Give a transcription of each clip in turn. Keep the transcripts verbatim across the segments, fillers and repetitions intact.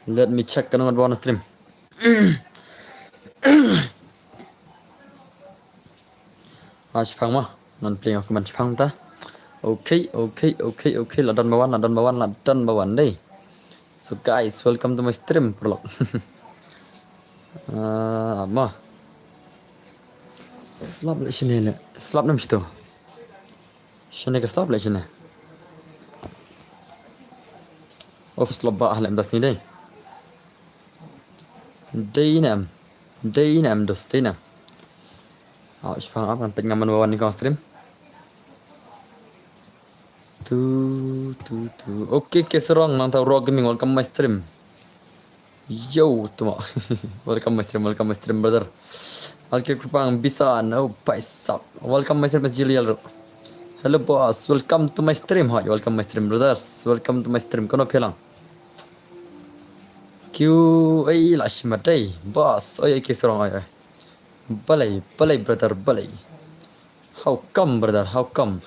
Let me check, kano ngan wan stream. Ah, shipang ma. Ngan plie nga kumne shipang ta. Okay, okay, okay, okay. La don ba wan, la don ba wan, la don ba wan dei. So guys, welcome to my stream, paralok. Ah, ma. Slap leh shane leh. Slap nam shito. Shane ka slap leh shane. Of, slap ba ah leh em da sini dei. Dei nam. Dei nam dos dei nam. Ah, shipang ap ngan peit nga man wan ni kong stream. Tu, tu, tu. Okay, Kesrong, nang tau Rock Gaming, welcome my stream. Yo, tuma. Welcome my stream, welcome my stream, brother. Alkir Krupang, Bisan, oh, paisap. Welcome my stream, S G Lial. Hello, boss. Welcome to my stream. Hi, welcome my stream, brothers. Welcome to my stream. Kono phelang. Q, eh, la shimat dei. Boss, oi, oi, Kesrong, oi, oi. Balei, balei, brother, balei. How come, brother? How come?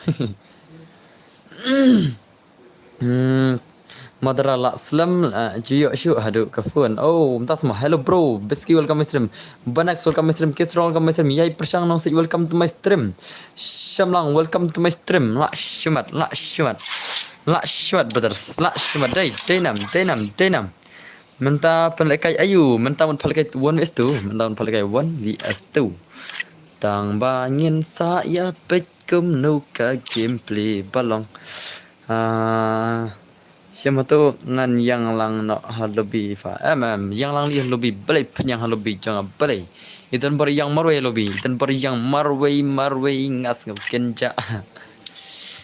Hmm. Madara la slem, uh, ju ïoh shuh haduh ka phone. Oh, mynta sma. Hello, bro. Biski, welcome my stream. Banex, welcome my stream. Kisrong, welcome my stream. Yai Pershang Nongsih, welcome to my stream. Shamlang, welcome to my stream. La shimat, la shimat. La shimat, brothers. La shimat. Dei, dei nam, dei nam, dei nam. Mynta pynlehkai aïu, mynta mut pynlehkai one versus two, mynta mut pynlehkai one versus two. Tang ba ngin sa ïa peit kumno ka gameplay ba long. Ah, shem hato ngan ïang lang noh ha lobby fa. Em, em, ïang lang lei ha lobby, balei pynïang ha lobby jong nga balei. I don bor ïang marwei ha lobby, i don bor ïang marwei, marwei nga sngew kynjah.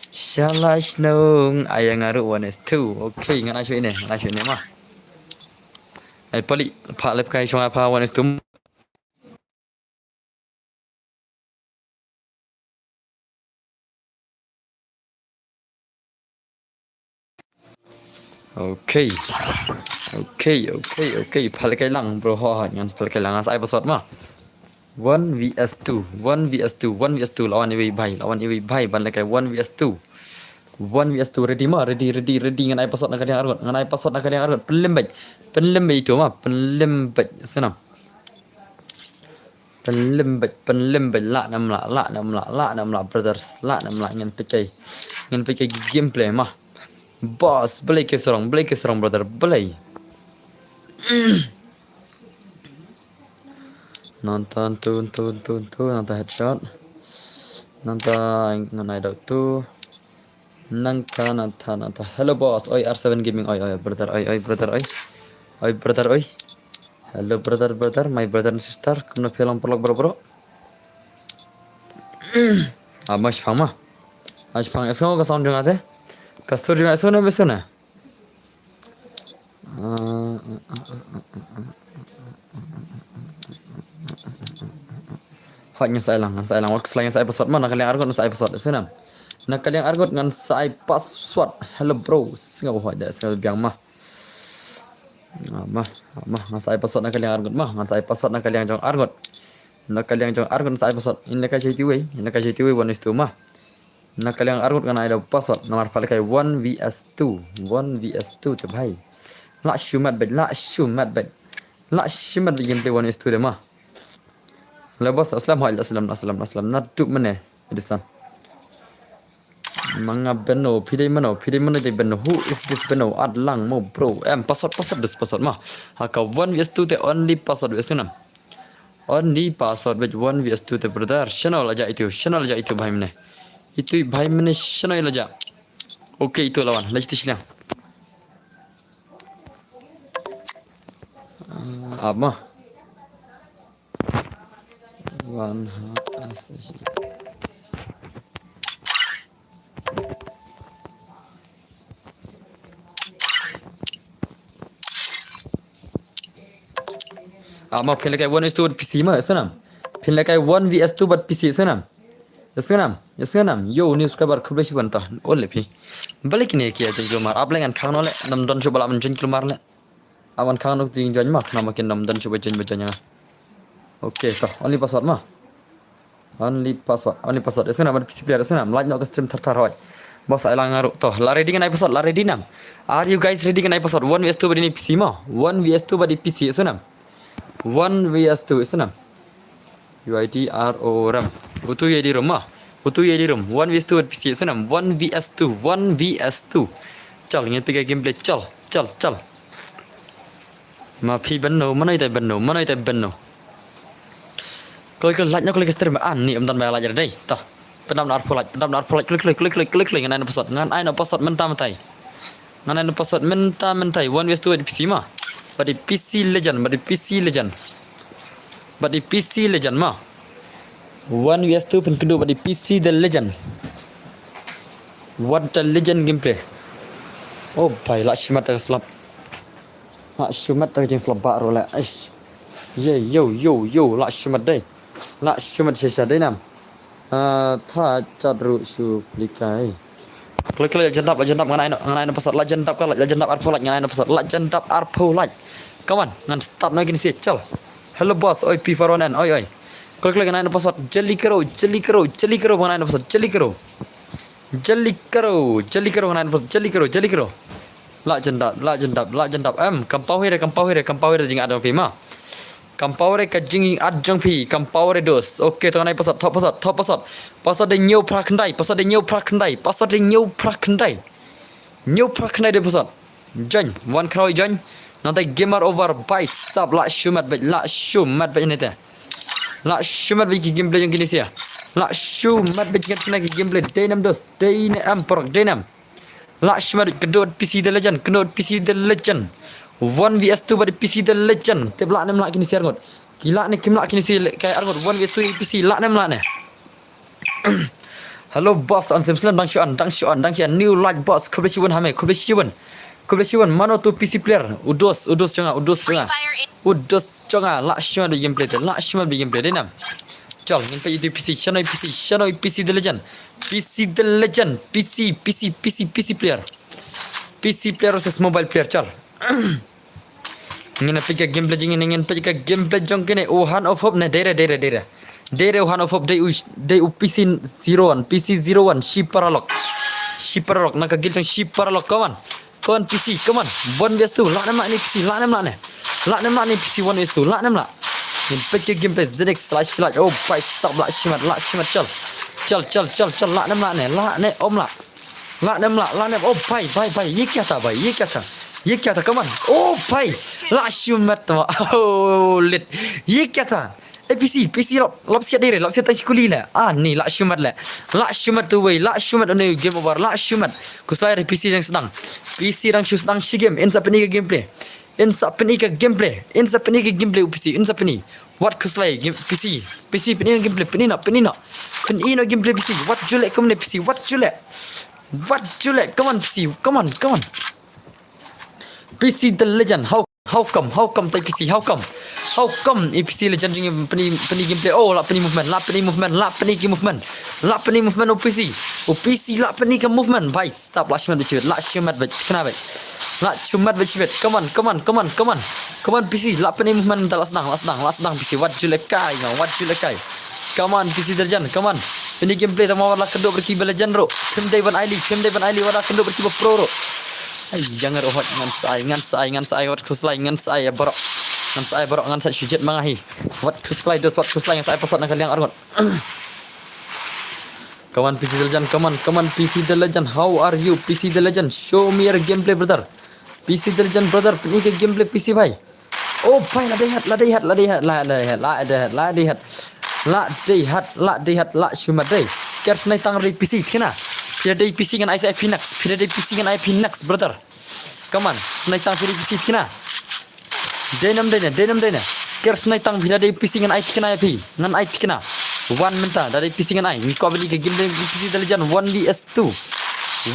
Shalai shnong, ai ïa nga ruh one versus two. Okay, ngan ai shuh ine, ngan ai shuh ine ma. Ai pali, pha lep kai shong ai pha one versus two. Okay. Okay, okay, okay. Pha lep kai lang, bro. Ho, ho, ngan pha lep kai lang. Ngan sa ai password ma. One versus two, one versus two, one versus two. Lawan iwei bhai, lawan iwei bhai. Ban lep kai one versus two. One versus two. Ready ma, ready, ready, ready. Ngan ai password na ka liang arngut. Ngan ai password na ka liang arngut. Pynlem beit. Pynlem beit itu ma. Pynlem beit. Snam. Pynlem beit, pynlem beit, lah nam lah, lah nam lah, lah nam lah, brothers, lah nam lah, ngin peit kai, ngin peit kai gameplay ma. Boss, balei Kisrong, balei Kisrong, brother, balei. Nangta tu, tu, tu, tu, nangta headshot. Nangta ngan ai dau tu. Nangta, nangta, nangta. Hello, boss. Oi, R seven Gaming. Oi, oi, brother. Oi, oi, brother. Oi. Oi, brother. Oi. Hello, brother, brother. My brother and sister. Kumno phi long paralok bro, bro. Ah, ma shipang ma. Ah, shipang. Ïohsngew ka sound jong nga te. Ka sur jong nga ïohsngew ne, ïohsngew ne. Hooid, ngan sa ai lang, ngan sa ai lang. Wat khuslai, ngan sa ai password ma, na ka liang arngut ngan sa ai password, ïohsngew nam. Na ka liang arngut ngan sa ai password. Hello bro, sngew hooid da, sngew biang ma. Ah, ma, ah, ma, ngan sa ai password na ka liang arngut ma, ngan sa ai password na ka liang jong arngut. Na ka liang jong arngut ngan sa ai password. Ïa ka jai tiwei, ïa ka jai tiwei one is two ma. Na ka liang arngut ngan ai da password namar pha lehkai one V S two. One V S two te bhai. Lah shu mat bad, lah shu mat bad. Lah shu mat bad gameplay one is two de ma. Le boss, aslam, hai, aslam, aslam, aslam. Naduh mynne, Edison. Ma nga Beno, phi dei mano, phi dei mano, dei Beno. Who is this Beno? At lang mo bro. Em, password, password, this password ma. Ha ka one V S two te only password V S two nam. Only password bad one V S two te brother. Shano la jah itu, shano la jah itu bhai mynne. Itu bhai mynne shano la jah. Okay, itu lawan. Lagi tu sini. Ah, apa? One ha-, Ah, ma phin lehkai one is two bad P C ma, snam. Phin lehkai one V S two bad P C, snam. Snam, snam. Yo, new subscriber, khublei shibun ta. Ole phi. Balik ni kia jin kulmar. Ap leng an khang no le, nam don shu bala man jin kulmar le. Awan khang nok jing join ma, khnang ma kin nam don shu ba join ba join nga. Okay, to, only password ma. Only password, only password. Isnam, P C player, isnam, like nok stream thar thar hoi. Boss ai lang nga ruh. To, la ready ngan ai password, la ready nam. Are you guys ready ngan ai password? One V S two bad ini P C mo. One V S two bad i P C, ïa sngewbha nam. One V S two, ïa sngewbha nam. U I D R O RAM. Utu U I D RAM mo. Utu U I D RAM. One V S two bad P C, ïa sngewbha nam. One V S two, one V S two. Chal, ngin peit ka gameplay, chal, chal, chal. Ma phi ban no, mano ita ban no, mano ita ban no. Kloi kloi lait no kloi ka stream an ni um dan ba lait dei. Ta. Pyndap na arphew lait, pyndap na arphew lait, kloi kloi kloi kloi kloi kloi ngan ai na password, ngan ai na password mynta myntai. Ngan ai na password mynta myntai, one V S two bad i P C mo. Bad i P C legend, bad i P C legend. Bad i P C legend mo. One V S two pynkynduh bad i P C the legend. What the legend gameplay. Oh bhai, lah shimet ka slap. Lah shimet ka jingslap ba ruh leh. Aish. Ye, yo, yo, yo, lah shimet dei. Lah shimet shisha dei nam. Ah, tha chat ruh shu pli kai. Kloi kloi, lah jan dap, lah jan dap, ngan ai no, ngan ai no password, lah jan dap ka, lah jan dap arphew lait, ngan ai no password, lah jan dap arphew lait. Come on, ngan start no kine shi, chal. Hello boss, oi P four one N, oi, oi. Kloi kloi, ngan ai no password, jali karo, jali karo, jali karo, ngan ai no password, jali karo. Jali karo, jali karo, ngan ai no password, jali karo, jali karo. Lah jan dap, lah jan dap, lah jan dap. Em, kam paw hi re, kam paw hi re, kam paw hi re jingad jong phi mo. Kam paw re ka jingad jong phi, kam paw re dos. Okay, to ngan ai password, thok password, thok password. Password dei hynñiew phra khyndai, password dei hynñiew phra khyndai, password dei hynñiew phra khyndai. Hynñiew phra khyndai dei password. Join, wan khraw join. Nangta game over, bhai sab, lah shimet bad, lah shimet bad nete. Lah shimet bad ki gameplay jong kine shi. Lah shimet bad ki gameplay dei nam dos, dei nam paralok, dei nam. Lah shimet bad kynduh P C the legend, kynduh P C the legend. One V S two bad P C the legend. Tip lah ne em lah kine shi arngut. Ki lah ne kim lah kine shi kai arngut. One V S two P C lah ne em lah ne. Hello boss, an sim slem, dang shu on, dang shu on, dang shu on. New light boss, khublei shibun ha me, khublei shibun. Khublei shibun, mano tu P C player. U dos, u dos jong nga, u dos jong nga. U dos jong nga, lah shimet bad gameplay te, lah shimet bad gameplay dei nam. Chal, ngin peit ïa tu P C, shano i P C, shano i P C the legend. P C the legend, P C, P C, P C, P C player. P C player versus mobile player, chal. Ngin peit ka gameplay jong kine, ngin peit ka gameplay jong kine. U Han of Hope ne, dei re, dei re, dei re. Dei re u Han of Hope, dei u, dei u P C zero one, P C zero one, shi paralok. Shi paralok, na ka guild jong shi paralok, come on. Come on, P C, come on. One V S two, lah ne em lah ne P C, lah ne em lah ne. Lah ne em lah ne P C, one V S two, lah ne em lah. Ngin peit ka gameplay, Zenix, slash, lah. Oh, bhai sab, lah shimet, lah shimet, chal. Chal, chal, chal, chal, lah ne em lah ne, lah ne em lah. Lah ne em lah, lah ne em, oh bhai, bhai, bhai, ye kya tha bhai, ye kya tha? Ye kya tha, come on. Oh bhai, lah shimet tha. Oh, lit. Ye kya tha? Eh, P C, P C lap, lap siat dei re, lap siat tang shi kuli le. Ah, ni, lah shimet le. Lah shimet tu wei, lah shimet une, game over, lah shimet. Khuslai re P C dang sdang. P C dang shu sdang shi game, in sa pyni ka gameplay. In sa pyni ka gameplay, in sa pyni ka gameplay u P C, in sa pyni. Wat khuslai game P C, P C pyni gameplay, pyni noh, pyni noh. Pyni noh gameplay P C, wat ju leh kumne P C, wat ju leh. Wat ju leh, come on P C, come on, come on. P C the legend, how, how come, how come tai P C, how come? How come i P C legend jong ngi pyni, pyni gameplay, oh, lah pyni movement, lah pyni movement, lah pyni ki movement. Lah pyni movement u P C. U P C lah pyni ka movement, bhai. Sab lah shimet bad shibit, lah shimet bad kena bad. Lah shimet bad shibit. Come on, come on, come on, come on. Come on P C, lah pyni movement, lah sdang, lah sdang, lah sdang P C. Wat ju leh kai, nga, wat ju leh kai. Come on P C the legend, come on. Pyni gameplay tang ma wat la kynduh bad kiba legend ruh. Phim dei ban ai league, phim dei ban ai league, wat la kynduh bad kiba pro ruh. Ai, ïa nga ruh hot, ngan sa ai, ngan sa ai, ngan sa ai, wat khuslai, ngan sa ai, baroh. Ngan sa ai, baroh, ngan sa ai, shu jied ma nga hi. Wat khuslai, dos, wat khuslai, ngan sa ai password na ka liang arngut. Come on, P C the legend, come on, come on, P C the legend, how are you, P C the legend? Show me your gameplay, brother. P C the legend, brother, pyni ka gameplay P C, bhai. Oh, bhai, la dei hat, la dei hat, la dei hat, la dei hat, la dei hat, la dei hat. La dei hat, la dei hat, lah shimet dei. Ker snai tang re P C, kena. Phi la dei P C ngan ai sa ai phi next, phi la dei P C ngan ai phi next, brother. Come on, snai tang phi la dei P C, kena. Dei nam dei ne, dei nam dei ne. Ker snai tang phi la dei P C ngan ai thikna ïa phi. Ngan ai thikna. Wan mynta, la dei P C ngan ai. Ngi kwah ban i ka game dei P C the legend one V S two.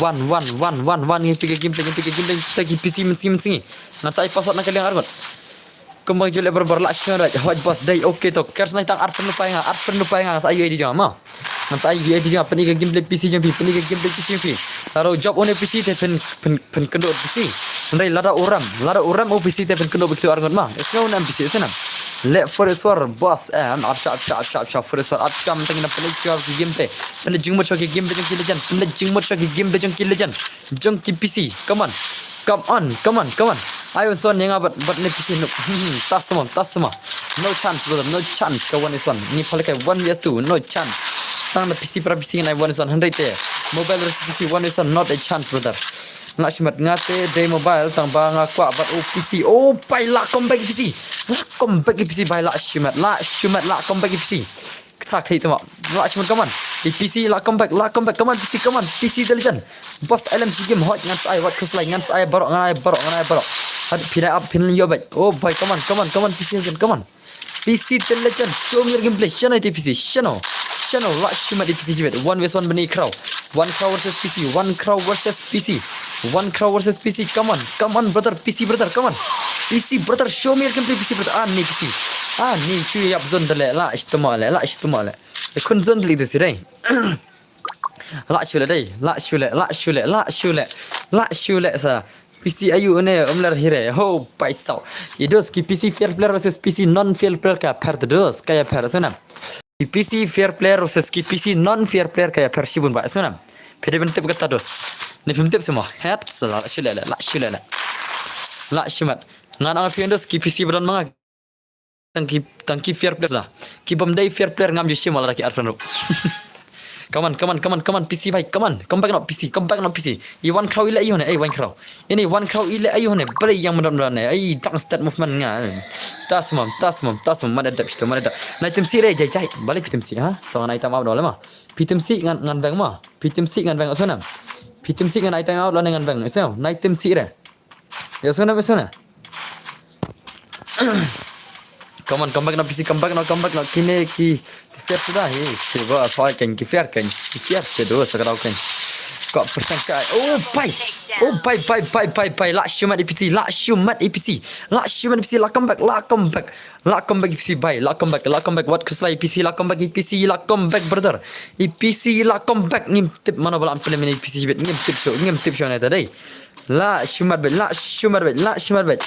Wan, wan, wan, wan, wan, ngi peit ka game, ngi peit ka game, ngi peit ki P C mynsngi mynsngi. Ngan sa ai password na ka liang arngut. Kumba ju leh barbar, lah shimet bad. Hoi boss dei, okay to. Ker snai tang arphew rupai nga, arphew rupai nga, ngan sa ai U I D jong nga mo. Ngan sa ai U I D jong nga, pyni ka gameplay P C jong phi, pyni ka gameplay P C jong phi. Lada u jop une P C te phin, phin, pynkynduh P C. Hynrei lada u rem, lada u rem u P C te pynkynduh bad kitu arngut mo. Ïa sngewbha une P C, ïa sngewbha. Leh Forest War, boss, em, ap sha, ap sha, ap sha, ap sha, Forest War, ap sha, mynta ngin pynleit shuwa ki game te. Pynleit jingmut shuwa ki game te jong ki legend. Pynleit jingmut shuwa ki game te jong ki legend. Jong ki P C, come on. Come on, come on, come on. Ai wan son ïa nga bad, bad ne P C, no. Tasma, tasma. No chance, brother, no chance. Ka one is one. Ngi pynleit kai one versus two, no chance. Tang na P C para P C ngan ai one is one hundred te. Mobile versus P C, one is one, not a chance, brother. Lah shimet, nga te dei mobile, tang ba nga kwah bad, oh, P C. Oh, pai, lah comeback P C. Lah comeback P C, pai, lah shimet, lah shimet, lah comeback P C. Kata kali tama. Lah shimet, come on. P C, lah comeback, lah comeback, come on, P C, come on. P C the legend. Boss, L M C game hot, ngan sa ai wat khuslai, ngan sa ai baroh, ngan ai baroh, ngan ai baroh. Had, phi dei ap, phin ïoh bad. Oh, boy, come on, come on, come on, P C legend, come on. P C the legend, show me your gameplay. Shano ïa te P C, shano. Shano, lah shimet ïa P C shimet. One versus one bani Crow. One Crow versus P C, one Crow versus P C. One Crow versus P C, come on, come on, brother, P C brother, come on. P C brother, show me your gameplay, P C brother. Ah, ni P C. Ah, ni shu ïap zone da leh, lah shu tama leh, lah shu tama leh. Ïa khun zone da leh da si dei. Lah shu leh dei, lah shu leh, lah shu leh, lah shu leh. Lah shu leh sa. P C ayu ne, um ler hire. Ho, paisau. I dos ki P C fair player versus P C non fair player ka pher te dos, ka ïa pher suna. Ki P C fair player versus ki P C non fair player ka ïa pher shibun ba suna. Phi dei ban tip kata dos. Ne phim tip sima. Het, sa lah shu leh leh, lah shu leh leh. Lah shimet. Ngan ong phi dos ki P C ba don ma nga. Tang ki, tang ki fair player la. Ki bym dei fair player ngam ju shim wala ki arfan ruh. Come on, come on, come on, come on, P C bhai, come on. Come back no P C, come back no P C. I One Crow i leh ayu ne, eh, One Crow. Ini One Crow i leh ayu ne, bale yang mudam mudam ne. Ai, dang start movement nga. Tasmam, tasmam, tasmam, mad adap situ, mad adap. Nai tim si re, jai jai. Bale phi tim si, ha? Tong nai tam out dole ma. Phi tim si ngan, ngan bang ma. Phi tim si ngan bang, sunam. Phi tim si ngan ai time out la ne ngan bang. So, nai tim si re. Ïa sngewna, ïa sngewna. Come on, come back no P C, come back no, come back no. Kine ki, ki fair suda hi. Ki ba soi kan, ki fair kan, ki fair te do sa ka dau kan. Ko persang kai. Oh, pai. Oh, pai, pai, pai, pai, pai. Lah shimet ïa P C, lah shimet ïa P C. Lah shimet ïa P C, lah come back, lah come back. Lah come back ïa P C, bai. Lah come back, lah come back. Wat khuslai ïa P C, lah come back ïa P C, lah come back, brother. Ïa P C, lah come back. Ngim tip mano ba lah pynlem ïa P C beit. Ngim tip shuh, ngim tip shuh ne ta dei. Lah shimet beit, lah shimet beit, lah shimet beit.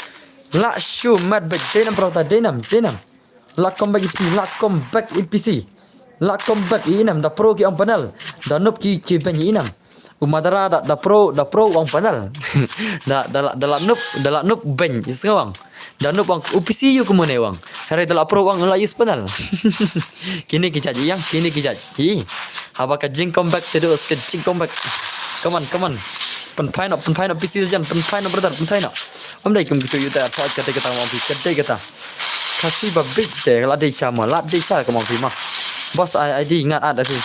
Lah shimet beit. Dei nam bro ta, dei nam, dei nam. Lah come back ïa P C, lah come back ïa P C. Lah come back ïa i nam, da pro ki ong panel. Da noob ki, ki beng ïa i nam. U Madara da, da pro, da pro u ong panel. Da, da la, da la noob, da la noob beng, ïa sngewbha. Da noob u ong, u P C ïa u kumne u ong. Hynrei da la pro u ong la use panel. Kine ki judge ïa, kine ki judge. Hi. Haba ka jing comeback te dos, ka jing comeback. Come on, come on. Pynphai noh, pynphai noh P C jan, pynphai noh brother, pynphai noh. Ym dei kum kitu ïa uta, ka dei kata, ka dei kata. Khasi ba bit te, la dei sha ma, la dei sha ka ma phi ma. Boss ai, ai di ngat at phi.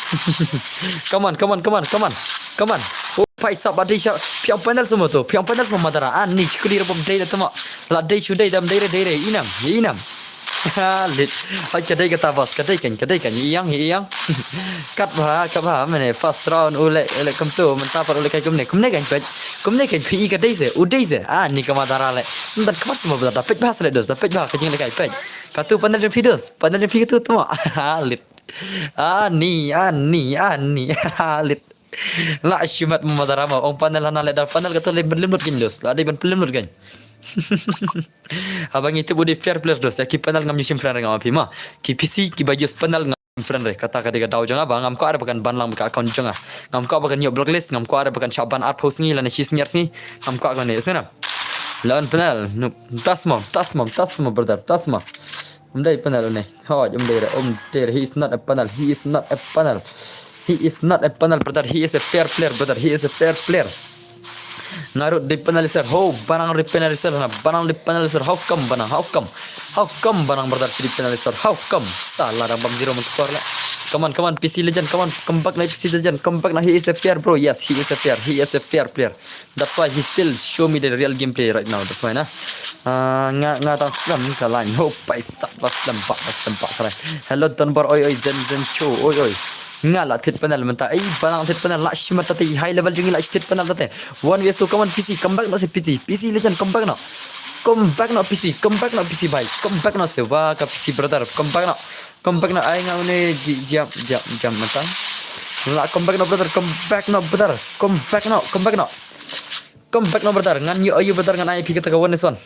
Come on, come on, come on, come on. Come on. Oh, pai sap la dei sha. Phi ong panel semua tu. Phi ong panel semua Madara. Ah, ni chikuli ra bom dei da tama. La dei shu dei dam dei re, dei re. I nam, i nam. Ha, lit. Ai ka dei kata boss, ka dei kan, ka dei kan. Ïa i ong, ïa i ong. Kat bha, kat bha, mane first round u leh, u leh kumtu, mynta pat u leh kai kumne, kumne kan peit. Kumne kan phi i ka dei se, u dei se. Ah, ni ka Madara leh. Mynta ka mat semua bha, da peit bha se leh dos, da peit bha ka jingleh kai peit. Katu panel jong phi dos, panel jong phi katu tama. Ah, lit. Ah, ni, ah, ni, ah, ni. Ah, lit. Lah shimet ma Madara ma, ong panel hana leh da panel katu leh pynlem lut kan dos. La dei ban pynlem lut kan. Haba ngi tip u dei fair player dos, ïa ki panel ngam ju shim friend re nga ma phi ma. Ki P C ki ba use panel ngam friend re. Kata ka dei ka daw jong nga ba ngam kwah re ba kan ban lang bad ka account jong nga. Ngam kwah ba kan ïoh blacklist, ngam kwah re ba kan shah ban arphew sngi lane shi sngi ar sngi. Ngam kwah kane, sngewna. Lawan panel, no, tasma, tasma, tasma brother, tasma. Um dei panel ne. Hoj, um dei re, um dei re. He is not a panel, he is not a panel. He is not a panel, brother. He is a fair player, brother. He is a fair player. Nga ruh dei panel sir. Ho, banang dei panel sir. Na, banang dei panel sir. How come banang? How come? How come banang brother dei panel sir? How come? Salah dah bam zero mentukar lah. Come on, come on, P C legend. Come on, come back na P C legend. Come back na. He is a fair bro. Yes, he is a fair. He is a fair player. That's why he still show me the real gameplay right now. That's why na. Ah, nga, nga tang slam ka line. Ho, pai sap lah slam pak, lah slam pak ka line. Hello Donbor, oi oi, Zen Zen Cho, oi oi. Nga la thied panel mynta. Ei, ba nang thied panel, la shimet tate, high level jong ngi la thied panel tate. One versus two, come on P C, come back noh se P C. P C legend, come back noh. Come back noh P C, come back noh P C bhai. Come back noh se, wah ka P C brother, come back noh. Come back noh, ai nga une ji-, jam, jam, jam mynta. La come back noh brother, come back noh brother. Come back noh, come back noh. Come back noh brother, ngan ïoh aïu brother, ngan ai phi kata ka one versus one.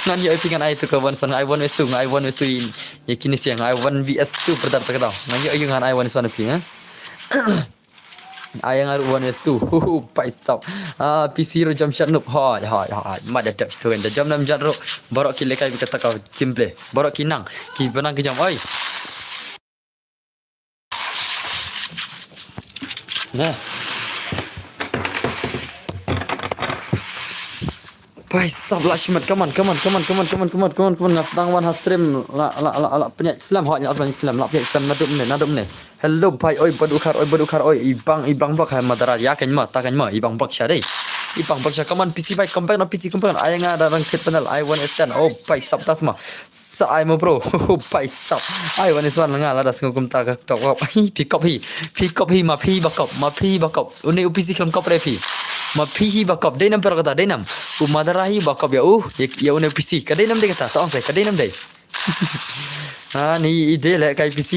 Ngan ïoh ïa phi, ngan ai to ka one versus one, nga ai one versus two, nga ai one versus two ïa, ïa kine sha, nga ai one versus two brother, ta ka daw. Ngan ïoh ïa, ngan ai one versus one ïa phi, eh. Ai nga ruh one versus two. Hu hu, paisap. Ah, P C ruh jam shad noob. Hoi, hoi, hoi. Mad da dep shtuin da jam nam jat ruh. Baroh ki lehkai bad kata ka gameplay. Baroh ki nang. Ki ba nang ki jam. Oi. Nah. Paisap, lah shimet. Come on, come on, come on. Nga sdang wan ha stream. Lah, lah, lah, lah pynïaid slem. Hoi, lah pynïaid slem. Lah pynïaid slem. Naduh mynne, naduh mynne. Hello bhai, oi bad u khar, oi bad u khar, oi i bang, i bang bak ha madara, ïa kein ma, ta kein ma, i bang bak sha dei. I bang bak sha, come on P C bhai, come back noh P C, come back noh. Ai nga da rang thied panel, ai one versus ten. Oh paisap, ta sma. Sa ai mo bro. Paisap. Ai one versus one, nga lada sngew kumta ka tok kop. Hi, phi kop hi. Phi kop hi, ma phi ba kop, ma phi ba kop. Une u P C khlem kop re phi. Ma phi hi ba kop, dei nam per kata, dei nam. U madara hi ba kop ïa u, ïa, ïa une u P C. Ka dei nam dei kata, ta ong sa, ka dei nam dei. Ah, ni i dei leh kai P C,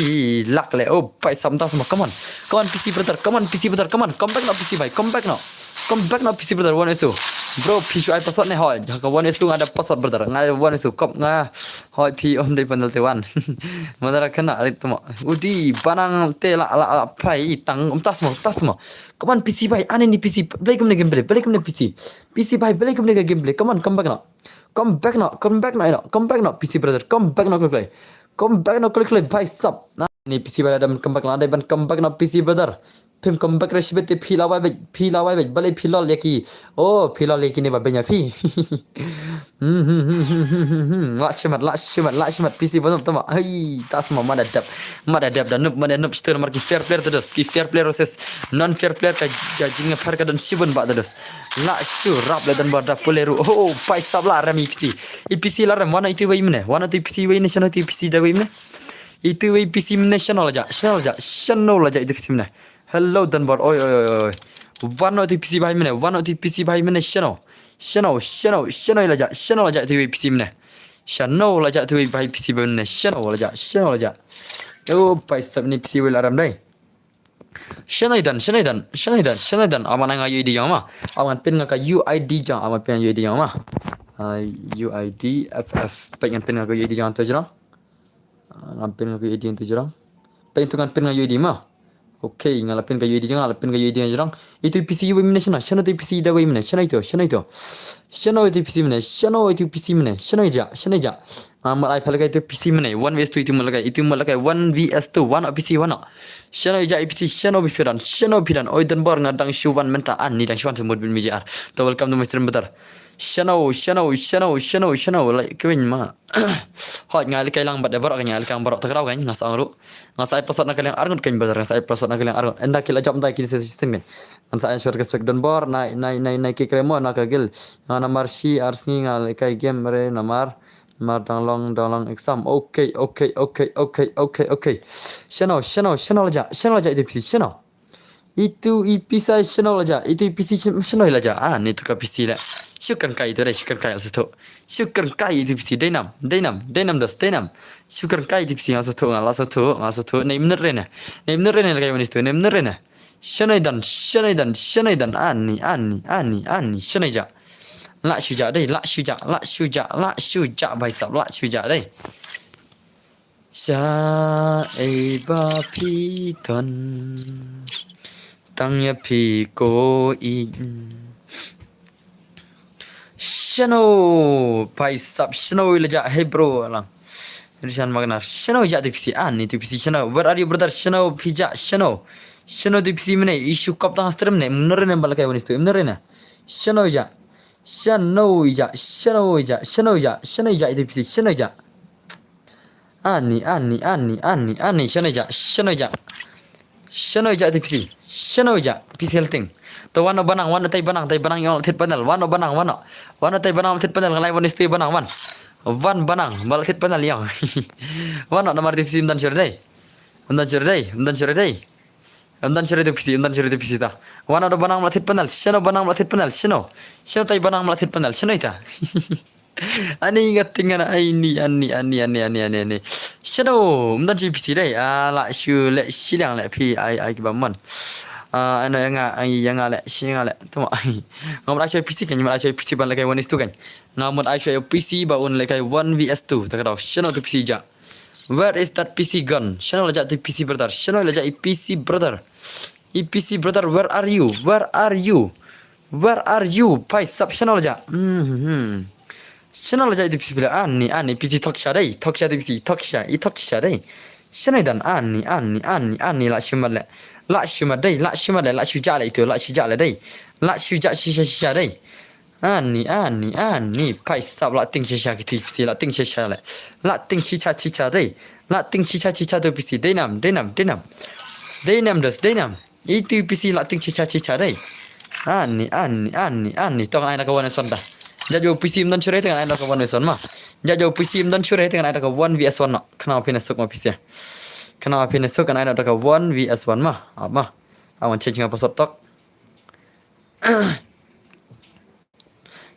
lak leh. Oh, paisap, ta sma, come on. Come on P C brother, come on P C brother, come on. Come back noh P C bhai, come back noh. Come back noh P C brother, one versus two. Bro, phi shu ai password ne hoi. Ha ka one versus two nga da password brother. Nga one versus two, kop nga. Hoi phi ym dei panel te wan. Madara kena rit tmo. Udi banang te la, la, la phai tang, um, ta sma, ta sma. Come on P C bhai, ani ni P C. Play kumne gameplay, play kumne P C. P C bhai, play kumne gameplay. Come on, come back noh. Come back noh, come back noh, you know, come back noh, P C brother, come back noh, quickly. Come back noh, quickly, bhai sab. Na, ni P C brother, come back noh, dei ban come back noh, P C brother. Phim come back re shibit te phi la wai bek, phi la wai bek, balei phi lol ïa ki. Oh, phi lol ïa ki ne ba benya phi. Hmm, hmm, hmm, hmm, hmm, hmm, hmm. Lah shimet, lah shimet, lah shimet, P C ba nom tama. Hei, ta sma mada dep. Mada dep da nup, mada nup, shtur mar ki fair player te dos. Ki fair player versus non fair player ka, ka jingïapher ka don shibun ba te dos. Lah shu rap le don ba da pule ru. Oh, paisap lah rem i P C. I P C lah rem, wan ïa itu wei mene. Wan ïa itu P C wei ne, shano itu P C da wei mene. Itu wei P C mene, shano la ja, shano la ja, shano la ja itu P C mene. Hello, Dunbar. Oi, oi, oi, oi. Wan ïa itu P C bhai mene, wan ïa itu P C bhai mene, shano. Shano, shano, shano la ja, shano la ja itu wei P C mene. Shano la ja itu wei bhai P C mene, shano la ja, shano la ja. Oh, paisap ni P C wei lah rem dei. Shanaidan, Shanaidan, Shanaidan, Shanaidan. Aman nga U I D jong ma. Aman pin nga ka U I D jong, aman pin U I D jong ma. Ah, U I D F F. Pin ngan pin nga ka U I D jong to jrong. Ah, ngan pin nga ka U I D jong to jrong. Pin tu ngan pin nga U I D ma. Okay, nga la pin ka U I D jong, nga la pin ka U I D jong. Itu P C wei mene shano, shano itu P C da wei mene, shano itu, shano itu. Shano itu P C mene, shano itu P C mene, shano ja, shano ja. Nga mut ai pha lehkai itu P C mynne, one V S two itu mut lehkai, itu mut lehkai one V S two, wan noh P C, wan noh. Shano ïa i P C, shano phi don, shano phi don. Oi Dunbar, nga dang shu wan mynta, ani dang shu wan shu mut bin mi J R. To welcome to my stream brother. Shano, shano, shano, shano, shano, like, kawin ma. Hoi, nga lehkai lang bad baroh, nga lehkai lang baroh, ta ka daw kan, nga sa ong ruh. Nga sa ai password na ka liang arngut kan brother, nga sa ai password na ka liang arngut. Ynda ki la jop ynda ki system kan. Ngan sa ai short ka spek Dunbar, nai, nai, nai, nai ki kremo na ka guild. Nga namar shi ar sngi nga lehkai game re namar. Namar dang long, dang long exam. Okay, okay, okay, okay, okay, okay. Shano, shano, shano la ja, shano la ja itu P C, shano. Itu i P C shano la ja, itu i P C shano la ja. Ah, ni tu ka P C la. Shu kren kai itu dei, shu kren kai la satu. Shu kren kai itu P C, dei nam, dei nam, dei nam dos, dei nam. Shu kren kai itu P C, nga satu, nga la satu, nga satu. Nei minit re ne. Nei minit re ne lehkai wan itu, nei minit re ne. Shanaidan, Shanaidan, Shanaidan, ani, ani, ani, ani, shano ïa ja. Lah shu ja dei, lah shu ja, lah shu ja, lah shu ja, bhai sab, lah shu ja dei. Sha ei ba phi ton. Tang ïa phi ko i. Shano, bhai sab, shano la ja, hey bro, lang. Rishan Magnar, shano ja tu P C, ani tu P C, shano, where are you brother, shano phi ja, shano. Shano tu P C mynne, i shu kop tang stream ne, mnere ne ba lehkai wan itu, mnere ne. Shano ja. Shano ja, shano ja, shano ja, shano ja itu P C, shano ja. Ani, ani, ani, ani, ani, shano ja, shano ja. Shano ja tu P C, shano ja, P C helting. To wan noh banang, wan noh tai banang, tai banang ïong thied panel, wan noh banang, wan noh. Wan noh tai banang thied panel, ngan ai wan itu banang, wan. Wan banang, ba la thied panel ïong. Wan noh namar tu P C ym don shuh dei. Ym don shuh dei, ym don shuh dei. Ym don shuh itu P C, ym don shuh itu P C ta. Wan noh da banang ba la thied panel, shano banang ba la thied panel, shano. Shano tai banang ba la thied panel, shano ita. Ani nga ting ana, ani, ani, ani. Shano, ym don shuh P C dei. Ah, lah shu leh shiliang leh phi, ai, ai ki ba mon. Ah, ano ïa nga, ai ïa nga leh, shi nga leh. Tu ma. Nga mut ai shuwa ïa u P C kan, nga mut ai shuwa ïa u P C ban lehkai one is two kan. Nga mut ai shuwa ïa u P C ba un lehkai one V S two. Ta ka daw, shano tu P C jah. Where is that P C gone? Shano la jah tu P C brother? Shano la jah i P C brother? I P C brother, where are you? Where are you? Where are you? Phai sap shano la jah. Hmm. Shano la jah i tu P C brother? Ani, ani, P C thok sha dei. Thok sha tu P C, thok sha, i thok sha dei. Shano i don? Ani, ani, ani, ani, la shu mad leh. La shu mad dei, la shu mad leh, la shu jah leh i tu, la shu jah leh dei. La shu jah shisha shisha dei. Ani, ani, ani, phai sap la ting shisha ki tu P C, la ting shisha leh. La ting shisha shisha dei. La ting shisha shisha tu P C, dei nam, dei nam, dei nam. Dei nam dos, dei nam. I tu P C la ting shisha shisha dei. Ani, ani, ani, ani. To ngan ai na ka one is one ta. Jat jong u P C ym don shuh re te ngan ai na ka one is one ma. Jat jong u P C ym don shuh re te ngan ai na ka one V S one noh. Khnang phin suk ma P C. Khnang phin suk ngan ai na ka one V S one ma. Ap ma. Awan change nga password tok.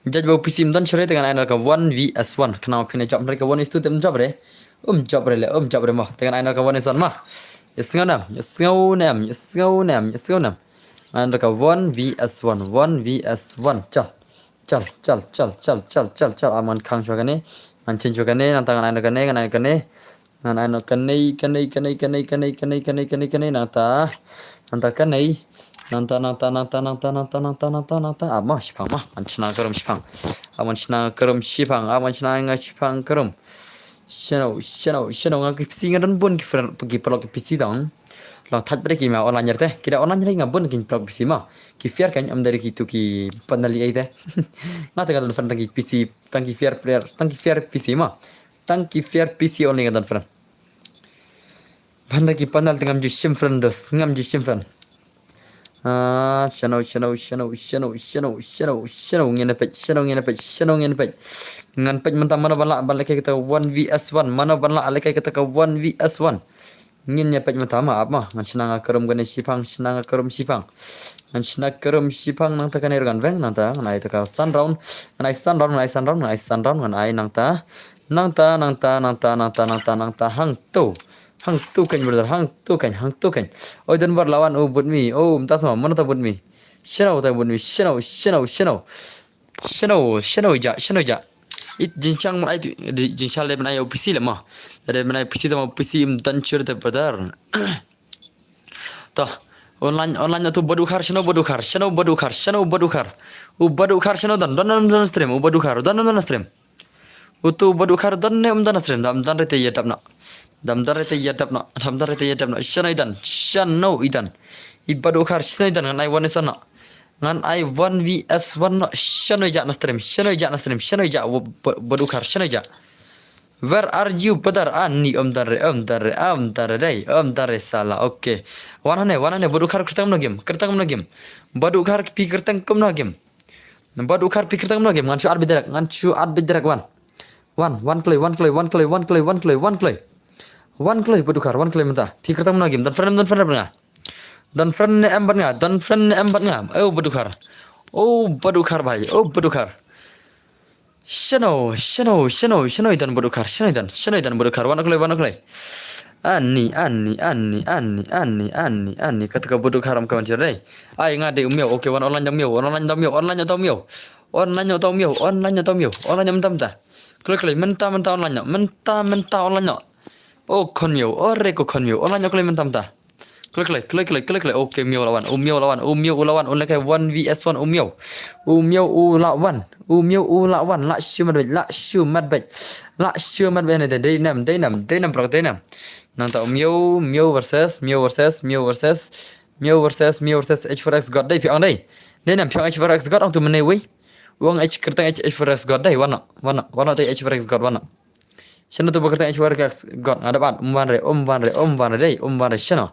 Judge ba u P C ym don shuh re te ngan ai na ka one V S one. Khnang phin jop re ka one is two te ym jop re. Um jop re le, um jop re mo. Te ngan ai na ka one is one ma. Ïa sngew nam, ïa sngew nam, ïa sngew nam, ïa sngew nam. Ngan ai na ka one V S one, one V S one. Chal. Chal, chal, chal, chal, chal, chal, chal. Ah, ngan khang shuwa kane. Ngan change shuwa kane, nangta ngan ai na kane, ngan ai na kane. Ngan ai na kane, kane, kane, nangta. Nangta kane. Nangta, nangta, nangta, nangta, nangta, nangta, nangta, nangta. Ah, ma, shipang, ma. Ngan shna krum shipang. Ah, ngan shna krum shipang. Ah, ngan shna nga shipang krum. Shano, shano, shano nga ki P C nga don bun ki friend, ki paralok ki P C dang. Long thait bad ki ma online te. Ki da online re nga bun ki paralok P C ma. Ki fair kan ym da ki tu ki panel ei te. Nga te nga don friend tang ki P C, tang ki fair player, tang ki fair P C ma. Tang ki fair P C only nga don friend. Bad ki panel te ngam ju shim friend dos, ngam ju shim friend. Ah, shano, shano, shano, ngin peit, shano ngin peit, shano ngin peit. Ngan peit mynta mano ban lah ban lehkai kata one V S one, mano ban lah lehkai kata one V S one. Ngin ïa peit mynta ma, ap ma. Ngan shna nga krum kane shipang, shna nga krum shipang. Ngan shna krum shipang nangta kane ruh ngan weng nangta ngan ai ta ka san round, ngan ai san round, ngan ai san round, ngan ai san round, ngan ai nangta. Nangta, nangta, nangta, nangta, nangta, nangta, hangto. Hangto kan brother, hangto kan, hangto kan. Oi, don bar lawan, oh, but me. Oh, mynta sa ma, mano ta but me. Shano ta but me, shano, shano, shano. Shano, shano ja, shano ja. It jingshang man ai, jingshang le man ai O P C le ma. Le man ai O P C ta ma O P C ym don shuh te brother. To, online, online tu Badukhar, shano Badukhar, shano Badukhar, shano Badukhar. U Badukhar shano don, don, don, don stream, u Badukhar, don, don, don stream. Utu Badukhar don ne um don stream, dam don rete ya dap na. Dam don rete ya dap na, dam don rete ya dap na. Shano i don, shano i don. I Badukhar shano i don, ngan ai one is one na. Ngan ai one V S one na, shano i ja na stream, shano i ja na stream, shano i ja Badukhar, shano i ja. Where are you, brother? Ani, um don re, um don re, um don re dei, um don re sala. Okay. Wan hane, wan hane, Badukhar kyrteng kumno game, kyrteng kumno game. Badukhar pi kyrteng kumno game. Badukhar pi kyrteng kumno game, ngan shu at bit direct, ngan shu at bit direct wan. Wan, wan kloi, wan kloi, wan kloi, wan kloi, wan kloi, wan kloi. Wan kloi Badukhar, wan kloi mynta. Pi kyrteng kumno game, don friend, don friend bad nga. Don friend ne em bad nga, don friend ne em bad nga. Oh Badukhar. Oh Badukhar bhai, oh Badukhar. Shano, shano, shano, shano i don Badukhar, shano i don, shano i don Badukhar, wan kloi, wan kloi. Ani, ani, ani, ani, ani, ani, ani, kata ka Badukhar am ka wan sir dei. Ai nga dei u Miaw, okay, wan online da u Miaw, wan online da u Miaw, online da u Miaw. Online da u Miaw, online da u Miaw, online mynta mynta. Kloi kloi, mynta mynta online no, mynta mynta online no. Oh khon Miaw, oh re ko khon Miaw, online no kloi mynta mynta. Kloi kloi, kloi kloi, kloi kloi. Okay, Miaw la wan, u Miaw la wan, u Miaw u la wan, u lehkai one V S one u Miaw. U Miaw u la wan, u Miaw u la wan, la shu mat beit, la shu mat beit. La shu mat beit ne dei nam, dei nam, dei nam bro, dei nam. Nangta u Miaw, Miaw versus, Miaw versus, Miaw versus, Miaw versus, Miaw versus H four X God dei phi ong dei. Dei nam phi ong H four X God ong tu mynne wei. U ong H kyrteng H, H four X God dei, wan no, wan no, wan no te H four X God, wan no. Shano tu ba kyrteng H four X God, nga dap at, um wan re, um wan re, um wan re dei, um wan re shano.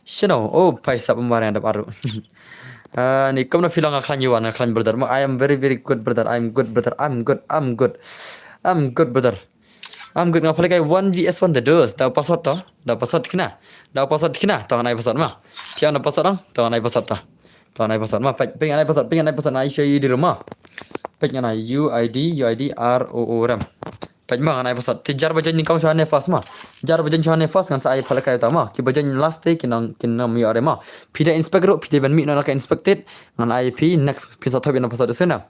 Shano, oh, phai sap um wan re nga dap at ruh. Ah, ni kumno phi long nga khlaiñ wan, nga khlaiñ brother. Ma, I am very, very good brother. I'm good brother. I'm good. I'm good. I'm good brother. I'm good, nga pynlehkai one V S one te dos. Da u password to. Da u password khna. Da u password khna. To ngan ai password ma. Phi ong da u password dang. To ngan ai password to. To ngan ai password ma. Peit, peit ngan ai password, peit ngan ai password, ngan ai sha U I D ruh ma. Peit ngan ai U I D, U I D R O O R M. Peit ma, ngan ai password. Te jar ba join nyngkong shwa ne first ma. Jar ba join shwa ne first ngan sa ai pha lehkai uta ma. Ki ba join last te kin nang, kin nang ym ïoh re ma. Phi da inspect ruh, phi da ban mih noh la ka inspected. Ngan ai phi next. Phin sa thoh ïa na password sngewna.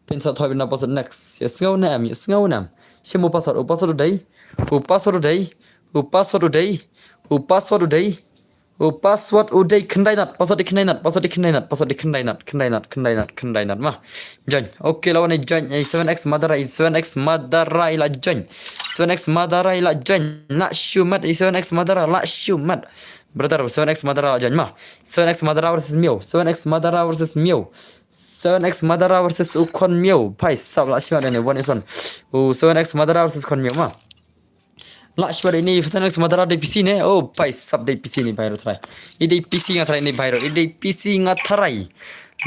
Phin sa thoh ïa na password next. Ïa sngew ne em, ïa sngew ne em. Shim u password, u password u dei. U password u dei. U password u dei. U password u dei. U password u dei khyndai nat, password dei khyndai nat, password dei khyndai nat, password dei khyndai nat, khyndai nat, khyndai nat, khyndai nat ma. Join. Okay, la wan i join, i seven X Madara, i seven X Madara i la join. Seven X Madara i la join. La shu mat, i seven X Madara, la shu mat. Brother, seven X Madara la join ma. Seven X Madara versus Miao. Seven X Madara versus Miao. Seven X Madara versus u Khon Miao. Phai sap la shu mat ne, one is one. U seven X Madara versus Khon Miao ma. La shu mat ini, seven X Madara dei P C ne. Oh, phai sap dei P C ni bhai ruh tharai. I dei P C nga tharai ni bhai ruh. I dei P C nga tharai.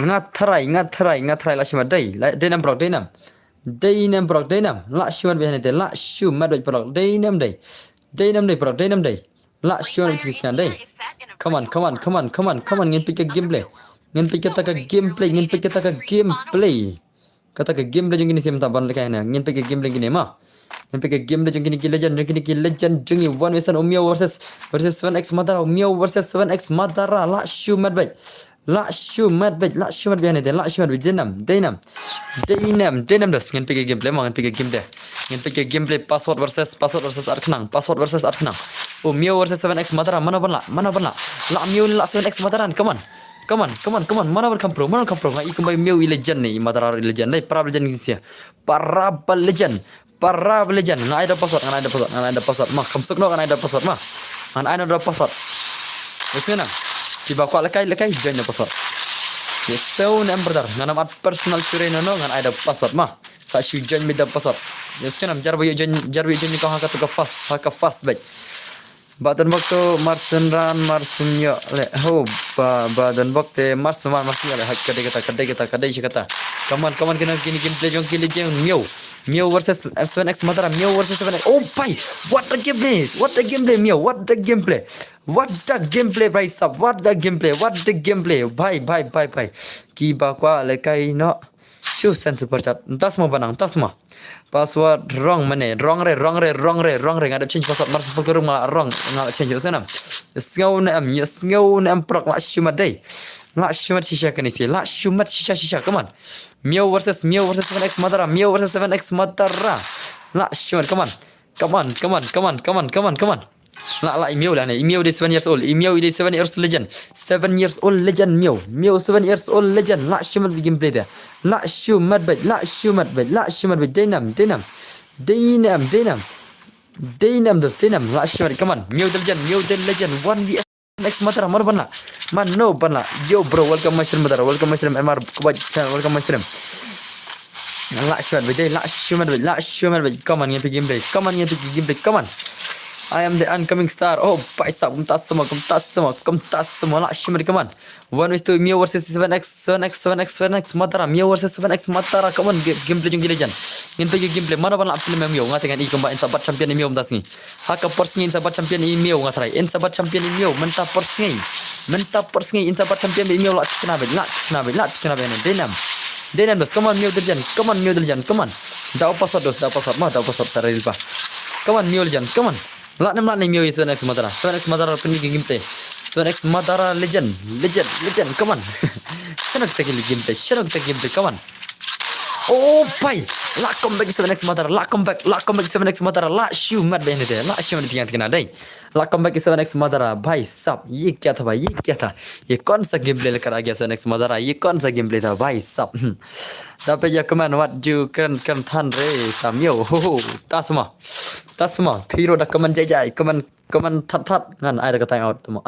Nga tharai, nga tharai, nga tharai la shu mat dei. La, dei nam brok, dei nam. Dei nam brok, dei nam. La shu mat bha ne te. La shu mat bha brok. Dei nam dei. Dei nam dei brok, dei nam dei. La shu mat bha dei. Come on, come on, come on, come on, come on. Ngin peit ka gameplay. Ngin peit kata ka gameplay, ngin peit kata ka gameplay. Kata ka gameplay jong kine sim ta ban lehkai ne. Ngin peit ka gameplay kine ma. Ngin peit ka gameplay jong kine ki legend, jong kine ki legend, jong i one versus u Miao versus, versus seven X Madara, u Miao versus seven X Madara, la shu mat bha. La shu mat bha, la shu mat bha ne te, la shu mat bha, dei nam, dei nam. Dei nam, dei nam dos, ngin peit ka gameplay ma, ngin peit ka gameplay. Ngin peit ka gameplay, password versus, password versus Arkhnang, password versus Arkhnang. U Miao versus seven X Madara, mano ban lah, mano ban lah. La Miao la seven X Madara, come on. Come on, come on, come on. Mano ban kham pro, mano ban kham pro. Nga i kumba i Miao i legend ne, i Madara i legend ne, para legend ngin sia. Para legend. Para legend. Ngan ai da password, ngan ai da password, ngan ai da password. Ma, kham suk noh, ngan ai da password ma. Ngan ai noh da password. Ïa sngewna. Kiba kwah lehkai, lehkai, join da password. Ïa sngewna em brother. Ngan ym at personal shuh re noh noh, ngan ai da password ma. Sa shu join beit da password. Ïa sngewna em, jar ba ïoh join, jar ba ïoh join kong ha katu ka fast, ha ka fast beit. Ba don bok to mar syn ran mar syn ïoh leh. Ho, ba, ba don bok te mar syn ran mar syn ïoh leh. Hait, ka dei kata, ka dei kata, ka dei shi kata. Come on, come on, kine, kine gameplay jong ki legend Miao. Miao versus seven X Madara, Miao versus seven X. Oh, bhai. What the gameplay? What the gameplay, Miao? What the gameplay? What the gameplay, bhai sab? What the gameplay? What the gameplay? Bhai, bhai, bhai, bhai. Kiba kwah lehkai noh. Shu send super chat. Ntas mo banang, ntas mo. Password wrong mane, wrong re, wrong re, wrong re, wrong re. Nga dep change password mar shu full room nga wrong, nga change usnam. Sngewna em, ïa sngewna em prok la shu mat dei. La shu mat shisha kane si, la shu mat shisha shisha, come on. Miao versus Miao versus seven X Madara, Miao versus seven X Madara. La shu mat, come on. Come on, come on, come on, come on, come on, come on. La, la, i Miao la ne, i Miao dei seven years old, i Miao dei seven years legend. Seven years old legend Miao. Miao seven years old legend. La shu mat beit gameplay te. La shu mat beit, la shu mat beit, la shu mat beit. Dei nam, dei nam. Dei nam, dei nam. Dei nam dos, dei nam. La shu mat, come on. Miao the legend, Miao the legend. One V S seven X Madara, mano ban lah. Mano ban lah. Yo bro, welcome my stream Madara, welcome my stream M R Kuwait channel, welcome my stream. La shu mat beit, la shu mat beit, la shu mat beit. Come on, ngin peit gameplay. Come on, ngin peit gameplay. Come on. I am the oncoming star. Oh, bhai sab, kumta semua, kumta semua, kumta semua. La shu mat, come on. One versus two, Miao versus seven X, seven X, seven X, seven X Madara. Miao versus seven X Madara. Come on, ga-, gameplay jong ki legend. Ngin peit gameplay. Mano ban lah film Miao. Nga teng ngan i kumba in sa bat champion Miao mynta sngi. Ha ka por sngi in sa bat champion i Miao nga tharai. In sa bat champion i Miao mynta por sngi. Mynta por sngi in sa bat champion i Miao, la thikna beit, la thikna beit, la thikna beit. Dei nam. Dei nam dos, come on Miao the legend. Come on Miao the legend. Come on. Daw password dos, daw password ma, daw password sa ril pa. Come on Miao legend. Come on. La nam la ne Miao i seven X Madara. Seven X Madara pynmih ka gameplay. Seven X Madara legend. Legend, legend. Come on. Shano kita ki gameplay. Shano kita gameplay. Come on. Oh, bhai. La comeback seven X Madara. La comeback. La comeback seven X Madara. La shu mat beit ne te. La shu mat beit, thikna dei. La comeback seven X Madara. Bhai sab. Ye kya tha bhai? Ye kya tha? Ye kaun sa gameplay lekar aa gaya seven X Madara? Ye kaun sa gameplay tha bhai sab? Hmm. Da peit ïa comment wat ju kren kren than re ta Miao. Ho ho. Ta sma. Ta sma. Phi ruh da comment jai jai. Comment, comment that that. Ngan ai da ka time out mo.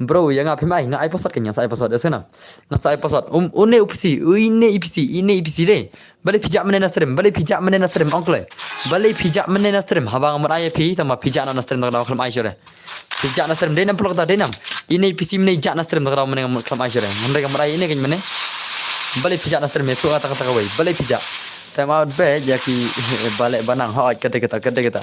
Bro, ïa nga phim ai, nga ai password kan, nga sa ai password. Ïa sngewna. Nga sa ai password. Um, une u P C, une i P C, ine i P C dei. Balei phi jah mynne na stream, balei phi jah mynne na stream, ong kloi. Balei phi jah mynne na stream, haba nga mut ai ïa phi, tangba phi jah noh na stream, tang da khlem ai shuh re. Phi jah na stream, dei nam pynlong kata, dei nam. Ine i P C mynne jah na stream, tang da mynne khlem ai shuh re. Hynrei nga mut ai ine kan mynne. Balei phi jah na stream, ïathuh nga tang kata kawei. Balei phi jah. Time out beit ïa ki balei banang, hooid, ka dei kata, ka dei kata.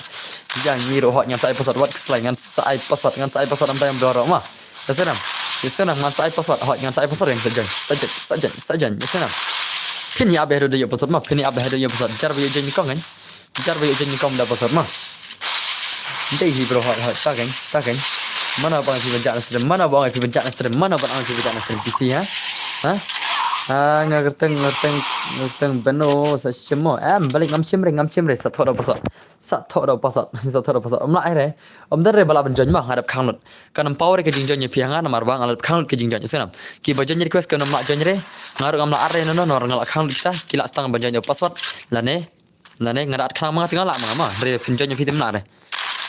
Ïa ngi ruh hooid, ngan sa ai password, wat khuslai, ngan sa ai password, ngan sa ai password, namta ïa mdor ruh ma. Ïa sngewna, ïa sngewna, ngan sa ai password, hooid, ngan sa ai password, ngan sa join, sa join, sa join, sa join, ïa sngewna. Phin ïa ap haduh da ïoh password ma, phin ïa ap haduh ïoh password, jar ba ïoh join nyngkong kan. Jar ba ïoh jingïakam da password ma. Dei hi bro, hot hot, ta keiñ, ta keiñ. Mano ba ong ïa phi ban jah na stream, mano ba ong ïa phi ban jah na stream, mano ba ong ïa phi ban jah na stream P C ha? Ha? Ah, nga kyrteng, nga kyrteng, nga kyrteng Beno, sa shim mo. Em, balei ngam shim re, ngam shim re, sa thoh da password. Sa thoh da password, sa thoh da password. Ym lah ai re. Ym don re ba lah ban join ma, nga dep khang lut. Kan ym paw re ka jingjoin ïa phi ha nga namar ba nga la dep khang lut ka jingjoin. Ïohsngew nam. Kiba join request kan ym lah join re. Nga ruh ngam lah ar re, no no no, nga la khang lut kita. Ki lah tang ban join da password. Lane Nane nga da at khnang ma nga te nga lah ma nga ma. Hynrei phin join phi te ym lah re.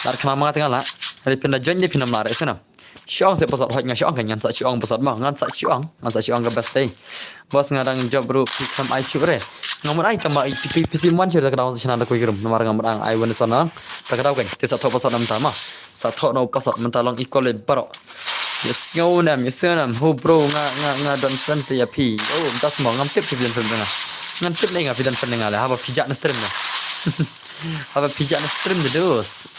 Da at khnang ma nga te nga lah. Hynrei phin da join te phin ym lah re, ïohsngew nam. Shu ong seh password, hooid nga shu ong keiñ, ngan sa shu ong password ma. Ngan sa shu ong, ngan sa shu ong ka best te. Boss nga dang jop ruh phi khlem ai shuh re. Nga mut ai tang ba phi, phi, phi shu mon shuh da ka daw sa shna da ka wei ka rum. Namar nga mut ai wan sa na. Da ka daw keiñ te sa thoh password na mynta ma. Sa thoh noh u password mynta long equal baroh. Ïohsngew nam, ïohsngew nam. Ho bro, nga, nga, nga don friend te ïa phi. Oh, mynta sngewbha ngam tip phi don friend ïa nga. Ngam tip ne nga phi don friend ïa nga le. Haba phi jah na stream ne. Haba phi jah na stream de dos.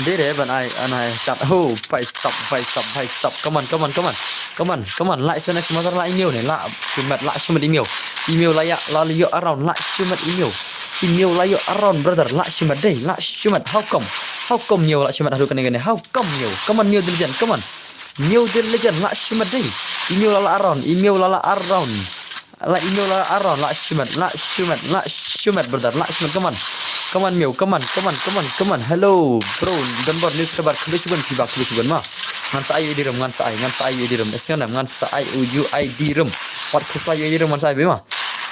Dei re ban ai, an ai chat. Oh, bhai sab, bhai sab, bhai sab. Come on, come on, come on. Come on, come on. Like seven X mother, lah i Miaw ne. Lah shimet, lah shimet i Miaw. I Miaw lah ïa, lah ïoh around, lah shimet i Miaw. I Miaw lah ïoh around, brother, lah shimet dei, lah shimet. How come? How come Miaw lah shimet haduh kane kane? How come Miaw? Come on Miaw the legend, come on. Miaw the legend, lah shimet dei. I Miaw lah lah around, i Miaw lah lah around. Lah i Miaw lah lah around, lah shimet, lah shimet, lah shimet, brother, lah shimet, come on. Come on Miaw, come on, come on, come on, come on. Hello bro, Don Bor news kabar, khublei shibun phi ba, khublei shibun ma. Ngan sa ai u I D room, ngan sa ai, ngan sa ai u I D room. Ïohsngew nam, ngan sa ai u I D room. Wat khuslai u I D room, ngan sa ai beit ma.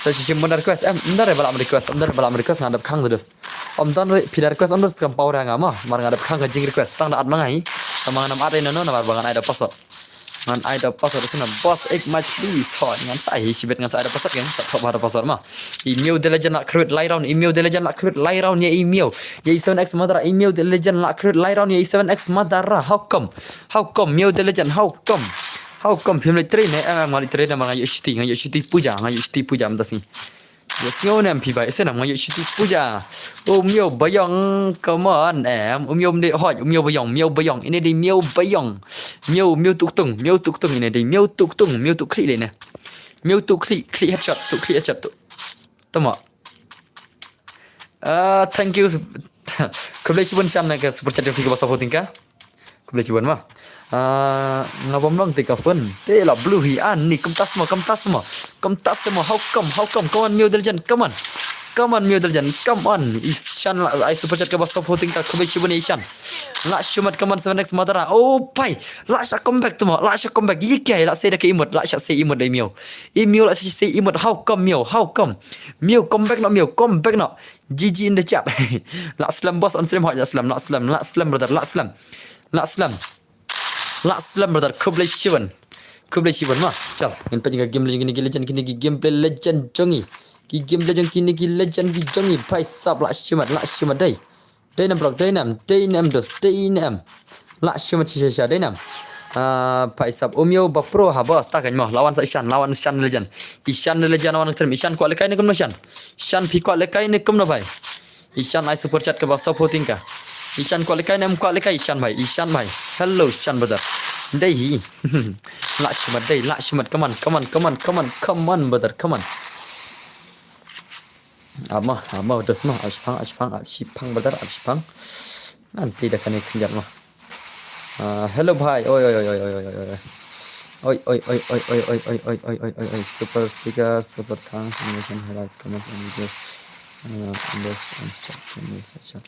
Sa shu shim ban da request, em, ym don re ba lah ban request, ym don re ba lah ban request, nga dep khang de dos. Ym don re, phi da request ym don, kam paw re ha nga ma, mar nga dep khang ka jing request, tang da at ma nga hi. Tang ma nga nam at re no no, namar ba ngan ai da password. Ngan ai da password, ïohsngew nam, boss ek match please, hot, ngan sa ai hi shibit, ngan sa ai da password, ngan sa thoh ba da password ma. I Miaw the legend lah khrut lai round, i Miaw the legend lah khrut lai round ïa i Miaw. Ïa i seven X mother, i Miaw the legend lah khrut lai round ïa i seven X mother, how come? How come Miaw the legend, how come? How come phim leit trei ne? Em, em, nga leit trei namar nga ïoh shuti, nga ïoh shuti puja, nga ïoh shuti puja mynta sngi. Ïohsngew nam phi ba, ïohsngew nam, nga ïoh shuti puja. Oh Miaw Baiong, come on em. Oh Miaw ym dei, hooid, oh Miaw Baiong, Miaw Baiong, ine dei Miaw Baiong. Miaw, Miaw Tuktung, Miaw Tuktung, ine dei Miaw Tuktung, Miaw Tukkhlieh lei ne. Miaw Tukkhlieh, khlieh headshot, Tukkhlieh headshot, Tuk. Tama. Ah, thank you. Khublei shibun Shan na ka super chat jong phi kaba saw phew tyngka. Khublei shibun ma. Ah, nga bym long te ka phone. Te la blue hi ani, kumta sma, kumta sma. Kumta sma. How come? How come? Come on Miaw the legend. Come on. Come on Miaw the legend. Come on. Ishan la ai super chat kaba saw phew tyngka. Khublei shibun Ishan. Lah shimet, come on seven X mother. Oh pai. Lah sha comeback tu ma. Lah sha comeback. Ye kiai lah sei da ka emote. Lah sha sei emote da i Miaw. I Miaw lah sha sei emote. How come Miaw? How come? Miaw come back noh, Miaw come back noh. G G in the chat. Lah slem boss on stream, hooid lah slem, lah slem, lah slem brother, lah slem. Lah slem. Lah slem brother, khublei shibun. Khublei shibun ma. Chal, ngin peit ka gameplay jong kine ki legend, kine ki gameplay legend jong ngi. Ki gameplay jong kine ki legend ki jong ngi. Bhai sab lah shimet, lah shimet dei. Dei nam bro, dei nam, dei nam dos, dei nam. Lah shimet shisha shisha, dei nam. Ah, bhai sab, u Miaw ba pro ha boss, ta keiñ mo. La wan sa Ishan, la wan Ishan the legend. Ishan the legend wan stream, Ishan kwah lehkai ne kumno Ishan? Ishan phi kwah lehkai ne kumno bhai? Ishan ai super chat kaba saw phew tyngka. Ishan kwah lehkai ne em kwah lehkai Ishan bhai, Ishan bhai. Hello Ishan brother. Dei hi. Lah shimet dei, lah shimet, come on, come on, come on, come on, come on brother, come on. Ap ma, ap ma, dos ma, ap shipang, ap shipang, ap shipang brother, ap shipang. Ngan plie da kane khyndiat ma. Ah, hello bhai. Oi oi oi oi oi oi oi oi. Oi oi oi oi oi oi oi oi oi oi oi oi. Super sticker, super thanks, animation, highlights, comments and videos. Ah, and this and chat, and this and chat.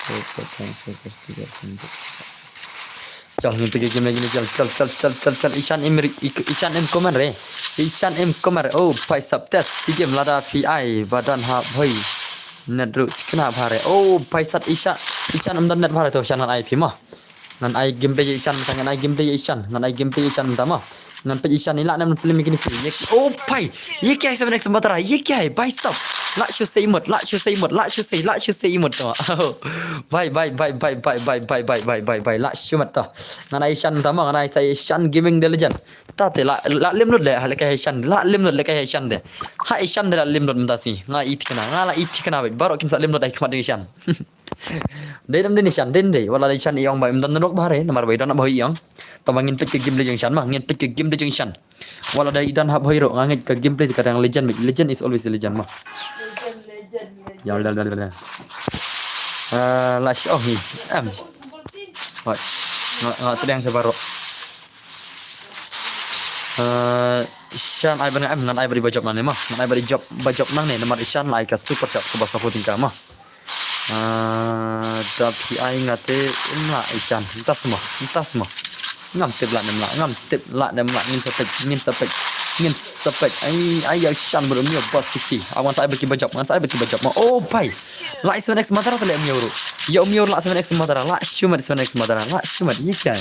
Super thanks, super sticker, and this. Chal, ngin peit ka game lagi ni, chal, chal, chal, chal, chal, chal. Ishan im ri-, ik-, Ishan im comment re. Ishan im comment re. Oh, bhai sab test. Chi game lada phi ai ba don ha bhoi. Net ruh kena bha re. Oh, bhai sab Ishan. Ishan ym don net bha re to, Ishan ngan ai phi ma. Ngan ai gameplay ïa Ishan, ngan ai gameplay ïa Ishan, ngan ai gameplay ïa Ishan mynta ma. Ngan peit Ishan i lah ne em plie ïa kine ki. Ye, oh bhai. Ye kiai seven X mother, ye kiai, bhai sab. Lah shu sei emote, lah shu sei emote, lah shu sei, lah shu sei emote to. Bhai, bhai, bhai, lah shu mat to. Ngan ai Ishan mynta ma, ngan ai sa Ishan Gaming the legend. Ta te lah, lah lim lut le, ha lehkai Ishan, lah lim lut lehkai Ishan de. Ha Ishan de lah lim lut mynta sngi. Nga i thikna, nga lah i thikna beit. Baroh kin sa lim lut ha khmat jong Ishan. Dei nam dei Ishan, dei dei. Wat la Ishan i ong ba im don rok bha re, namar ba i don hap hoi i ong. Tang ba ngin peit ka gameplay jong Ishan ma, ngin peit ka gameplay jong Ishan. Wat la dei i don hap hoi ruh, nga ngeit ka gameplay ka dang legend beit. Legend is always a legend ma. Legend, legend. Ya, la, la, la, la. Eh, la shi, oh, hi. Em. Wat. Nga, nga tdeng sa baroh. Eh, Ishan ai ban em, ngan ai bari ba jop nangne ma. Ngan ai bari jop, ba jop nangne, namar Ishan la ai ka super chat kaba sa phuting ka ma. Eh, da phi ai nga te im lah Ishan. Ntas ma, ntas ma. Ngam tip lah nem lah, ngam tip lah nem lah, ngin sa pek, ngin sa pek, ngin sa pek. Ai, ai, ya Ishan bro, mio bas sikti. Awan sa ai baki ba jop, ngan sa ai baki ba jop ma. Oh, pai. Lah seven X madara tale mio ru. Ya mio lah seven X madara, lah shumat seven X madara, lah shumat. Ye kya?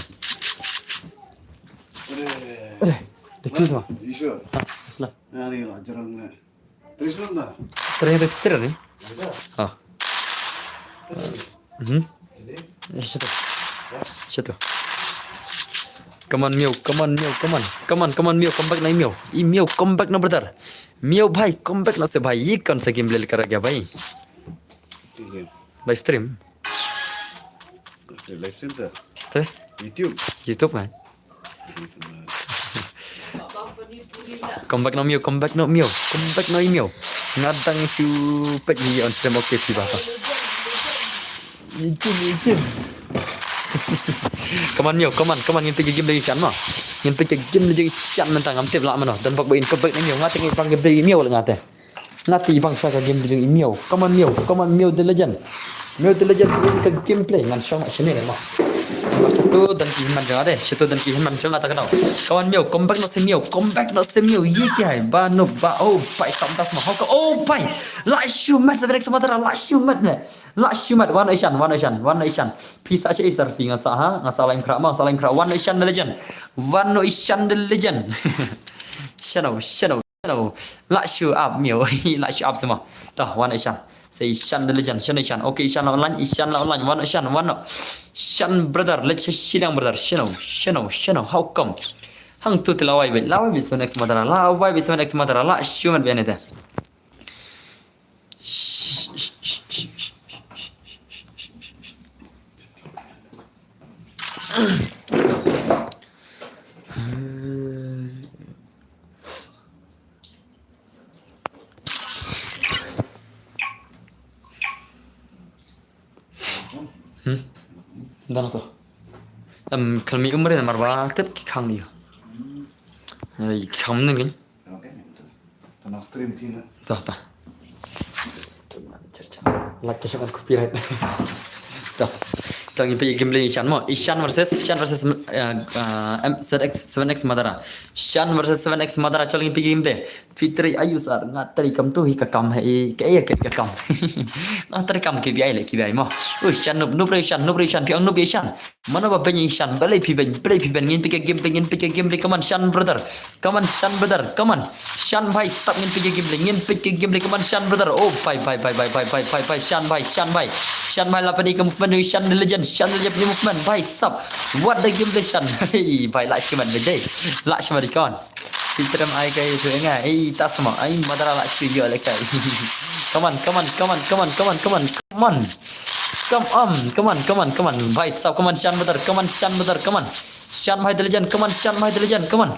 Re, de kyu ma. You sure? Ha, asla. Nga ni lah jarang na. Terus belum dah? Terus terus ni. Ha. Hmm. Eh, situ. Situ. Come on, Mio. Come on, Mio. Come on. Come on, come on, Mio. Come back na, Mio. I Mio, come back na, brother. Mio bhai, come back na se bhai. Ye kaun sa game le kar gaya bhai. Live stream. Live stream sa? Te? YouTube. YouTube kan? Come back na Mio, come back na Mio, come back na Mio. Nga dang shu pek hi on stream, okay, tiba ta. Ijin, ijin. Come on Mio, come on, come on, ngin pek game lagi Ishan ma. Ngin pek game lagi Ishan, mentang ngam tip lah mano. Dan bak ba in, come back na Mio, nga teng i pang game lagi Mio lah nga te. Nga te i bang sa ka game de jong i Mio. Come on Mio. Come on Mio the legend. Mio the legend in ka gameplay. Ngan shong shane ma. Ba shatu dan ki hynmen jong nga de. Shatu dan ki hynmen jong nga ta ka dau. Come on Mio. Come back na se Mio. Come back na se Mio. Ye ki hai. Ba no ba. Oh pai, sam das ma. Hok. Oh pai. La shumat seven X madara. La shumat ne. La shumat. Wan Ishan. Wan Ishan. Wan Ishan. Pisa shi isar fi nga sa ha. Nga sa lain kra ma. Nga sa lain kra. Wan Ishan the legend. Wan Ishan the legend. Shano. Shano. Hello. Lah shu ap Mio. Lah shu ap semua. Tah, wan Ishan. Say Ishan the legend. Shano Ishan. Okay, Ishan lah online. Ishan lah online. Wan Ishan, wan. Ishan brother. Let's say Shilang brother. Shano, shano, shano. How come? Hang tu te lawai bit. Lawai bit seven X madara. Lawai bit seven X madara. Lah shu mat bit ane te. Hmm? Dan to. Em, kalmi umre namar ba tep ki khang ni. Ai, ki khang ni. Okay, betul. Tang stream phi na. Tah, tah. Like ka shang copyright. Tah. Tang ngin peit game lagi Ishan mo. Ishan versus, Ishan versus, uh, uh, M Z X, seven X Madara. Ishan versus seven X Madara. Chal ngin peit game. Fitri Ayusar, nga tari kam tu hi ka kam hi, ka eh ka, ka kam. Nga tari kam ki bi ai le ki bi ai mo. Ui, Shan noob, noob re Shan, noob re Shan, phi ong noob re Shan. Mano ba beng Shan, balei phi beng, balei phi beng, ngin peit ka game, ngin peit ka game, come on Shan brother. Come on Shan brother, come on. Shan bhai, sap ngin peit ka game, ngin peit ka game, come on Shan brother. Oh, bhai, bhai, bhai, Shan bhai, Shan bhai. Shan bhai, la peit ka movement, Shan the legend, Shan the legend movement, bhai, sap. What the game, Shan. Hey, bhai, la shi man, dei. La shi man, kon. Fitrem ai kai su nga. Ei, ta sma. Ai, Madara la shu yo le kai. Come on, come on, come on, come on, come on, come on. Come on, come on, come on, come on. Bhai sab, come on, Shan brother, come on, Shan brother, come on. Shan bhai the legend, come on, Shan bhai the legend, come on.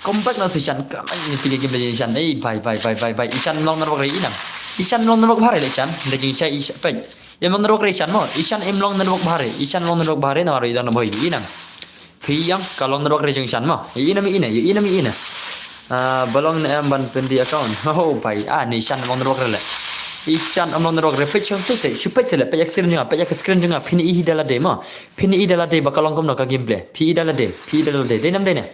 Come back na si Shan, come on, ni pili game Shan. Ei, bhai, bhai, bhai, bhai, bhai. Ishan long narok re inam. Ishan long narok bhare le Shan. Daging Shan, Ishan, bhai. Im long narok re Ishan mo. Ishan im long narok bhare. Ishan long narok bhare na maro idang na bhai inam. Phi ïang ka long network re jong Ishan mo. Ïa ine, ïa ine, ïa ine, ïa ine. Ah, ba long ne em ban pyndonkam account. Oh, bhai. Ah, ne Ishan long network re le. Ishan long network re, peit shong tu se, shu peit se le, peit ïa ka screen jong nga, peit ïa ka screen jong nga, phin i hi da lade mo. Phin i da lade ba ka long kumno ka gameplay. Phi i da lade, phi i da lade. Dei nam dei ne.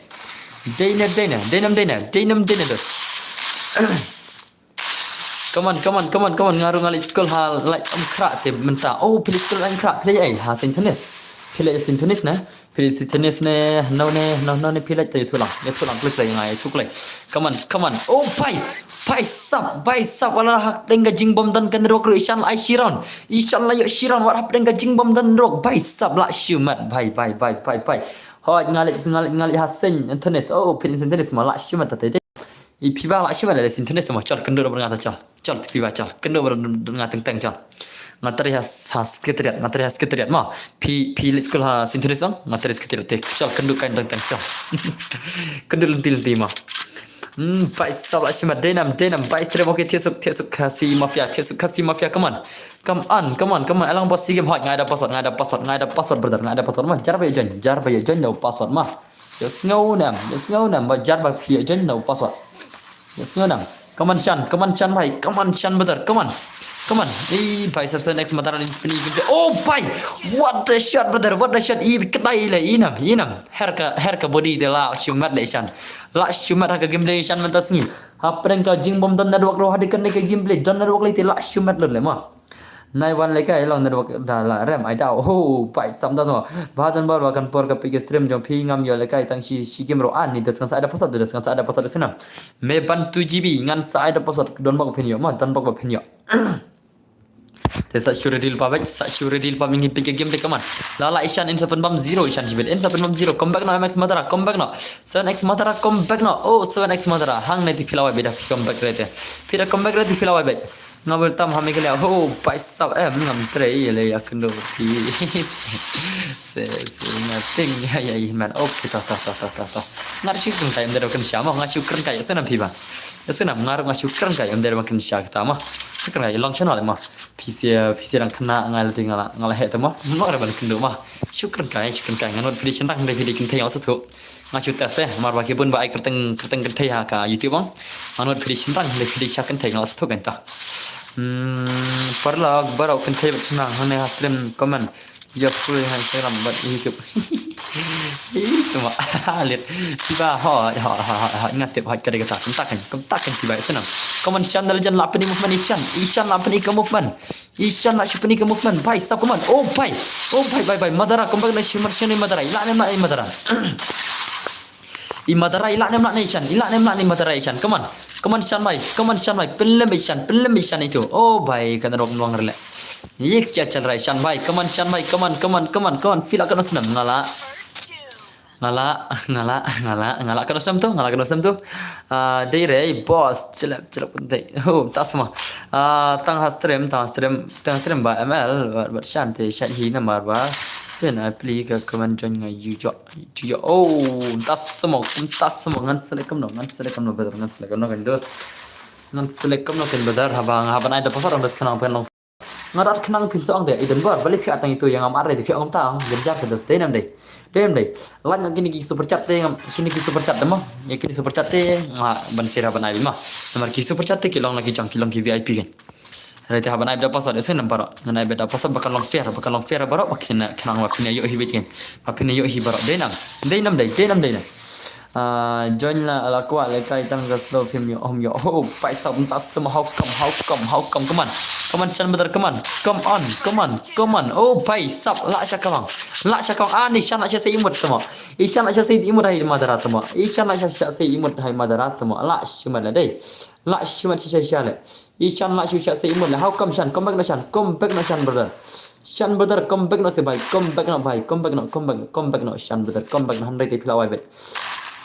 Dei ne, dei ne, dei nam dei ne, dei nam dei ne dos. Come on, come on, come on, come on. Nga ruh nga leit skul ha Laitumkhrah te mynta. Oh, phi leit skul Laitumkhrah, phi leit ei ha Saint Thonis. Phi leit Saint Thonis ne? Phi leit Saint Thonis ne? No ne, no, no ne phi leit te ïathuh lang. Ïathuh lang, phi leit nga ïathuh lang. Come on, come on. Oh, bhai. Bhai sab, bhai sab. Wala hapdeng ka jingbym don ka network ruh Ishan la ai shi round. Ishan la ïoh shi round, wat hapdeng ka jingbym don network. Bhai sab la shu mat. Bhai, bhai, bhai, bhai, bhai. Hoi, nga leit, nga leit, nga leit ha Saint Thonis. Oh, phi leit Saint Thonis ma la shu mat ta te. I phi ba la shi ba la Saint Thonis mo, chal kynduh bad nga ta chal. Chal phi ba chal. Kynduh bad nga teng teng chal. Nga trei ha, ha Secretariat, nga trei ha Secretariat mo. Phi, phi leit skul ha Saint Thonis mo, nga trei Secretariat te. Chal kynduh kai teng teng chal. Kynduh lynti lynti mo. Hmm, bhai sab la shimet, dei nam, dei nam, bhai stream, okay, thiah suk, thiah suk Khasi Mafia, thiah suk Khasi Mafia, come on. Come on, come on, come on. Alang boss game hot, ngai da password, ngai da password, ngai da password, brother, ngai da password ma. Jar ba ïa join, jar ba ïa join da u password ma. Ïa sngew nam, ïa sngew nam, ba jar ba phi ïa join da u password. Ïa sngew nam. Come on Shan, come on Shan bhai, come on Shan brother, come on. Come on. Ei bhai sab, seven X Mataram in spin, oh bhai. What the shot brother, what the shot. I kdai le, i nam, i nam. Her ka, her ka body de la shimet le Shan. La shimet ha ka game de Shan mynta sngi. Hapdeng ka jingbym don network ruh, hadien kane ka game de don network lei te la shimet lut le ma. Nai wan lei kai long network da la rem ai dau. Ho, bhai sab da so. Ba don bor ba kan por ka phi ka stream jong phi ngam ïoh lei kai tang shi, shi game ruh. Ani dos ngan sa ai da password, dos ngan sa ai da password snam. Me ban two G B ngan sa ai da password, don bok phin ïoh ma, don bok ba phin ïoh. Te sa shu ready lypa beit, sa shu ready lypa, mynta phi ka game de, come on. La la Ishan, in sa pynbam zero, Ishan shibit, in sa pynbam zero, come back noh, M X Mataram, come back noh. Seven X Mataram, come back noh. Oh, seven X Mataram, hangne te phi la wai beit da phi come back re te. Phi da come back re te phi la wai beit. Nga bel tam ha Meghalaya, oh, bhai sab em, ngam trei ïa le ïa kynduh phi. Se, se, nga ting ïa, ïa, ïa, man. Okay, ta, ta, ta. Nga shu kren kai em dei ban kren sha mo, nga shu kren kai, ïa snam phi ba. Ïa snam nga ruh nga shu kren kai em dei ban kren sha kita mo. Shu kren kai long channel mo. Phi se, phi se dang kena nga la dei nga la, nga la heh te mo. Mo re ban kynduh mo. Shu kren kai, shu kren kai, nga nud phi dei shynrang, dei phi dei kynthei nga la sngewthuh. Nga shu test te, mar ba ki bun ba ai kyrteng, kyrteng kynthei ha ka YouTube ong. Nga nud phi dei shynrang, dei phi dei sha kynthei nga la sngewthuh kynta. Hmm, paralok baroh kynthei bad shynrang hangne ha stream, comment. Ïa full ha Instagram bad YouTube. Ih, tu ma. Lit. Tiba ho, ho, ho, ho, ho. Nga tip hot ka dei kata. Kumta kan, kumta kan tiba Ishan. Come on Shan, da la jan la pyni movement Ishan. Ishan la pyni ka movement. Ishan la shu pyni ka movement. Bhai sab, come on. Oh bhai. Oh bhai, bhai, bhai. Mataram, come back na shu mar shu ni Mataram. Ila ne ma Mataram. I Mataram, ila ne mla ne Ishan, ila ne mla ne Mataram Ishan. Come on. Come on Shan bhai, come on Shan bhai. Pynlem Ishan, pynlem Ishan itu. Oh bhai, ka network mlong rele. Ye kya chal raha hai Shan bhai? Come on Shan bhai, come on, come on, come on, come on. Phi la kano snem, nga la. Nga la, nga la, nga la, nga la kano snem tu, nga la kano snem tu. Ah, dei re, boss, chelep, chelep, dei. Oh, tas mo. Ah, tang ha stream, tang ha stream, tang ha stream ba M L, ba, ba Shan te, Shan hi namar ba. Phin ai pli ka comment join nga yu jo. Ju ya, oh, mynta sa mo, mynta sa mo, ngan select kumno, ngan select kumno brother, ngan select kumno kan dos. Ngan select kumno kan brother, haba, haba nai da password dos khnang phin long. Nga rat khnang phin sa ong de, i don bor, balei phi ïa tang itu ïa ngam ar re, phi ong tang, ganjar ka dos, dei nam dei. Dei nam dei. Like nga kine ki super chat te, ngam, kine ki super chat de mo. Ïa kine super chat te, nga ban sira ban ai beit mo. Namar ki super chat te ki long la ki jong, ki long ki V I P kan. Hynrei te haba nai beit da password, ïa snam baroh. Ngan ai beit da password ba kan long fair, ba kan long fair baroh, ba kin, kin nang ba phin ïoh hi beit kan. Ba phin ïoh hi baroh. Dei nam. Dei nam dei, dei nam dei na. Ah, join la, la kwah le kai tang ka slow phim ïoh, hom ïoh. Oh, bhai sab mynta sa mo, how come, how come, how come, come on. Come on, Shan brother, come on. Come on, come on, come on. Oh, bhai sab, la sha kawang. La sha kawang. Ah, ni Shan la sha sa imut sa mo. Ishan la sha sa imut hai Mataram sa mo. Ishan la sha sa imut hai Mataram sa mo. La sha imut la dei. La shu mat shisha shisha le. Ishan la shu sha sa imut le. How come Shan? Come back noh Shan. Come back noh Shan brother. Shan brother, come back noh se bhai. Come back noh bhai. Come back noh, come back, come back noh Shan brother. Come back noh, hynrei te phi la wai beit.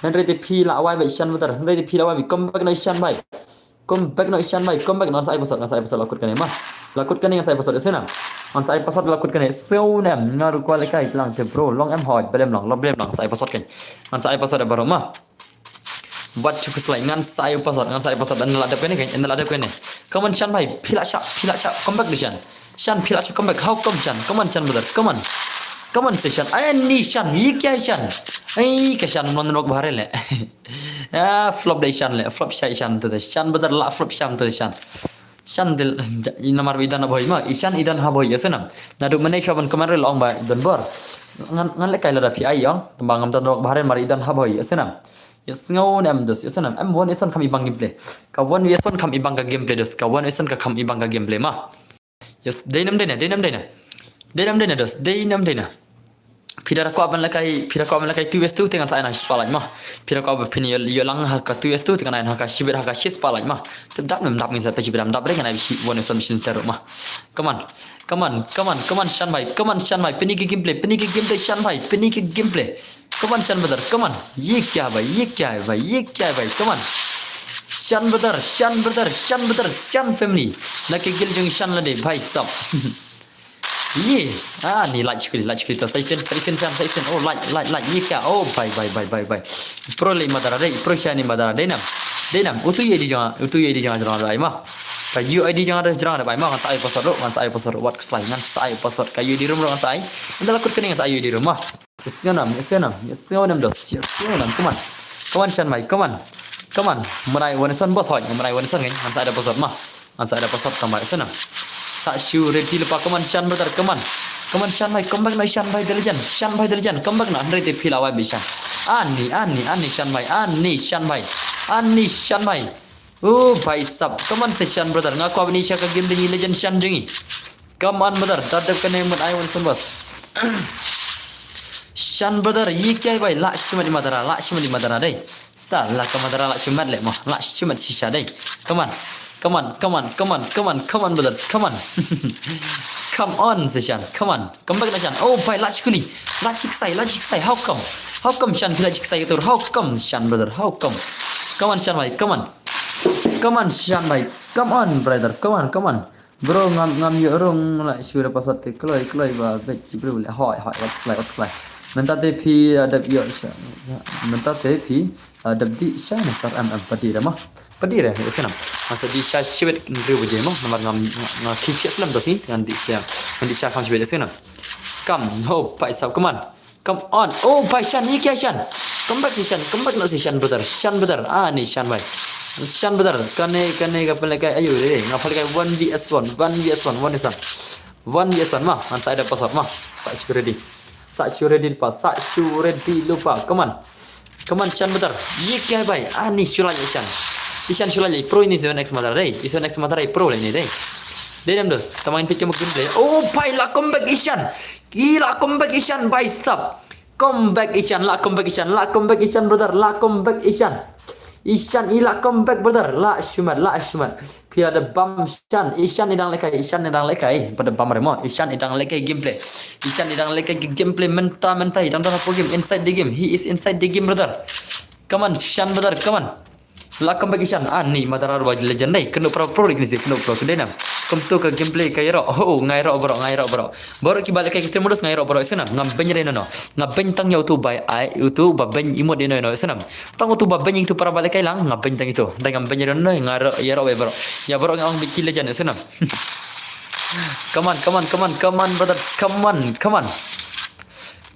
Hynrei te phi la wai beit Shan brother. Hynrei te phi la wai beit. Come back noh Shan bhai. Come back noh Shan bhai. Come back noh, ngan sa ai password, ngan sa ai password, la kut kane ma. La kut kane, ngan sa ai password, ïa snam. Ngan sa ai password, la kut kane. Snam, nga ruh kwah le kai tlang te bro. Long em hoi. Balem long, long balem long. Ngan sa ai password kan. Ngan sa ai password baroh ma. Wat shu khuslai, ngan sa ai u password, ngan sa ai u password, ngan la dep kane, ngan la dep kane. Come on Shan bhai, phi la sha, phi la sha, come back de Shan. Shan, phi la sha, come back, how come Shan? Come on Shan brother, come on. Come on se Shan, ai ni Shan, ye kya hai Shan? Ai ka Shan, mlon nok bahar le. Ah, flop de Shan le, flop sha Shan te de. Shan brother la flop Shan te de Shan. Shan dil, i namar i don ha bhoi ma, i Shan i don ha bhoi, ïa snam. Naduh mynne shuwa ban comment re la ong ba don bor. Ngan, ngan leh kai lada phi ai ong, tang ba ngam don nok bahar mar i don ha bhoi, ïa snam. Ïa sngew ne em dos, ïa snam. Em one v one kham i bang gameplay. Ka one v one kham i bang ka gameplay dos, ka one v one ka kham i bang ka gameplay ma. Ïa s-, dei nam dei na, dei nam dei na. Dei nam dei na dos, dei nam dei na. Phi da kwah ban leh kai, phi da kwah ban leh kai two v two te ngan sa ai na spotlight ma. Phi da kwah ba phin ïoh, ïoh lang ha ka two v two te ngan ai na ha ka shibit ha ka shi spotlight ma. Te dap nam dap ngin sa pe shibit dam dap re ngan ai shi one v one machine teru ma. Come on. Come on, come on, come on Shan bhai. Come on Shan bhai. Pyni ka gameplay, pyni ka gameplay Shan bhai. Pyni ka gameplay. Come on Shan brother, come on. Ye kya hai bhai, ye kya hai bhai, ye kya hai bhai. Come on. Shan brother, Shan brother, Shan brother, Shan family. Na ki guild jong Shan la de bhai sab. Ye. Ah, ni light shukri, light shukri to. Sa isen, sa isen, Shan, sa isen. Oh, light, light, light. Ye kya? Oh, bhai, bhai, bhai, bhai, bhai. Pro le Mataram de, pro Shan ni Mataram de nam. Dei nam, utu U I D jong nga, utu U I D jong nga jrong da bai ma. Ka U I D jong nga jrong da bai ma, ngan sa ai password ruh, ngan sa ai password ruh, wat khuslai, ngan sa ai password, ka U I D ruh ngan sa ai. Nda la kut kane ngan sa ai U I D ruh ma. Ïa sngew nam, ïa sngew nam, ïa sngew nam dos, ïa sngew nam, come on. Come on, Shan bhai, come on. Come on, mynta wan son boss hoi, mynta wan son ngan, ngan sa ai da password ma. Ngan sa ai da password tang bhai, ïa sngew nam. Sa shu ready lypa, come on, Shan brother, come on. Come on, Shan bhai, come back noh, Shan bhai, the legend, Shan bhai, the legend, come back noh, hynrei te phi la wai beit Shan. Ani, ani, ani, Shan bhai, ani, Shan bhai. Ani, Shan bhai. Oh, bhai sab. Come on, se Shan brother. Nga kwah ban ïa sha ka game de ngi legend Shan jong ngi. Come on, brother. Da dep kane mynta wan son boss. Shan brother, ye kya hai bhai? La shimet i Madara, la shimet i Madara dei. Sa la ka Madara la shimet le mo. La shimet shisha dei. Come on. Come on, come on, come on, come on, come on, brother. Come on. Come on, se Shan. Come on. Come back na Shan. Oh, bhai, la shi kuli. La shi ksai, la shi ksai. How come? How come Shan phi la shi ksai tur? How come, Shan brother? How come? Come on, Shan bhai. Come on. Come on, Shan bhai. Come on, brother. Come on, come on. Bro, ngam, ngam ïoh rung la shu da password te kloi, kloi ba beit ki bro le. Hoi, hoi, wat slai, wat slai. Mynta te phi, uh, dep ïoh sha. Mynta te phi, uh, dep dih sha ne sar am, am, padi da ma. Padi da, ïa sngew nam. Masa dih sha shibit hynriew baje ma. Namar ngam, nga, nga ki fiat lem to si, ngan dih sha. Ngan dih sha kham shibit, ïa sngew nam. Come, ho, bhai sab, come on. Come on. Oh, bhai Shan, ye kya Shan? Come back se Shan, come back noh se Shan brother, Shan brother. Ani Shan bhai. Shan brother, kane, kane ka pynlehkai ayu re. Nga pynlehkai one V S one, one V S one, one V S one. One V S one ma, ngan sa ai da password ma. Sa shu ready. Sa shu ready lypa, sa shu ready lypa. Come on. Come on, Shan brother. Ye kya hai bhai? Ani shu lai Shan. I Shan shu lai pro ini seven X Madara dei. I seven X Madara pro le ini dei. Dei nam dos. Tang ma ngin peit ka gameplay. Oh bhai, la come back i Shan. I la come back i Shan, bhai sab. Come back i Shan, la come back i Shan, la come back i Shan, brother, la come back i Shan. I Shan i la come back, brother, la shimet, la shimet. Phi la da bam Shan, i Shan i dang lehkai, i Shan i dang lehkai, ba da bam re mo, i Shan i dang lehkai gameplay. I Shan i dang lehkai gameplay mynta, mynta, i dang don hapoh game, inside the game, he is inside the game, brother. Come on, Shan, brother, come on. La come back i Shan. Ani Madara ruh ba legend dei. Kynduh pro pro kine si, kynduh pro kynduh nam. Kumto ka gameplay ka ïaroh. Ho, nga ïaroh baroh, nga ïaroh baroh. Baroh kiba lehkai ki stream modus nga ïaroh baroh, ïa sngew nam. Nga beiñ re no no. Nga beiñ tang ïa utu ba ai, utu ba beiñ emote ïa no no, ïa sngew nam. Tang utu ba beiñ ïa utu para ba lehkai lang, nga beiñ tang ïa utu. Dang ngam beiñ re no no, nga ïaroh, ïaroh baroh. Ïa baroh nga ong beit ki legend, ïa sngew nam. Come on, come on, come on, come on, brothers. Come on, come on.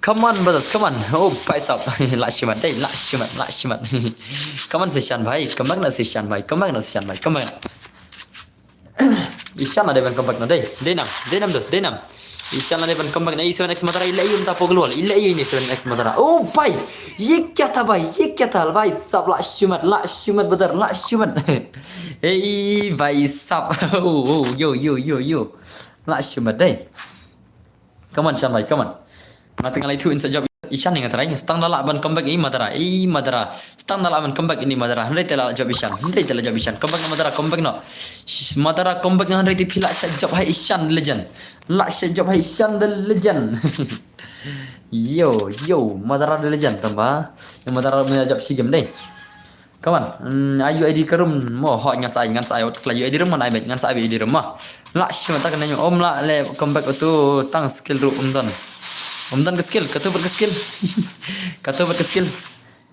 Come on, brothers, come on. Oh, bhai sab. La shimet dei, la shimet, la shimet. Come on, se Shan bhai. Come back na se Shan bhai. Come back na se Shan bhai. Come back. I Shan la dei ban come back na dei. Dei nam, dei nam dos, dei nam. I Shan la dei ban come back na i seven X Madara. I leh ïa mynta hapoh global. I leh ïa ini seven X Madara. Oh, bhai. Ye kya tha bhai? Ye kya tha bhai? Sab la shimet, la shimet brother, la shimet. Hey, bhai sab. Oh, oh, yo, yo, yo, yo. La shimet dei. Come on, Shan bhai, come on. Nga teng ngan leit thuh in sa jop i Shan, nga try. Stang da lah ban come back i Madara, i Madara. Stang da lah ban come back ini Madara. Hynrei te la jop i Shan. Hynrei te la jop i Shan. Come back na Madara, come back na. Shish, Madara, come back na, hynrei te phi la sa jop hai i Shan the legend. La sa jop hai i Shan the legend. Yo, yo, Madara the legend tang ba. Ïa Madara mynta jop shi game dei. Come on. Mm, ai U I D ka room mo, ho, ngan sa ai, ngan sa ai, wat khuslai U I D room ngan ai beit, ngan sa ai U I D room mo. La shimet ta kane, ym lah leh come back utu, tang skill ruh ym don. Ym don ka skill, katu pat ka skill. Katu pat ka skill.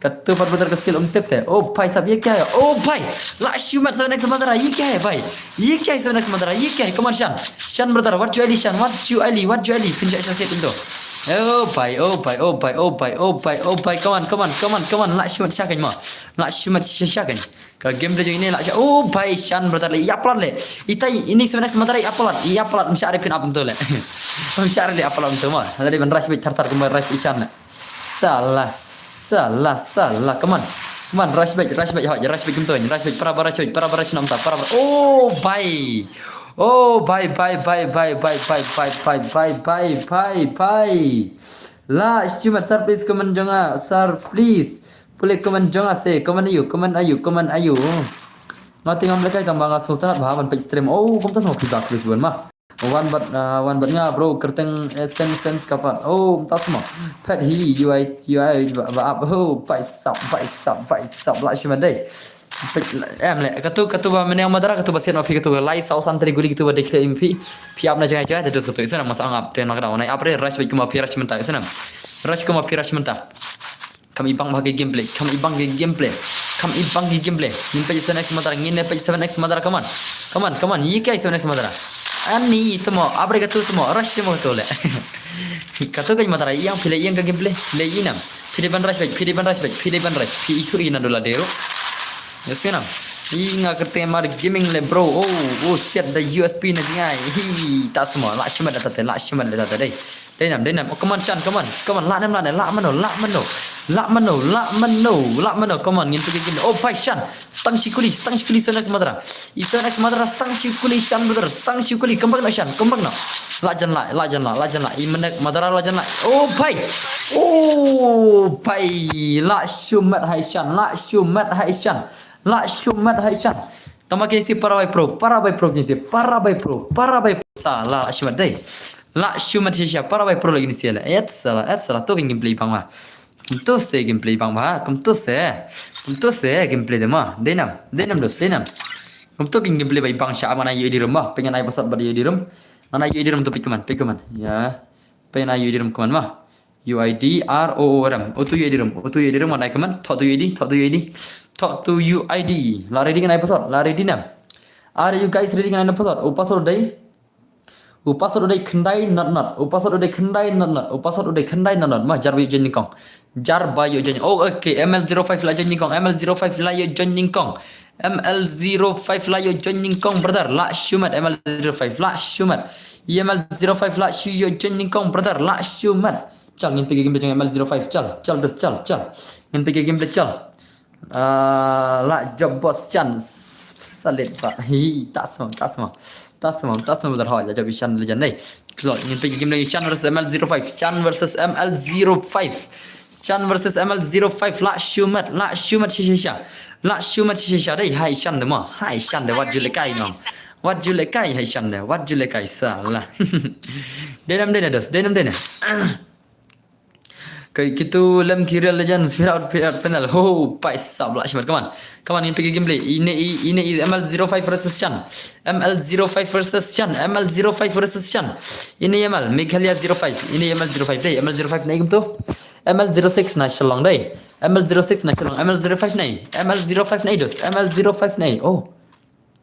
Katu pat brother ka skill ym tip te. Oh bhai sab, ye kya hai? Oh bhai. La shimet seven X Madara, ye kya hai bhai? Ye kya hai seven X Madara, ye kya hai? Come on Shan. Shan brother, wat ju ai lei Shan, wat ju ai lei, wat ju ai lei. Phin shah shah set into. Oh bhai, oh bhai, oh bhai, oh bhai, oh bhai, oh bhai. Come on, come on, come on, come on. La shimet sha kane mo. La shimet sha, sha kane. Ka game de jong ine la sha. Oh bhai, Shan brother le, i upload le. Itai ini seven X Madara i upload, i upload, ym shah re phin up into le. Ym shah re upload into mo. La dei ban rush beit thar thar kumba rush i Shan le. Salah. Salah, salah. Come on. Come on, rush beit, rush beit, hoi, rush beit kumto, rush beit, para ba rush beit, para ba rush namta, para ba. Oh bhai. Oh bhai, bhai, bhai. La shimet sir, please comment jong nga, sir, please. Pule comment jong nga se, comment ayu, comment ayu, comment ayu. Nga te ngam lehkai tang ba nga sngewtynnat bha ban peit stream. Oh, kumta sngewbha phi ba please bun ma. Wan bad, ah, wan bad nga bro, kyrteng, eh, Sen Sen Skapat. Oh, kumta sngewbha. Phet hi, U I, U I ba, ba ap. Oh, bhai sab, bhai sab, bhai sab, la shimet dei. Peit, em le, katu, katu ba mynne Madara, katu ba siat ma phi, katu lai saw san tylli guli, katu ba dei khlem phi. Phi ap na jngai jngai, te dus katu, ïa snam, masa ngap te na ka daw, nai ap re, rush beit kumba phi rush mynta, ïa snam. Rush kumba phi rush mynta. Kam i bang bha ki gameplay, kam i bang ki gameplay, kam i bang ki gameplay. Ngin peit seven X Madara, ngin peit seven X Madara, come on. Come on, come on, ïa ki seven X Madara. Ani tamo, abre ka tu tamo, rush tamo tu le. Ka tu ka Madara, ïa phi le ïa ka gameplay, le ïa nam. Phi dei ban rush beit, phi dei ban rush beit, phi dei ban rush. Phi itu ïa na dola dero. Ïa sngewbha. Ïa nga kyrteng Mar Gaming le bro. Oh, oh, set da U S P na jngai. Hi, ta sngewbha, la shimet da ta te, la shimet da ta te dei. Dei nam, dei nam. Oh, come on, Shan, come on. Come on, la nam, la nam, la mano, la mano. La mano, la mano, la mano. Come on, ngin peit ki game. Oh, bhai Shan. Stang shi kuli, stang shi kuli seven X Madara. I seven X Madara, stang shi kuli Shan brother, stang shi kuli. Come back no Shan, come back no. La jan la, la jan la, la jan la. I menek Madara la jan la. Oh, bhai. Oh, bhai. La shimet hai Shan, la shimet hai Shan. La shimet hai Shan. Tama ke si para bai pro, para bai pro ke si, para bai pro, para bai pro. Sa la shimet dei. La shimet shisha, para bai pro lagi ni si la. Et sala, et sala, tu kin gameplay bang ma. Kumtu se gameplay bang ba, kumtu se. Kumtu se gameplay de ma. Dei nam, dei nam dos, dei nam. Kumtu kin gameplay bai bang sha mana yu di room ba. Pengen ai pasat ba yu di room. Mana yu di room tu pik keman, pik keman. Ya. Pengen ai yu di room keman ma. U I D R O O R M. O tu U I D room. O tu U I D room, mana ai keman. Thok tu U I D, thok tu U I D. Thok tu U I D. La ready kan ai pasat, la ready nam. Are you guys ready kan ai pasat? O pasat dei. U pasat u dei khyndai not not. U pasat u dei khyndai not not. U pasat u dei khyndai not not. Ma jar ba ïoh join nyngkong. Jar ba ïoh join. Oh, okay. M L zero five la join nyngkong. M L zero five la ïoh join nyngkong. M L zero five la ïoh join nyngkong brother. La shimet M L zero five. La shimet. M L zero five la shu ïoh join nyngkong brother. La shimet. Chal ngin peit ki game jong M L zero five. Chal, chal dos, chal, chal. Ngin peit ki game chal. Ah, la jop boss Shan. Salit ba. Hi, ta sngewbha, ta sngewbha. Ta sngewbha, ta sngewbha brother, ho, la jop Shan le jan dei. So, ngin peit ki game Shan versus M L zero five. Shan versus M L zero five. Shan versus M L zero five. La shimet, la shimet shisha. La shimet shisha dei. Hai Shan de ma. Hai Shan de, wat ju le kai nong. Wat ju le kai hai Shan de. Wat ju le kai sala. Dei nam dei na dos. Dei nam dei na. Kai kitu lem ki Real Legends without, without panel. Ho, pai sap la shimet. Come on. Come on, ngin peit ki gameplay. Ine i, ine i M L zero five versus Shan. M L zero five versus Shan. M L zero five versus Shan. Ine M L, Meghalaya zero five. Ine M L zero five dei. M L zero five na i kumtu. M L zero six na Shillong dei. M L zero six na Shillong. M L zero five na i. M L zero five na i dos. M L zero five na i. Oh.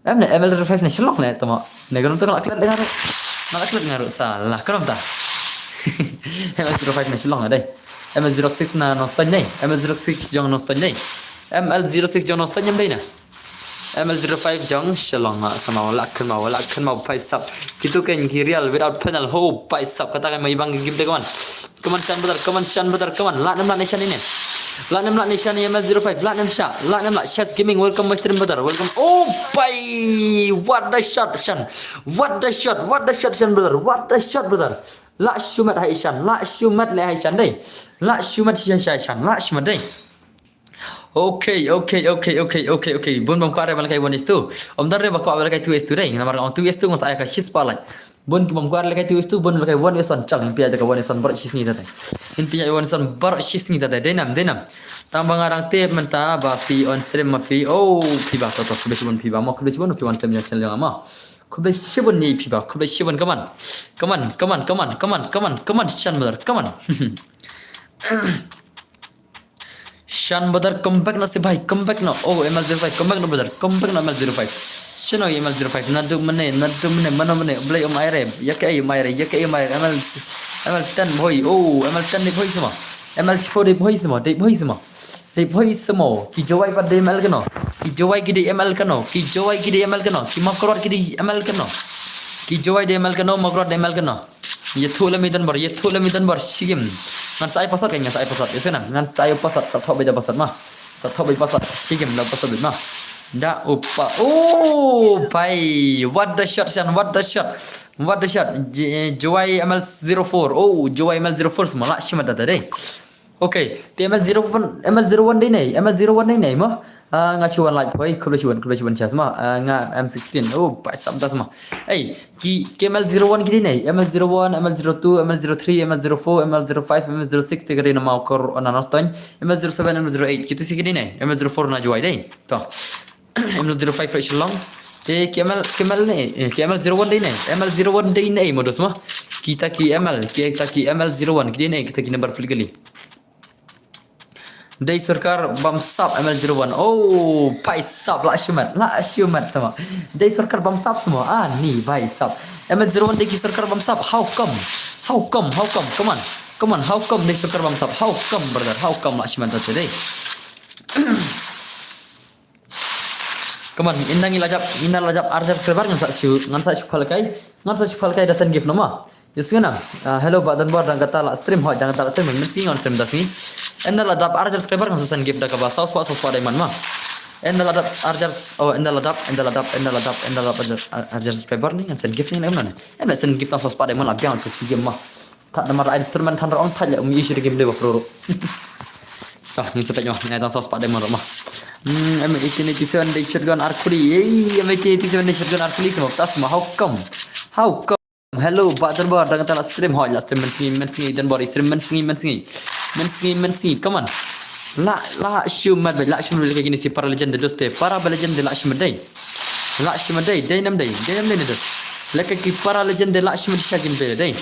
Em ne M L zero five ne Shillong ne tamo. Ne gunung tu nga la klet nga ruh. Nga la klet nga ruh sala. Kano ta? M L zero five ne Shillong ne dei. M L zero six na Nongstoiñ ne. M L zero six jong Nongstoiñ ne. M L zero six jong Nongstoiñ em dei na. M L zero five jong Shillong la kynmaw, la kynmaw, la kynmaw, pai sap. Kitu kein ki Real without panel, ho, pai sap. Kata kein ma i bang ki game te kawan. Come on, Shan brother, come on, Shan brother, come on. La nam la ne Shan ine. La nam la ne Shan M L zero five, la nam sha. La nam la Shaz Gaming, welcome my stream brother, welcome. Oh, pai! What the shot, Shan. What the shot, what the shot, Shan brother. What the shot, brother. La shimet hai Shan, la shimet le hai Shan dei. La shimet Shan, Shan, Shan, la shimet dei. Okay, okay, okay, okay, okay, okay. Bun bam kwah re ban kai one is two. Om dar re ba kwah ban kai two is two dei. Namar ong two is two ngas ai ka shis pa lai. Bun ki bam kwah re kai two is two, bun le kai one is one. Chal, ngin pia ka one is one bar shisngi ta te. Ngin pia one is one bar shisngi ta te. Dei nam, dei nam. Tang ba nga dang tip mynta ba phi on stream ma phi. Oh, phi ba to to. Khublei shibun phi ba mo. Khublei shibun phi on stream jong channel jong ma. Khublei shibun ni phi ba. Khublei shibun, come on. Come on, come on, come on, come on, come on, come on. Shan brother, come back no se bhai, come back no. Oh, M L zero five, come back no brother, come back no M L zero five. Shano M L zero five, nadu mane, nadu mane, mano mane, blai um aire, yake ai um aire, yake ai um aire, M L, M L ten bhoi, oh, M L ten de bhoi samo. M L four de bhoi samo, de bhoi samo. De bhoi samo, ki Jowai pat de M L kano, ki Jowai ki de M L kano, ki Jowai ki de M L kano, ki Makrot ki de M L kano. Ki Jowai de M L kano, Makrot de M L kano. Ïathuh lem i donbor, ïathuh lem i donbor, shigim. Ngan sa ai password kan, ngan sa ai password. Ïa sngewbha, ngan sa ai password, sa thoh beit da password ma. Sa thoh beit password, shigim da password beit ma. Da upa. Oh, bhai. What the shot, Shan, what the shot. What the shot. J-, Jowai M L zero four. Oh, Jowai M L zero four samo la shimet da dei. Okay, te M L zero one, M L zero one dei nei, M L zero one dei nei mo. Ah, nga shu wan like hoi, khublei shibun, khublei shibun chas mo. Ah, nga M sixteen. Oh, pai sam tas mo. Ei, ki, ki M L zero one ki dei nei, M L zero one, M L zero two, M L zero three, M L zero four, M L zero five, M L zero six te ka dei na Mawkyrwat na Nongstoiñ, M L zero seven, M L zero eight, kitu shi ki dei nei, M L zero four na Jowai dei. To. M L zero five Shillong. Te ki M L, ki M L nei, eh, ki M L zero one dei nei, M L zero one dei nei mo dos mo. Kita ki M L, kita ki M L zero one ki dei nei, kita ki number plate kali. Dei sorkar bamsap M L zero one. Oh, bhai sab, lah shimet, lah shimet tama. Dei sorkar bamsap semua. Ah, ni bhai sab. M L zero one dei ki sorkar bamsap. How come? How come? How come? Come on. Come on, how come dei sorkar bamsap? How come, brother? How come lah shimet tama dei? Come on, inda ngi la jap, inda la jap arjar subscriber ngan sa shu, ngan sa shu phalkai, ngan sa shu phalkai da send gift nama. Yusngena. Ah, hello, ba don bor dang kata la stream, hoi dang kata la stream, mynsngi ngan stream da sngi. Ynda la dap arjar subscriber ngan sa send gift da kaba saw spah, saw spah diamond ma. Ynda la dap arjar, oh, ynda la dap, ynda la dap, ynda la dap, ynda la dap arjar, ar-, arjar subscriber ni ngan send gift ni lem na ni. Ynda send gift saw spah diamond la biang tu si game ma. Thad namar ai tournament than rong thad le um issue game le ba pro. Tah, ngin sa peit ma, ngai tang saw spah diamond ma. Hmm, M eighteen eighty-seven dei shotgun ar kuli. Ei, M eighteen eighty-seven dei shotgun ar kuli sama tas ma. How come? How come? Hello, ba don bor dang kata la stream, hoi la stream mynsngi, mynsngi don bor stream mynsngi, mynsngi. Mynsngi, mynsngi. Come on. La, lah shimet, lah shimet leka kini si para legend de doste. Para ba legend de lah shimet dei. Lah shimet dei, dei nam dei, dei nam dei ne dos. Leka ki para legend de lah shimet sha game dei.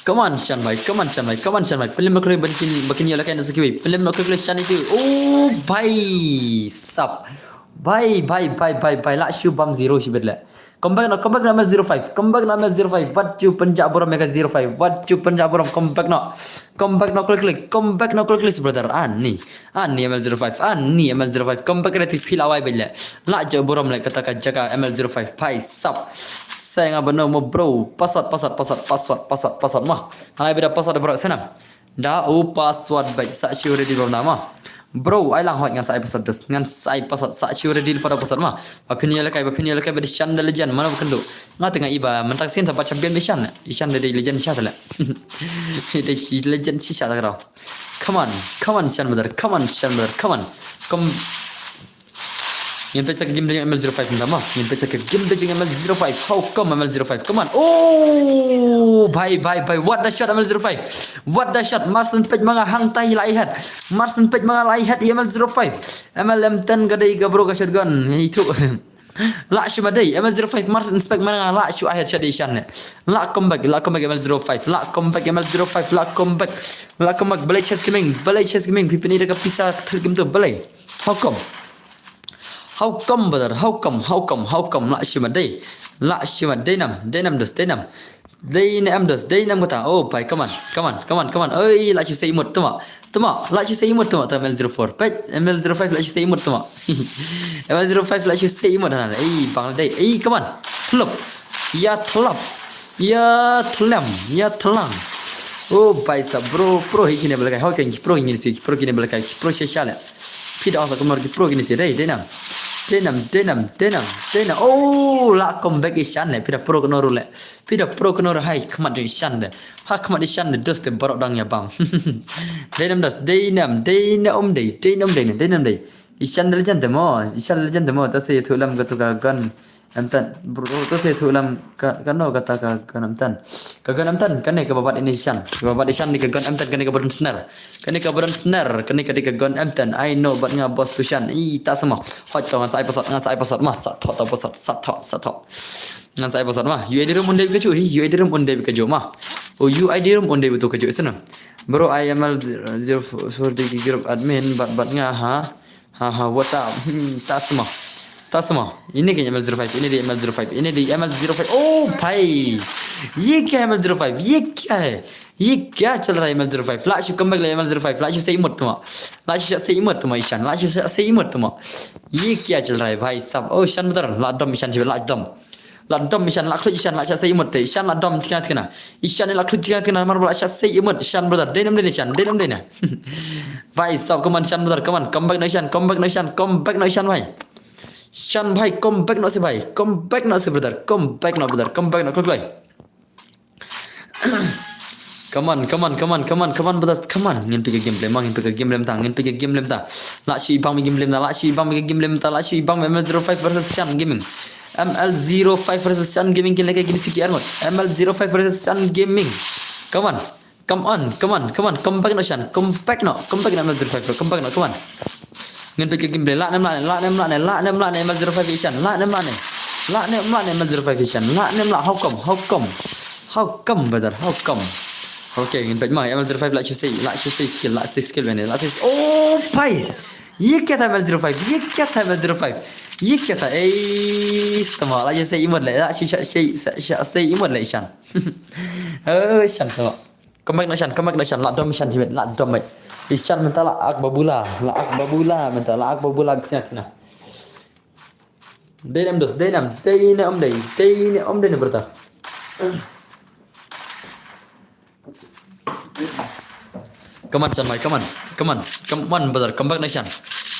Come on, Shan bhai, come on, Shan bhai, come on, Shan bhai. Pynlem noh klik ba kin, ba kin ïoh leka na sa kiwei. Pynlem noh klik shan itu. Oh, bhai sab. Bhai, bhai, bhai, bhai, bhai. Lah shu bam zero shibit le. Come back noh, come back noh M L zero five. Come back noh M L zero five. Wat ju pynjah burom ïa ka zero five. Wat ju pynjah burom, come back noh. Come back noh klik klik. Come back noh klik klik, brother. Ani. Ani M L zero five. Ani M L zero five. Come back reti phi la wai beit le. Lah jah burom le kata ka jaka M L zero five. Bhai sab. Sa nga bano mo bro. Password, password, password, password, password, password ma. Hangai bida password bro senam. Da u password beit sa shu ready bro nama. Bro, ai lang hoi ngan sa ai password dus. Ngan sa ai password sa shu ready pada password ma. Ba phin ïa lehkai, ba phin ïa lehkai ba dei Shan da legend mano ba kynduh. Nga tengah iba mynta ka sien sa ba champion ba Shan. Shan da dei legend sha tala. Dei shi legend shi sha tala. Come on, come on Shan brother, come on Shan brother, come on. Come. Ngin peit sa ka game da jong M L zero five mynta ma. Ngin peit sa ka game da jong M L zero five. How come M L zero five? Come on. Oh, bhai, bhai, bhai. What the shot M L zero five. What the shot. Marsen peit ma nga hangtai la i head. Marsen peit ma nga la i head M L zero five. M L M ten ka dei ka bro ka shotgun. Itu. Lah shu ma dei M L zero five Marsen peit ma nga lah shu i head shot i Shan ne. Lah come back, lah come back M L zero five. Lah come back M L zero five. Lah come back. Lah come back. Balei Chess Gaming. Balei Chess Gaming. Phi pyni da ka pisa thil game tu balei. How come? How come brother? How come? How come? How come? Lah shu ma dei. Lah shu ma dei nam. Dei nam dus, dei nam. Dei nam dus, dei nam kata. Oh, bhai, come on. Come on, come on, come on. Oi, lah shu sei mut tuma. Tuma, lah shu sei mut tuma. Tuma M L zero four. Peit, M L zero five lah shu sei mut tuma. M L zero five lah shu sei mut hana. Ei, bang dei. Ei, come on. Thlop. Ya thlop. Ya thlam, ya thlang. Oh, bhai sab bro, pro hi kine balakai. Hoi kan ki pro kine si, ki pro kine balakai, ki pro sha sha le. Phi da ong sa kumno ki pro kine si, dei, dei nam. Dei nam, dei nam, dei nam, dei nam. Oh, lah come back i Shan le. Phi da pro kano ru le. Phi da pro kano ru hai khmat jong i Shan le. Ha khmat i Shan le dos te barok dang ïa bam. Dei nam dos, dei nam, dei nam dei, dei nam dei, dei nam dei. I Shan da legend te mo, i Shan da legend te mo, ta se ïathuh lem katu ka gun M ten, bro, to se ïathuh lem ka, kano kata ka gun M ten. Ka gun M ten kane kaba bat ine i Shan. Kaba bat i Shan ne ka gun M ten kane kaba don snare. Kane kaba don snare, kane ka dei ka gun M ten. Ai no bat nga boss tu Shan. I ta sama. Hot to ngan sa ai password, ngan sa ai password ma. Sa tho to password, sa tho, sa tho. Ngan sa ai password ma. U I D room un dei ka ju hi, U I D room un dei ka ju ma. O U I D room un dei tu ka ju isna. Bro, I M L zero four D group admin bat bat nga ha. Ha ha, what up? Hmm, ta sama. Ta sama. Ini ka M L zero five, ini dei M L zero five, ini dei M L zero five. Oh, bhai. Ye kya M L zero five? Ye kya hai? Ye kya chal raha hai M L zero five? Lah shu come back le M L zero five. Lah shu sei mut tuma. Lah shu sei mut tuma i Shan. Lah shu sei mut tuma. Ye kya chal raha hai bhai sab? Oh, Shan brother. Lah dom Shan, lah dom. Lah dom i Shan, lah khluit i Shan, lah shah sei i mut te. I Shan lah dom tikna tikna. I Shan lah khluit tikna tikna, mar ba lah shah sei i mut, Shan brother. Dei nam dei ne Shan, dei nam dei ne. Bhai sab, come on Shan brother, come on. Come back noh i Shan, come back noh i Shan, come back noh i Shan bhai. Shan bhai, come back noh se bhai. Come back noh se brother, come back noh brother, come back noh, khluit khluit. Come on, come on, come on, come on, come on, brothers, come on. Ngin peit ka game lem ta, ngin peit ka game lem ta, ngin peit ka game lem ta. Lah shu i bang ka game lem ta, lah shu i bang ka game lem ta, lah shu i bang M L zero five versus Shan Gaming. M L zero five versus Shan Gaming kin lehkai kine si ki arngut. M L zero five versus Shan Gaming. Come on. Come on, come on, come on. Come back noh Shan. Come back noh. Come back noh M L zero five, bro. Come back noh, come on. Ngin peit ka game lem, lah nem lah ne, lah nem lah ne, lah nem lah ne, M L zero five i Shan, lah nem lah ne. Lah nem lah ne, M L zero five i Shan, lah nem lah, how come, how come? How come, brother, how come? Okay, ngin peit ma, M L zero five la shu sei, la shu sei skill, la sei skill bene, la sei. Oh, pai. Ye kya tha M L zero five, ye kya tha M L zero five. Ye kya tha, ei, tama, la shu sei imut le, la shu sei, sei, sei, sei imut le Ishan. Oh, Ishan tama. Come back noh Ishan, come back noh Ishan, la dom Ishan jibet, la dom mai. Ishan mynta la ak babula, la ak babula, mynta la ak babula bitna tina. Dei nam dos, dei nam, dei ne om dei, dei ne om dei ne brother. Come on, Shan, mai, come on, come on, come on, brother, come back noh Shan.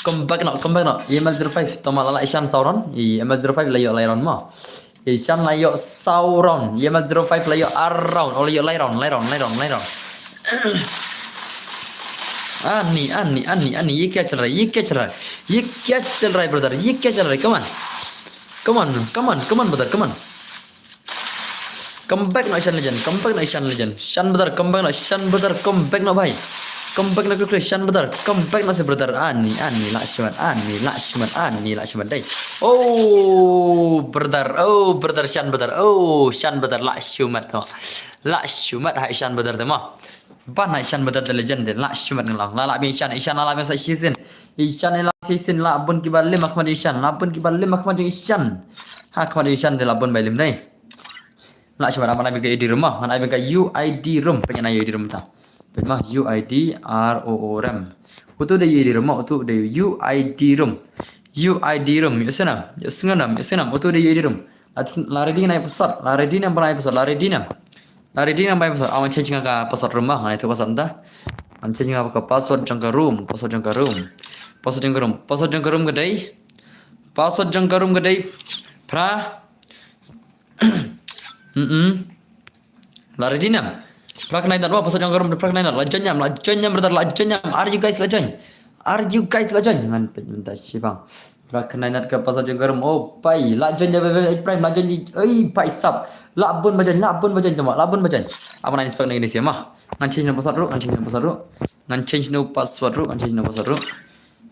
Come back noh, come back noh. I M L zero five, tama la la Shan sauron, i M L zero five la ïoh lairon ma. I Shan la ïoh sauron, i M L zero five la ïoh aron, o la ïoh lairon, lairon, lairon, lairon. Ani, ani, ani, ani, ye kya chal raha hai, ye kya chal raha hai, ye kya chal raha hai, brother, ye kya chal raha hai, come on. Come on, come on, come on, brother, come on. Come back noh Ishan legend, come back noh Ishan legend. Shan brother, come back noh, Shan brother, come back noh bhai. Come back noh quickly, Shan brother, come back noh se brother. Ani, ani, la shimat, ani, la shimat, ani, la shimat dei. Oh, brother, oh, brother, Shan brother, oh, Shan brother, la shimat to. La shimat hai Shan brother de ma. Ban hai Ishan brother de legend de, la shimat ngi lang. La la bi Ishan, Ishan la la bi sa shisin. Ishan la shisin la bun ki ba lim ha khmat Ishan, la bun ki ba lim ha khmat Ishan. Ha khmat Ishan de la bun ba lim dei. La shimat, ngan ai bynta ka U I D room ma, ngan ai bynta ka U I D room, pynïaid U I D room ta. Pynma U I D R O O R M. Utu de U I D room ma, utu de U I D room. U I D room, ïohsngew nam, ïohsngew nam, ïohsngew nam, utu de U I D room. La, la ready ngan ai password, la ready nam ban ai password, la ready nam. La ready nam ban ai password, awan change nga ka password room ma, ngan ai tu password ta. Ngan change nga ka password jong ka room, password jong ka room. Password jong ka room, password jong ka room ka dei. Password jong ka room ka dei. Phra. Mm-mm. La ready nam. Phra khnai nat ma, password jong ka room, phra khnai nat. La join nam, la join nam brother, la join nam. Are you guys la join? Are you guys la join? Ngan peit mynta shibang. Phra khnai nat ka password jong ka room. Oh pai, la join da bebe Prime, la join. Oi pai sap. La bun ba join, la bun ba join tama, la bun ba join. Aban ai inspect nang ini sia ma. Ngan change no password ruh, ngan change no password ruh. Ngan change no password ruh, ngan change no password ruh.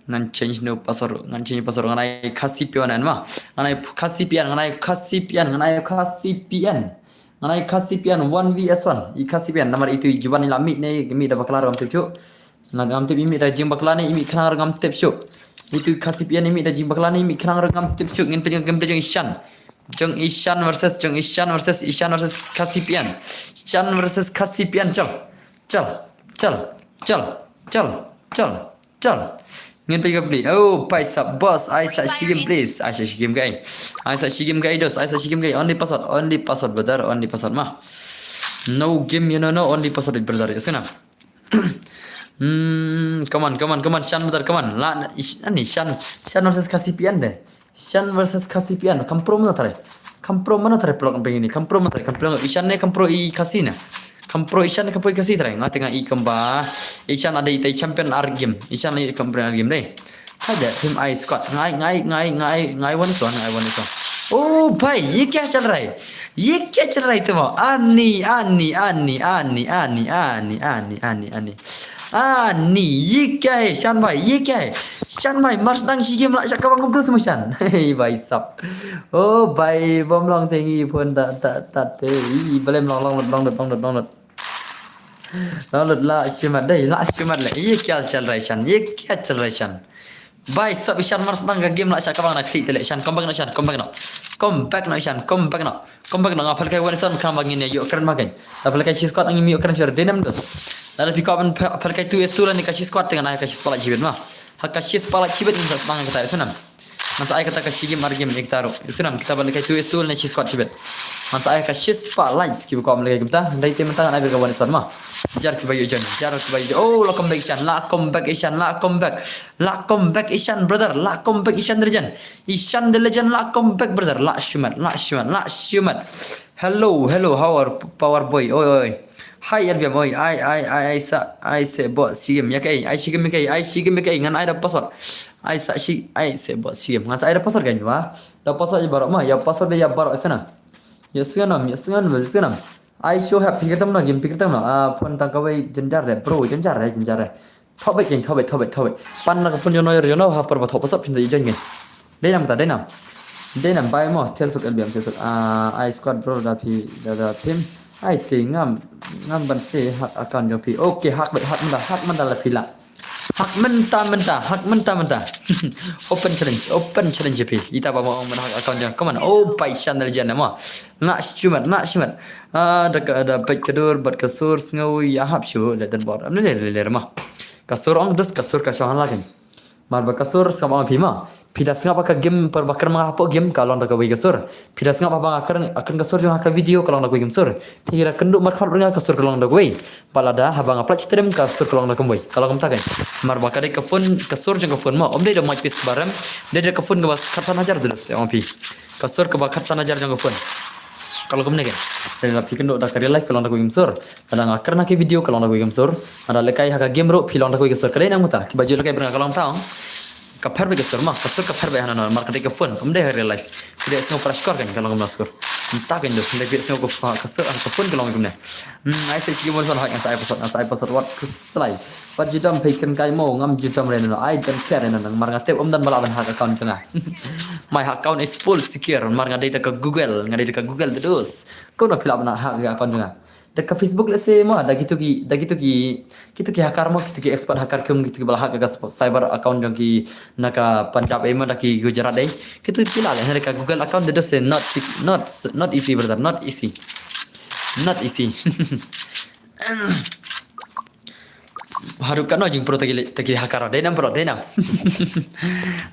Ngan change no password, ngan change password, ngan ai Khasi P N ma. Ngan ai Khasi P N, ngan ai Khasi P N, ngan ai Khasi P N. Ngan ai Khasi P N one V S one. I Khasi P N namar itu i juban i la mih ne, mih da bakla ruh ngam tip shuh. Ngam tip i mih da jingbakla ne, i mih khnang ruh ngam tip shuh. Itu Khasi P N i mih da jingbakla ne, i mih khnang ruh ngam tip shuh. Ngin peit ka gameplay jong i Shan. Jong i Shan versus, jong i Shan versus, i Shan versus Khasi P N. Shan versus Khasi P N, chal. Chal, chal, chal, chal, chal, chal. Ngin peit ka pli. Oh, paisa boss, ai sa shi game please. Ai sa shi game kai. Ai sa shi game kai dos, ai sa shi game kai. Only password, only password brother, only password ma. No game, you know, no, only password brother. Ïohsngew nam. Hmm, come on, come on, come on, Shan brother, come on. La, ish, ani Shan, Shan versus Khasi P N de. Shan versus Khasi P N, kam pro mana tare? Kam pro mana tare pelok kampeng ini? Kam pro mana tare? Kam pro i Shan ne, kam pro i Khasi ne? Kam pro i Shan ne, kam pro i Khasi tare? Nga tengah i kamba. I Shan ada i tai champion ar game. I Shan ada champion ar game deh. Hai deh, team I squad. Ngai, ngai, ngai, ngai, ngai one squad, ngai one squad. Oh, bhai, ye kya chal raha hai? Ye kya chal raha hai tum? Ani, ani, ani, ani, ani, ani, ani, ani, ani. Ani, ye kya hai, Shan bhai, ye kya hai? Shan bhai, mar sdang shi game la shah kawang kum tu semua Shan. Hey, bhai sab. Oh, bhai, bom long tengi phone ta, ta, ta, te. Ih, balem long, long, long, long, long, long, long. Long lut la shimat dei, la shimat le. Ye kya chal raha hai Shan, ye kya chal raha hai Shan. Bhai sab i Shan mar sdang ka game la shah kawang na khlieh te le Shan, come back noh Shan, come back noh. Come back noh Shan, come back noh. Come back noh, nga phalkai wan Shan khnang ba ngin ïa ïoh kren ma kein. La phalkai shi squad ngim ïoh kren shuh, dei nam dos. Lada phi kwah ban pha-, phalkai two S two lane ka shi squad te ngan ai ka shi spah laiphew bit ma. Ha ka shi spah laiphew bit ngin sa sdang kata, ïohsngew nam. Ngan sa ai kata ka shi game ar game ïa kita ruh. Ïohsnam, kita ban lehkai two S two ne shi squad shibit. Ngan sa ai ka shi spah likes kiba kwah ban lehkai kumta. Hynrei te mynta ngan ai beit ka one S one ma. Jar kiba ïoh join, jar kiba ïoh join. Oh, la come back Ishan, la come back Ishan, la come back. La come back Ishan brother, la come back Ishan the legend. Ishan the legend, la come back brother. La shimet, la shimet, la shimet. Hello, hello, how are Power Boy? Oi, oi. Hi L B M, oi. Ai, ai, ai, ai sa, ai se bot shi game ïa kai, ai shi game ïa kai, ai shi game ïa kai. Ngan ai da password. Ai sa shi, ai se bot shi game. Ngan sa ai da password kan wa. Da password ïa baroh ma, ïa password ïa baroh sngewna. Ïa sngewna, ïa sngewna, ïa sngewna. Ai show hap phi kyrteng na game, phi kyrteng na. Ah, phone tang kawei jynjar de, bro, jynjar de, jynjar de. Thobeit kan, thobeit, thobeit, thobeit. Pan na ka phone jono, jono ha por ba thoh password phin da ïa join kan. Dei nam ta, dei nam. Dei nam bai mo, Telsuk L B M, Telsuk. Ah, ai squad bro da phi, da, da phim. Ai te ngam. Ngam ban se hack account jong phi. Okay, hack beit, hack mynta, hack mynta la phi lah. Hack mynta mynta, hack mynta mynta. Open challenge, open challenge phi. Ita ba mo ong ban hack account jong. Come on. Oh, pai shan dal jan mo. Nak shimat, nak shimat. Ah, da ka, da peit ka dur bad ka sur sngew ïa hap shu le dan bor. Am le le le mo. Ka sur ong dus ka sur ka shong la kan. Mar ba ka sur sngap ong phi ma. Phi da sngap ha ka game, par ba kren ma nga hapoh game ka long da kawei ka sur. Phi da sngap haba nga kren, kren ka sur jong ha ka video ka long da kawei ka sur. Phi da kynduh markhot ring ka sur ka long da kawei. Ba lada haba nga pynlait stream ka sur ka long da kawei. Ka long kumta kan. Mar ba ka dei ka phone, ka sur jong ka phone ma. Ym dei da mic piece ba rem. Dei da ka phone kaba khatsan hajar dus ong phi. Ka sur kaba khatsan hajar jong ka phone. Ka long kumne kan. Dei da phi kynduh da ka real life ka long da kawei ka sur. Lada nga kren ha ki video ka long da kawei ka sur. Lada lehkai ha ka game ruh phi long da kawei ka sur. Ka dei na nga mynta. Kiba ju lehkai ba nga ka long tang. Ka pher beit ka sur ma, ka sur ka pher beit hana na, mar ka dei ka phone, ym dei ha real life. Phi dei sngew para shkor kan ka long kumna sur. Mynta kan dus, ym dei phi sngew ka pha-, ka sur, ka phone ka long kumne. Hmm, ai sa shi mon son hoi, ngan sa ai password, ngan sa ai password, wat khuslai. Wat ju dam phi kren kai mo, ngam ju dam re no, I don't care re no, mar nga tip ym don ba lah ban hack account jong nga. My account is full secure, mar nga dei da ka Google, nga dei da ka Google da dus. Kumno phi lah ban hack account jong nga. Da ka Facebook lehse mo, da kitu ki, da kitu ki, kitu ki hacker mo, kitu ki expert hacker kum, kitu ki ba la hack ka sp-, cyber account jong ki na ka Punjab eh mo, da ki Gujarat eh. Kitu ki la leh, da ka Google account da se not, not, not easy brother, not easy. Not easy. Haduh katno jingpro ta ki le-, ta ki hacker, dei nam bro, dei nam.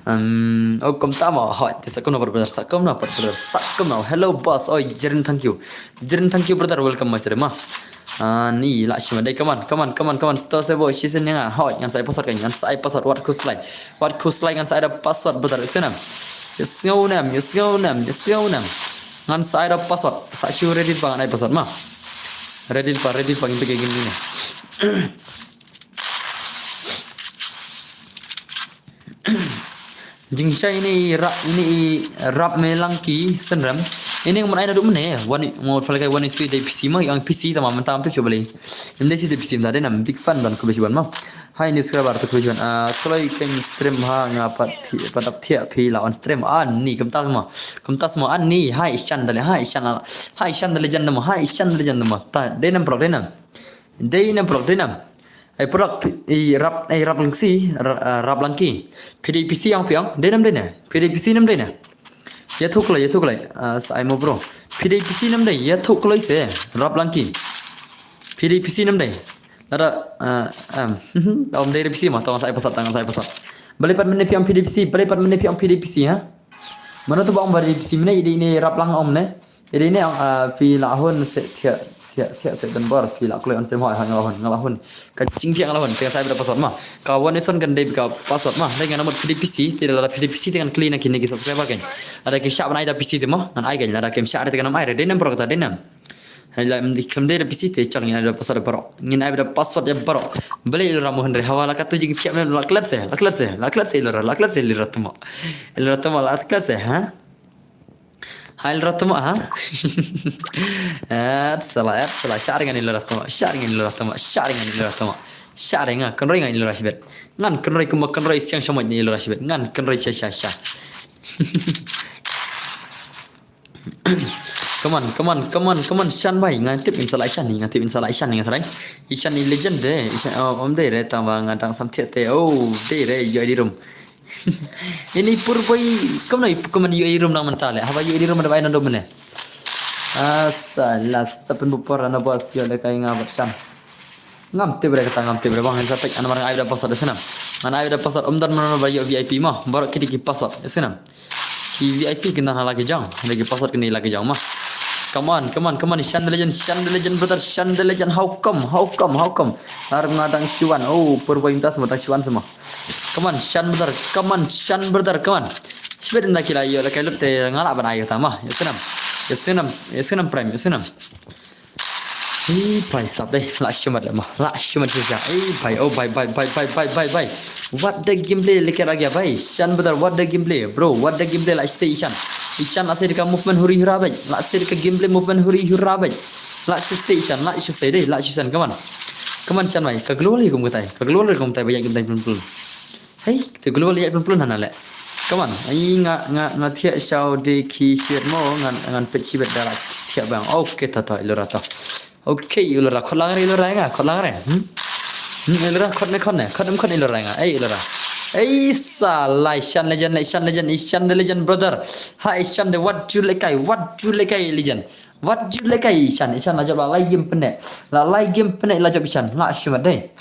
Um, oh, kumta mo, hoi, te sa kumno brother, sa kumno brother, sa kumno. Hello boss, oi, Jaren, thank you. Jaren, thank you brother, welcome my stream ma. Ah, ni lah shim dei, come on, come on, come on, come on. To se bo shi sen nga. Hoi, ngan sa ai password kan, ngan sa ai password, wat khuslai. Wat khuslai ngan sa ai da password brother, ïa sngew nam. Ïa sngew nam, ïa sngew nam, ïa sngew nam. Ngan sa ai da password, sa shu ready ba ngan ai password ma. Ready ba, ready ba ngin peit ka game ni. Jingshai ine i rap, ine i rap me lang ki synrem. Ine ngam ai naduh mynne. Wan, ngam phalkai wan is tu dei P C ma, ïa ong P C tama mynta tu shu balei. Ym dei shi dei P C mynta, dei nam big fan ban khublei shibun ma. Hi new subscriber tu khublei shibun. Ah, kloi keiñ stream ha nga pat thi-, pat dap thiah phi la on stream. Ah, ni kumta ma. Kumta ma. Ah, ni hi shan dale, hi shan la. Hi shan dale jan ma, hi shan dale jan ma. Ta, dei nam prok, dei nam. Dei nam prok, dei nam. Ai prok, phi-, ai rap, ai rap lang si, ra-, ah, rap lang ki. Phi dei P C ong phi ong, dei nam dei ne. Phi dei P C nam dei ne. Ïathuh kloi, ïathuh kloi. Ah, sa ai mo bro. Phi dei P C nam dei, ïathuh kloi se, rap lang ki. Phi dei P C nam dei. Lada, ah, um, ym dei P C ma, tang sa ai password, tang sa ai password. Balei pat mynne phi ong phi dei P C, balei pat mynne phi ong phi dei P C ha. Mano tu ba ong ba dei P C mynne, ine, ine rap lang ong ne. Ine, ine, ah, phi la hun se thiah, thiah, thiah se don bor, phi la kloi on stream hoi, hoi, nga la hun, nga la hun. Ka jingthiah nga la hun, te sa ai beit da password ma. Ka wan ison kan dei ka password ma. Dei ngan mut phi dei P C, te lada phi dei P C te ngan kylli na kine ki subscriber kan. Lada ki shah ban ai da P C te ma, ngan ai kan, lada kim shah te kan ai re, dei nam bro kata, dei nam. Hai la, em, di khlem dei da P C te, chal ngin ai da password baroh. Ngin ai da password ïa baroh. Balei ïa lura mo hynrei, hawa la katu jingphiah mynne la klet se, la klet se, la klet se ïa lura, la klet se ïa lura tamo. Ïa lura tamo la klet se, ha? Hai lura tamo, ha? Et sala, et sala, shah ring ngan ïa lura tamo, shah ring ngan ïa lura tamo, shah ring ngan ïa lura tamo. Shah ring nga, kynroi ngan ïa lura shibit. Ngan kynroi kumba kynroi siang shamoit ngan ïa lura shibit. Ngan kynroi sha, sha, sha. Come on, come on, come on, come on, Shan bhai. Nga tip in sa la Shan ni, nga tip in sa la Shan ni, nga tharai. I Shan i legend de, i Shan, oh, ym dei re, tang ba nga dang sam thiah te. Oh, dei re, ïoh di room. Ini pur boi, kumno i, kumno ïoh di room nang mynta le. Haba ïoh di room da bai nang dom ne. Ah, sa la, sa pynbupor na bos ïoh le kai nga bad Shan. Ngam tip re kata, ngam tip re bang, sa pek, namar nga ai da password da snam. Ngan ai da password, ym don mano ba ïoh V I P ma, baroh kiti ki password da snam. Ki V I P ki nang ha la ki jong, ha la ki password ki nang ha la ki jong ma. Come on, come on, come on, Shan the legend, Shan the legend, brother, Shan the legend, how come, how come, how come? Ar nga dang shiwan, oh, pur boi mynta sa ma dang shiwan sa ma. Come on, Shan brother, come on, Shan brother, come on. Shibit ynda ki la ïoh la kai lut te nga lah ban ai kata ma. Ïa snam, ïa snam, ïa snam prime, ïa snam. Ei bhai sap dei, la shimat le ma, la shimat shisha. Ei bhai, oh bhai, bhai, bhai. What the gameplay leke lagya bhai. Shan brother, what the gameplay, bro, what the gameplay, la sei Ishan. Ishan la sei ka movement huri hura bhai. La sei ka gameplay movement huri hura bhai. La sei Ishan, la sei dei, la Ishan, come on. Come on Shan bhai, ka global hi kum katai, ka global hi kum katai bhai, gameplay plun plun. Hei, te global ïa plun plun hana le. Come on, ai nga, nga, nga thiah shaw de ki shit mo, ngan, ngan pet shibet da la thiah bang. Okay, ta, ta, ïa lura ta. Okay, Ilora, khot lang re, Ilora nga, khot lang re. Hmm? Hmm, Ilora, khot ne, khot ne, khot ne, khot ne, Ilora nga. Ei, Ilora. Ei, sa, la, Ishan legend, Ishan legend, Ishan the legend, brother. Ha, Ishan the, what you like, I, what you like, I, legend. What you like, I, Ishan, Ishan, la jop, la, lai game pene. La, lai game pene, la jop, Ishan, la, shimat dei.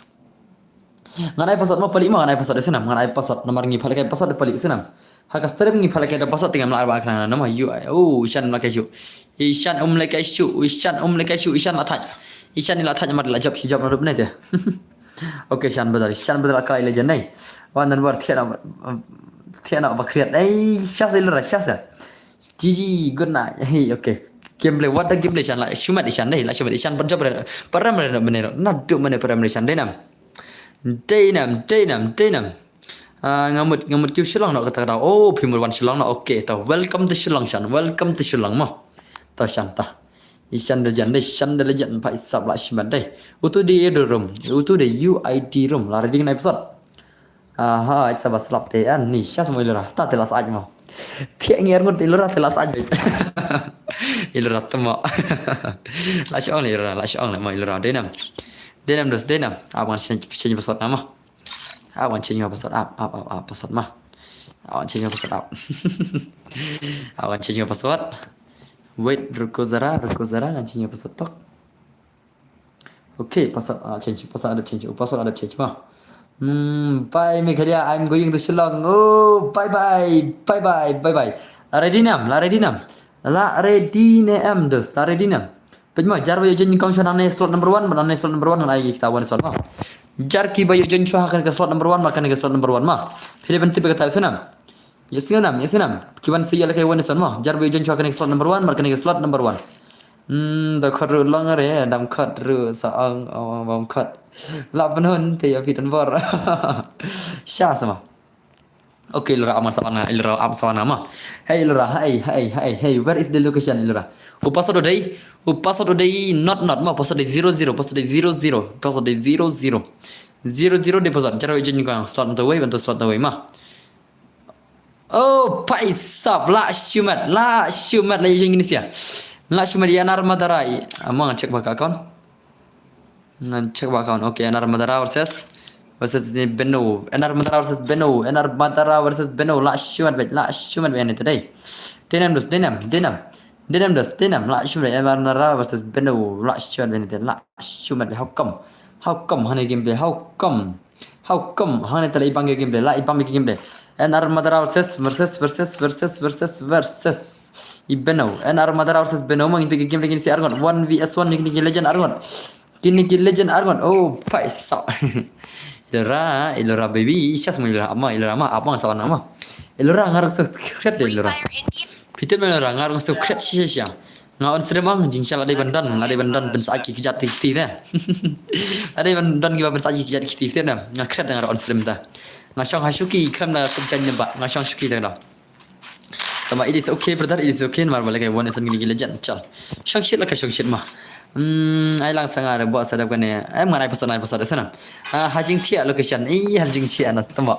Ngan ai password mo palik mo, ngan ai password da snam, ngan ai password namar ngi palik ai password da palik snam. Ha ka stream ngi palik ai da password tingam la arba khnang nama U I. Oh, Ishan um la kai shu. Ishan um la kai shu, Ishan um la kai shu, Ishan la thaj. Ishan ni la thaj namar la jop shi jop na rup ne te. Okay, Ishan badal, Ishan badal ka legend nei. Wan dan war thiana thiana ba kriat. Ei, shasa Ilora, shasa. G G, good night. Hey, okay. Gameplay, what the gameplay Ishan la. Shimat Ishan dei, la shimat Ishan per jop re. Param re mene ro. Na du mene param re Ishan dei nam. Deinam, deinam, deinam. Ah, ngamut, ngamut kiu Shillong no kata kata. Oh, phi mut wan Shillong no. Okay, ta. Welcome to Shillong, Shan. Welcome to Shillong mo. Ta, Shan, ta. Ishan the legend, Ishan the legend, pa isap la shimat dei. Utu di edu room. Utu di U I D room. La ready ngan ai password. Aha, it's a baslap te an ni. Shas mo Ilora. Ta te la saj mo. Thiak ngi arngut Ilora te la saj. Ilora temo. La shong Ilora, la shong mo Ilora. Deinam. Deinam dos, deinam. Abang change, change password nama. Awan change password, ap, ap, ap, ap, password ma. Awan change password, ap. Awan change password. Wait, ruko zara, ruko zara, ngan change password tok. Okay, password, ah, change, password ada change, oh, password ada change ma. Hmm, bye Meghalaya, I'm going to Shillong. Oh, bye bye, bye bye, bye bye. La ready nam, la ready nam. La ready ne em dos, la ready nam. Peit mo, jar ba ïoh join nyngkong shuwa hangne slot number one, bad hangne slot number one, ngan ai kita wan slot mo. Jar ki ba ïoh join shuwa ha kane ka slot number one, bad kane ka slot number one mo. Phi dei ban tip ïa kata ïa snam. Ïa snam, ïa snam. Ki ban shu ïa lehkai wan slot mo. Jar ba ïoh join shuwa kane ka slot number one, bad kane ka slot number one. Hmm, da khot ruh long re, dam khot ruh sa ong, ong, ong, bam khot. La pynhun te ïa phi don bor. Sha sa mo. Okay, Ilora, am sa wan nga, Ilora, am sa wan nga mo. Hey, Ilora, hey, hey, hey, hey, where is the location, Ilora? U password u dei, u password u dei not, not mo, password dei zero zero, password dei zero zero, password dei zero zero. Zero zero dei password, jar ba ïoh join nyngkong, slot nto wei, ban to slot nto wei mo. Oh, paisap, la shimat, la shimat, la ïoh join kine sha. La shimat ïa Anar Madara i. Amang check ba ka account. Ngan check ba account. Okay, N R Madara versus, versus ni Beno. N R Madara versus Beno. N R Madara versus Beno. La shimat bad, la shimat bad ni tadai. Deinam dos, deinam, deinam. Deinam dos, deinam. La shimat bad N R Madara versus Beno. La shimat bad ni tadai. La shimat bad. How come? How come? Hani game play. How come? How come? Hani tala ibang game play. La ibang game play. N R Madara versus, versus, versus, versus, versus, versus. I Beno. N R Madara versus Beno. Mang ipi game play kini si arngot. One V S one ni kini legend arngot. Kini ki legend arngot. Oh, paisa. Ilora, Ilora baby. Sha semua Ilora. Ama, Ilora ama. Apa ngan sawan ama? Ilora ngarang subscribe deh Ilora. Peter Ilora ngarang subscribe sha sha sha. Nga on stream ang jing sha la dei ban don, la dei ban don ban sa ki kjat ki ti deh. La dei ban don ki ba ban sa ki kjat ki ti deh. Nga kret ngarang on stream ta. Nga shong ha shuki kam da kum chan nyeba. Nga shong shuki da da. Tama, it is okay brother, it is okay. Namar ba lehkai wan isan gili gili jan chal. Shong shit la ka shong shit ma. Hmm, ai lang sanga da buat sadap kane. Ai ngan ai password, ngan ai password sana. Ah, ha Jingthiah location. Ih, ha Jingthiah na tama.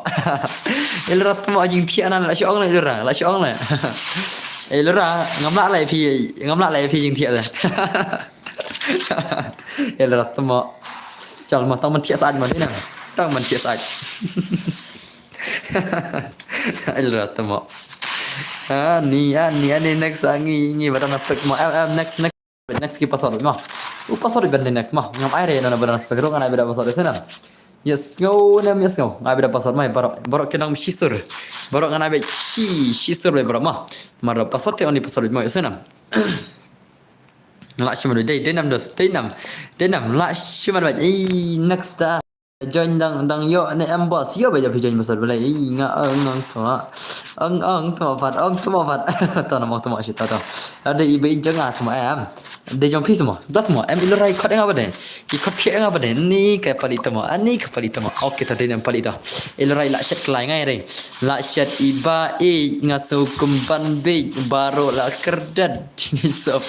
Ilora tama ha Jingthiah na la shong la Ilora, la shong la. Ilora ngam lah la phi, ngam lah la phi Jingthiah da. Ilora tama. Chal ma tang man thiah said ma dina. Tang man thiah said. Ilora tama. Ani, ani, ani next angi, ngi bada naspek ma. Em, em, next, next, next ki password ma. U password ban next ma. Ngam ai re na bada naspek ro ngan ai bada password sana. Yes, ngo nem, yes, ngo. Ngai bada password ma, baroh, baroh ki nang shisur. Baroh ngan ai bada shi, shisur bada baroh ma. Maro password te only password ma, yes, nam. La shiman dei, dei nam dos, dei nam. Dei nam, la shiman bad. Ei, next ta. Join dang, dang ïoh ne em boss. Ïoh ba ïoh phi join boss balei. Ih, nga ong ong tuma. Ong ong tuma pat, ong tuma pat. To nam ong tuma shi to to. Ada ibe jong nga tuma em. Dei jong phi semua. Dah semua. Em Ilora i khot nga ba dei. I khot phi nga ba dei. Ni ka pali tuma. Ani ka pali tuma. Okay to dei nam pali to. Ilora i la shet klai ngai re. La shet iba i nga su kumban bej baroh la kerdat. Ngai sop.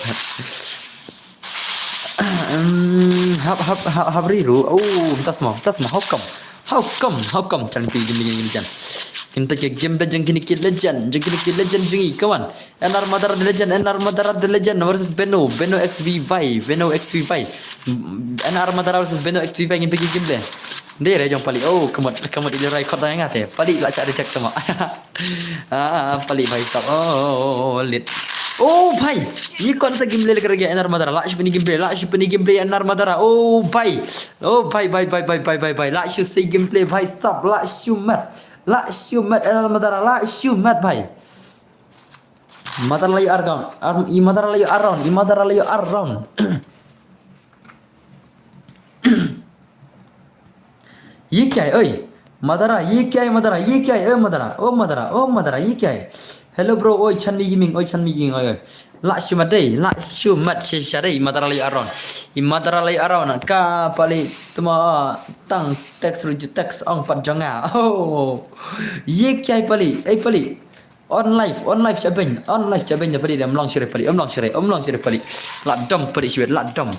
Hmm, hap, hap, hap, hap riru. Oh, tas ma, tas ma. How come? How come? How come? Chan pi gini, gini, gini, chan. Ngin peit ka game da jong kine ki legend, jong kine ki legend jong ngi, come on. N R Madara the legend, N R Madara the legend versus Beno, Beno X V Y, Beno X V Y. N R Madara versus Beno X V Y, ngin peit ka game le. Dei re jong Palik. Oh, ka mut, ka mut i la rai kot da nga te. Palik la shah reject tama. Ah, Palik bhai sab. Oh, oh, oh, oh, lit. Oh bhai, ye kaun sa game le leh kar gaya N R Madara. La shu peit ni game le, la shu peit ni game le N R Madara. Oh bhai. Oh bhai, bhai, bhai. La shu sei game le bhai sab, la shu mat. La shu mat N R Madara, la shu mat bhai. Madara la ïoh ar round, ar, i Madara la ïoh ar round, i Madara la ïoh ar round. Ye kiai, oi. Madara, ye kiai, Madara, ye kiai, oi Madara, oh Madara, oh Madara, ye kiai. Hello bro, oi Chanmi Gaming, oi Chanmi Gaming, oi, oi. La shu mat dei, la shu mat shisha dei, i Madara la ïoh ar round. I Madara la ïoh ar round, ka Palik tama tang text rujuk text ong pat jong nga. Oh. Ye kiai Palik, ei Palik. On live, on live sha beng, on live sha beng da Palik, da ym long shuh re Palik, ym long shuh re, ym long shuh re Palik. La dom Palik shibit, la dom.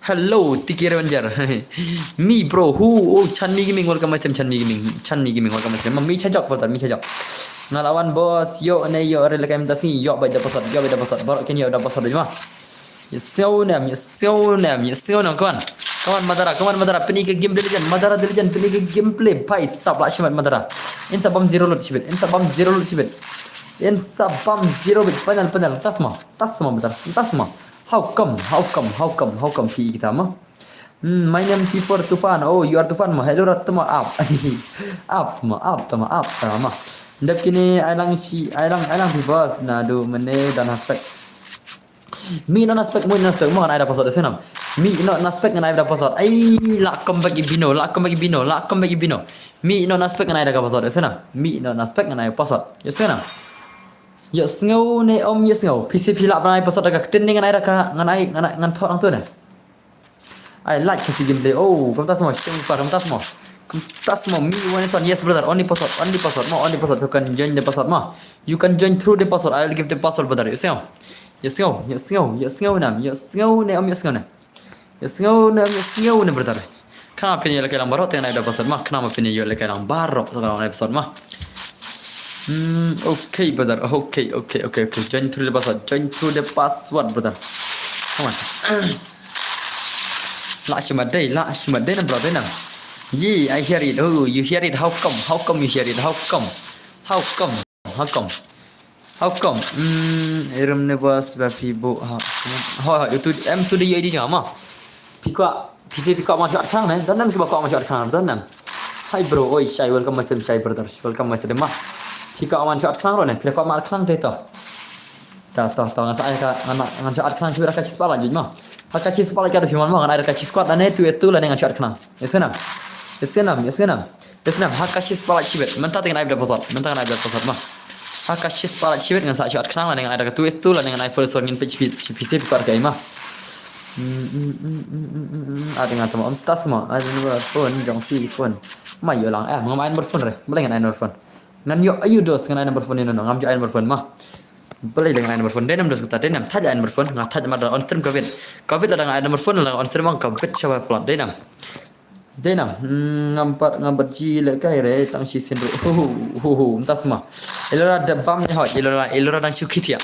Hello, Tiki Ranger. Mi bro, who? Oh, Chanmi Gaming, welcome my stream, Chanmi Gaming. Chanmi Gaming, welcome my stream. Mi cha jok, brother, mi cha jok. Nga la wan boss, ïoh ne ïoh re lehkai mynta sngi, ïoh beit da password, ïoh beit da password. Baroh kin ïoh da password ma. Ïohsngew ne em, ïohsngew ne em, ïohsngew ne em, come on. Come on, Madara, come on, Madara. Peit ni ka game the legend, Madara the legend, peit ni ka gameplay. Bhai sab, la shimet Madara. Yn sa bam zero load shibit, yn sa bam zero load shibit. Yn sa bam zero bit, panel, panel. Tasma, tasma, Madara, tasma. How come, how come, how come, how come phi kita ma? Hmm, my name T four Tufan. Oh, you are Tufan ma. Hello, rat tama up. Up tama, up tama, up sama. Dep kine ai lang shi, ai lang, ai lang phi boss. Naduh mynne don ha spec. Mi no na spec, mo na spec, mo ngan ai da password, ïohsngew ne em. Mi no na spec ngan ai da password. Ai, la comeback i Bino, la comeback i Bino, la comeback i Bino. Mi no na spec ngan ai da ka password, ïohsngew ne em. Mi no na spec ngan ai password, ïohsngew ne em. Ïohsngew ne em, ïohsngew. Phi shu phi lah ban ai password da ka ktien ne ngan ai da ka, ngan ai, ngan ai, ngan thoh nangtu ne. Ai, like kasi gameplay. Oh, kumta semua, kumta semua. Kumta semua, mi one is one. Yes, brother, only password, only password, mo, only password. So can join the password, mo. You can join through the password. I will give the password, brother. Ïohsngew. Ïohsngew, ïohsngew, ïohsngew ne em, ïohsngew ne em, ïohsngew ne. Ïohsngew ne em, ïohsngew ne, brother. Khnang phin ïoh lehkai lang baroh te ngan ai da password ma, khnang phin ïoh lehkai lang baroh te ngan ai da password ma. Hmm, okay, brother. Okay, okay, okay, okay. Join through the password. Join through the password, brother. Come on. La shimet dei, la shimet dei ne em, bro, dei ne em. Yeah, I hear it. Oh, you hear it. How come? How come you hear it? How come? How come? How come? How come? Hmm, i rum ne boss ba phi buh ha. Ho, ho, itu em tu dei ïa i dei jong ma. Phi kwah, phi shu phi kwah ma shot khnang ne? Don ne em kiba kwah ma shot khnang, don ne em. Hi bro, oi, Shai, welcome my stream, Shai brother. Welcome my stream ma. Phi kwah ma shot khnang ruh ne? Phi kwah ma khnang te to. To, to, to, ngan sa ai ka, ngan, ngan shot khnang shu da ka shi spotlight juj ma. Ha ka shi spotlight ka da phi mon ma, ngan ai da ka shi squad lane two S two lane ngan shot khnang. Ïohsngew ne em. Ïohsngew ne em, ïohsngew ne em. Ïohsngew ne em, ha ka shi spotlight shibit. Mynta te ngan ai da password, mynta ngan ai da password ma. Ha ka shi spotlight shibit ngan sa shot khnang lane ngan ai da ka two S two lane ngan ai first one, ngin peit shi phi, shi phi shu phi kwah ka ei ma. Hmm, hmm, hmm. Ah, te ngan tama, em, tasma. Ai number phone jong phi phone. Ma ïoh lang, eh, ngam ai number phone re. Balei ngan ai number phone? Ngan ïoh aïu dos ngan ai number phone ïa no, ngam ju ai number phone ma. Balei leh ngan ai number phone? Dei ne em dos kata, dei ne em, thait ai number phone. Nga thait ma da on stream ka wit. Ka wit lada nga ai number phone, lada nga on stream ka wit shaba plot, dei ne em. Dei ne em, hmm, ngam pat, ngam pat ju lehkai re, tang shisien ruh. Hu, hu, hu, hu, mynta sma. Ilora da bam ne hot, ilora, ilora dang shu khit ïa.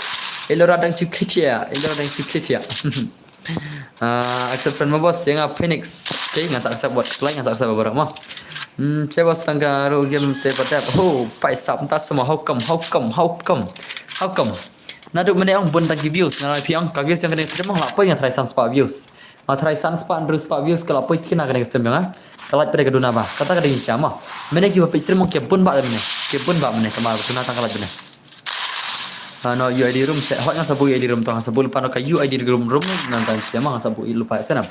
Ilora dang shu khit ïa, ilora dang shu khit ïa. Ah, accept friend mo boss, ïa nga Phoenix. Okay, ngan sa accept bot, like ngan sa accept baroh mo. Hmm, che boss tang ka ruh game te pat dep. Ho, paisap mynta sma, how come, how come, how come? How come? Naduh mynne ong bun tang ki views, nga la phi ong ka views jong kane ka stream ong la poi nga try san spah views. Nga try san spah hynriew spah views ka la poi kine kane ka stream jong nga. Ka lait pat ka duna ba. Kata ka dei shisha mo. Mynne kiba peit stream ong ki bun ba mynne. Ki bun ba mynne, ka ma duna tang ka lait mynne. Ah, no, U I D room se. Hot ngan sa buh U I D room to, ngan sa buh lypa no ka U I D room, room ngan tang shisha mo, ngan sa buh lypa se nam.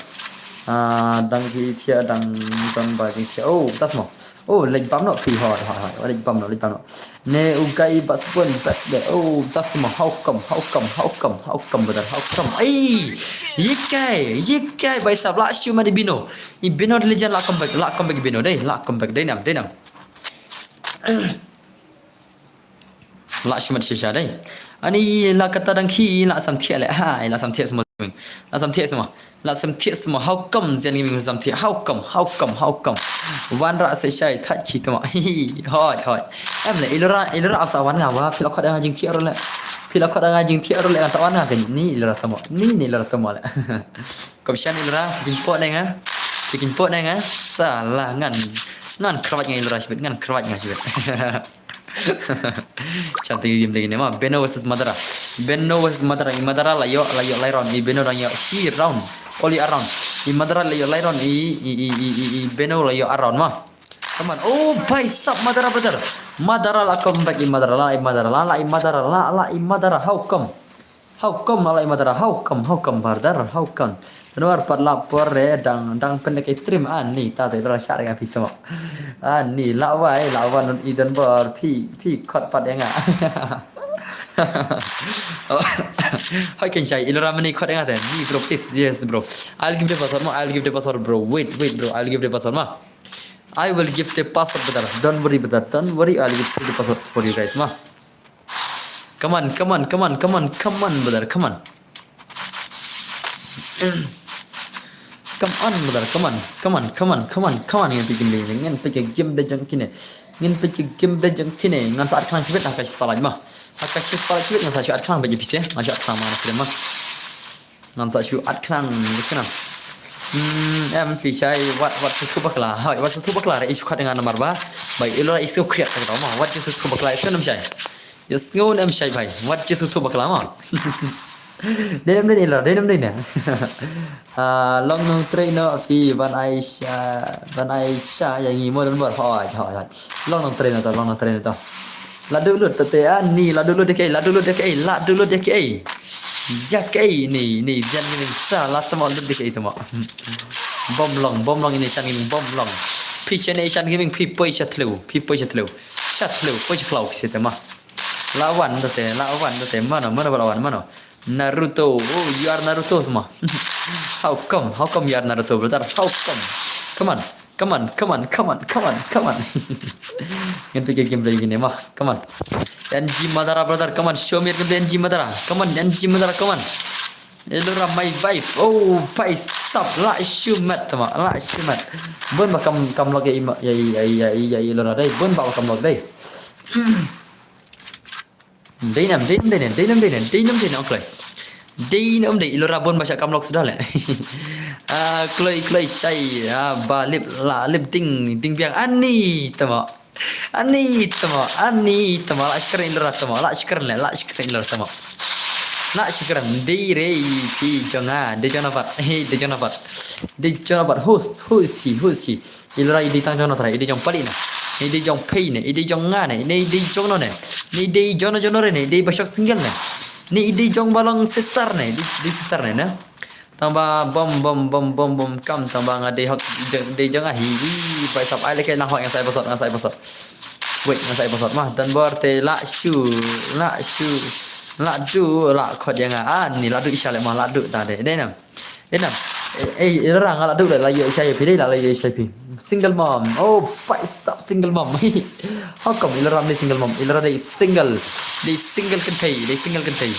Ah, dang ki thiah, dang ton ba ki thiah. Oh, tas mo. Oh, leit bam noh phi, hot, hot, hot. Leit bam noh, leit bam noh. Ne u guy ba spun best be. Oh, tas mo. How come? How come? How come? How come, brother? How come? Ai! Ye kai, ye kai, bhai sahab, la shu ma de bino. I bino de legend, la come back, la come back bino dei, la come back dei nam, dei nam. La shu ma shisha dei. Ani la kata dang ki, la sam thiah le. Ha, la sam thiah semua. Gaming. La sam thiah sma. La sam thiah sma. How come Zen Gaming sam thiah? How come? How come? How come? Wanrah sa shai thait ki tama. Hi, hi, hoi, hoi. Em le, i Lora, i Lora ap sa wan nga wa. Phi la khot nga jingthiah ruh le. Phi la khot nga jingthiah ruh le, ngan sa wan nga ka ni i Lora tama. Ni, ni i Lora tama le. Kom shan i Lora, jingpoh ne nga. Jingpoh ne nga. Sa la ngan. Ngan krawat nga i Lora shibit, ngan krawat nga shibit. Cantik game lagi ni ma. Beno versus Madara. Beno versus Madara. I Madara la ïoh, la ïoh lai round. I Beno dang ïoh shi round. Only a round. I Madara la ïoh lai round. I, i, i, i, i, i Beno la ïoh a round ma. Come on. Oh, bhai sab Madara brother. Madara la comeback i Madara la i Madara la la i Madara la la i Madara. How come? How come la i Madara? How come? How come brother? How come? Tanwar pat la por re dang dang pendek stream ani ta te dra shar nga phi tama. Ani la wai la wan i Don Bor phi phi khot pat ïa nga. Hoi ken shai i Lora mane khot ïa nga te. Ni bro, please, yes bro. I'll give the password ma. I'll give the password bro. Wait, wait bro. I'll give the password ma. I will give the password brother. Don't worry brother. Don't worry. I'll give the password for you guys ma. Come on, come on, come on, come on, come on, brother, come on. Come on, brother, come on, come on, come on, come on, come on. Ngin peit game de, ngin peit game de jong kine. Ngin peit game de jong kine. Ngan sa at khlang shibit ha ka spotlight ma. Ha ka spotlight shibit ngan sa shu at khlang bad phi se. Ngan shu at khlang ma na kine ma. Ngan sa shu at khlang, shu na. Hmm, em phi shai wat wat shu bakla. Hoi, wat shu bakla re, i shu khot nga namar ba. Bai i Lora i shu khriat ka ma. Wat shu bakla, shu nam shai. Ïa sngew nam shai bai. Wat shu bakla ma. Dei nam dei i Lora, dei nam dei ne. Ah, long nong trei no phi ban ai sha, ban ai sha ïa ngi mo Don Bor. Hoi, hoi, hoi. Long nong trei no to, long nong trei no to. La duh lut te ani, la duh lut ïa kiei, la duh lut ïa kiei, la duh lut ïa kiei. Ïa kiei ni, ni jan ni sa la tama lut ïa kiei tama. Bom long, bom long ini shan gaming, bom long. Phi shan ini shan gaming, phi poi sha tlew, phi poi sha tlew. Sha tlew, poi sha tlew, phi se tama. La wan te, la wan te, mano, mano ba la wan, mano. Naruto, oh, you are Naruto sma. How come, how come you are Naruto, brother? How come? Come on. Come on, come on, come on, come on, come on. Ngin peit game play kine ma. Come on. N G Madara brother, come on. Show me game play N G Madara. Come on, N G Madara, come on. Elora my wife. Oh, bhai sab la shu mat tama, la shu mat. Bun ba kam kam lok ya i Lora dei. Bun ba kam lok dei. Dei nam, dei nam, dei nam, dei nam, dei nam, dei nam, dei nam, kloi. Dei nam, dei Ilora bun ba shah kam lok suda le. Ah, kloi, kloi shai, ah, ba lip la, lip ding, ding biang, ani tama. Ani tama, ani tama, la shkren Ilora tama, la shkren le, la shkren Ilora tama. La shkren, dei re, dei jong nga, dei jong na pat, hey, dei jong na pat. Dei jong na pat, who's, who is he, who is he? Ilora i dei tang jong no trai, i dei jong pali ne, i dei jong pei ne, i dei jong nga ne, ne i dei jong no ne, ne i dei jong no jong no re ne, i dei ba shok single ne, ne i dei jong ba long sister ne, dei, dei sister ne ne. Tang ba bom bom bom bom bom kam tang ba nga dei hok jong, dei jong ahi, i bai sap ai le kai lang hok nga sai pasot, nga sai pasot. Wait, nga sai pasot ma, dan bor te la shu, la shu, la du, la khot ya nga, ah, ni la du i sha le ma, la du ta de, de nam. Ina. Eh, eh, Ilora nga la duk la ïoh shai phi dei la ïoh shai phi. Single mom. Oh, pai sap single mom. How come Ilora ni single mom? Ilora dei single. Dei single kynthei, dei single kynthei.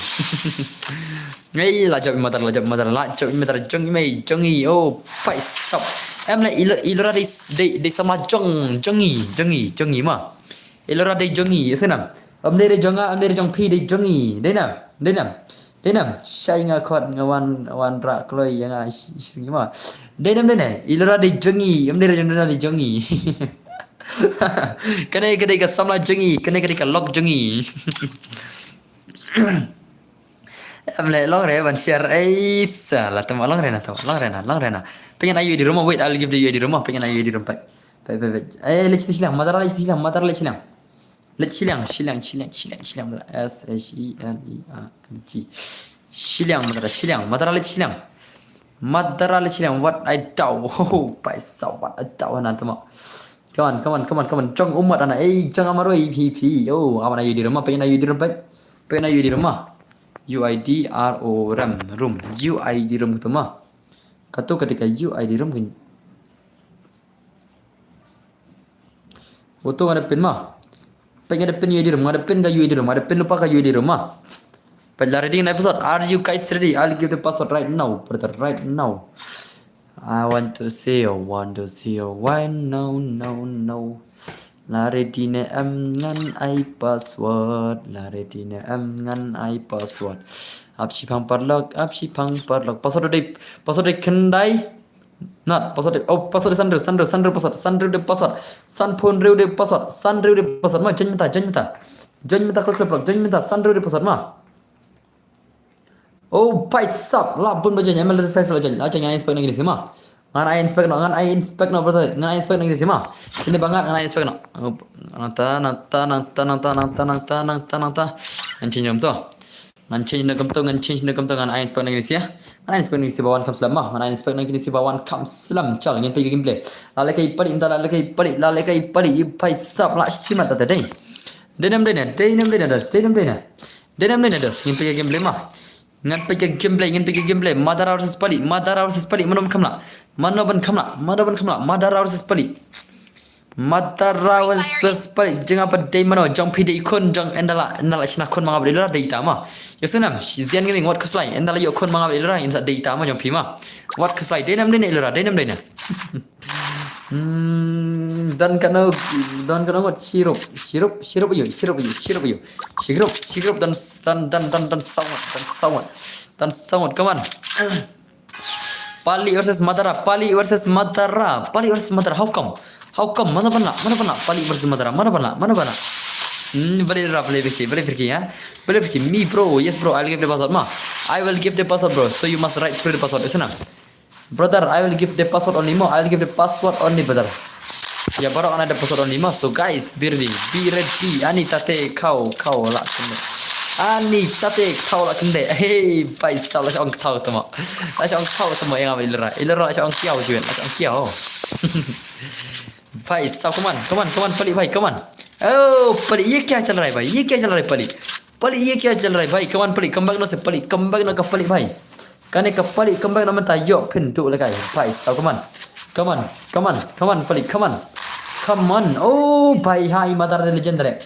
Ngei la jop i Madara, la jop i Madara, la jop i Madara jong i mei, jong i. Oh, pai sap. Em la Ilora, Ilora dei, dei, dei sama jong, jong i, jong i, jong i ma. Ilora dei jong i, ïa sinam. Em dei jong nga, em dei jong phi dei jong i. Dei nam, dei nam. Dei nam, shai nga khot nga wan, wan rah kloi ïa nga shi, shi, shi ma. Dei nam dei ne, Ilora dei jong i, em dei jong Ilora dei jong i. Kane ka dei ka samla jong i, kane ka dei ka lok jong i. Em le long re ban share ei sa la tama long re na tama long re na long re na. Pengen ayu di rumah, wait, I'll give the U I D rumah. Pengen ayu di rumah. Pai, pai, pai. Eh, let's shiliang, Madara let's shiliang, Madara let's shiliang. Let's shiliang, shiliang, shiliang, shiliang, shiliang, Madara. S H I L E A N G. Shiliang, Madara, shiliang, Madara let's shiliang. Madara let's shiliang, what I do. Oh, pai sa what I do na tama. Come on, come on, come on, come on. Jong umat ana, eh, jong amaro A P P. Oh, awan ayu di rumah, pengen ayu di rumah. Pena U I D rum ma. U I D R O rum, rum. U I D rum katu ma. Katu ka dei ka U I D rum kin. Utu nga da pin ma. Pek nga da pin U I D rum, nga da pin ka U I D rum, nga da pin lupa ka U I D rum ma. But la ready ngan ai password. Are you guys ready? I'll give the password right now, brother, right now. I want to see you, want to see you. Why no, no, no. La ready ne em ngan ai password. La ready ne em ngan ai password. Ap shipang paralok, ap shipang paralok. Password dei, password dei khyndai. Not password dei, oh, password dei san hynriew, san hynriew, san hynriew password, san hynriew dei password. San hynriew dei password, san hynriew dei password. Ma, join mynta, join mynta. Join mynta, klik, klik, klik, join mynta, san hynriew dei password, ma. Oh, bhai sahab, la bun ba join, M L five la join, la join, ngan ai inspect na kine shi ma. Ngan ai inspect noh, ngan ai inspect noh, brother, ngan ai inspect na kine shi ma. Kine ba ngat ngan ai inspect noh. Nangta, nangta, nangta, nangta, nangta, nangta, nangta, nangta. Ngan change noh kumto, ngan change noh kumto, ngan ai inspect na kine shi. Ngan ai inspect na kine shi ba wan kham slem ma. Ngan ai inspect na kine shi ba wan kham slem, chal, ngin peit ka gameplay. La lehkai pali, mynta la lehkai pali, la lehkai pali, bhai sahab, la shimet ta dei. Dei ne em dei ne, dei ne em dei ne, dei ne em dei ne. Dei ne em dei ne, ngin peit ka gameplay ma. Ngan peit ka gameplay, ngin peit ka gameplay. Madara versus Pali, Madara versus Pali, mano ban kham lah? Mano ban kham lah? Mano ban kham lah? Madara versus Pali. Madara versus Pali. Jong nga pat dei mano, jong phi dei khun, jong ynda la, ynda la shna khun ma nga bad Ilara dei ita ma. Ïohsnam, Zian Gaming, wat khuslai. Ynda la ïoh khun ma nga bad Ilara, ngin sa dei ita ma jong phi ma. Wat khuslai, dei ne em dei ne Ilara, dei ne em dei ne. Hmm, don kano, don kano ngot shirup, shirup, shirup ïoh, shirup ïoh, shirup ïoh. Shirup, shirup don, don, don, don, don saw ngot, don saw ngot. Don saw ngot, come on. Pali versus Madara, Pali versus Madara, Pali versus Madara. How come? How come? Mano ban lah, mano ban lah? Pali versus Madara, mano ban lah, mano ban lah? Hmm, balei Ilara, balei pyrkhi, balei pyrkhi, ha? Balei pyrkhi, me bro, yes bro, I'll give the password ma. I will give the password, bro. So you must write through the password, ïohsnam. Brother, I will give the password only mo. I will give the password only, brother. Ïa baroh ngan ai the password only mo. So guys, be ready, be ready. Ani tate khaw, khaw la khyndai. Ani tate khaw la khyndai. Hey, bhai sahab, la shah ong khaw tamo. La shah ong khaw tamo ïa nga bad Ilara. Ilara la shah ong kiaw shibit, la shah ong kiaw. Bhai sahab, come on, come on, come on, Pali bhai, come on. Oh, Pali, ye kya chal raha hai bhai? Ye kya chal raha hai, Pali? Pali, ye kya chal raha hai bhai? Come on, Pali, come back noh se, Pali, come back noh ka Pali bhai. Kane ka Pali, come back noh mynta, ïoh phin duh lehkai. Bhai sahab, come on. Come on, come on, come on, Pali, come on. Come on. Oh, bhai, ha i Madara de legendary.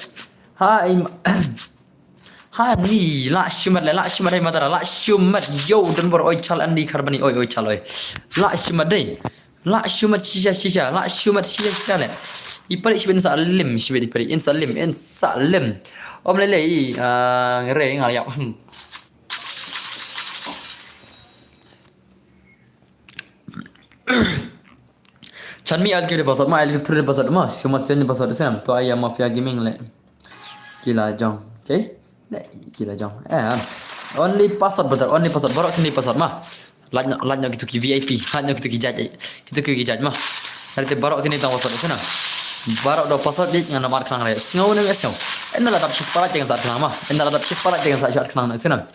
Ha i ma-, ha ni, la shimet le, la shimet hai Madara, la shimet, yo, don bor, oi chal Andy Carboni, oi, oi chal, oi. La shimet dei. La shimet shisha shisha, la shimet shisha shisha le. I Pali shibit, in sa lim shibit i Pali, in sa lim, in sa lim. Om lei lei, ah, re nga ïap. Hmm. Chan mi, I'll give the password ma, I'll give through the password ma. Shuma sen the password sem. To ai ïa Mafia Gaming le. Ki la jong. Okay? Le, ki la jong. Eh, only password, brother, only password. Baroh kine password ma. Lait noh, lait noh kito ki V I P, lait noh kito ki judge, kito ki judge ma. Hynrei te baroh kine tang password, ïohsnam. Baroh da password, ïeit ngan ym at khnang re. Sngew ne em sngew? Ynda la dap shispah lait te ngan sa at khnang ma. Ynda la dap shispah lait te ngan sa shu at khnang, ïohsnam.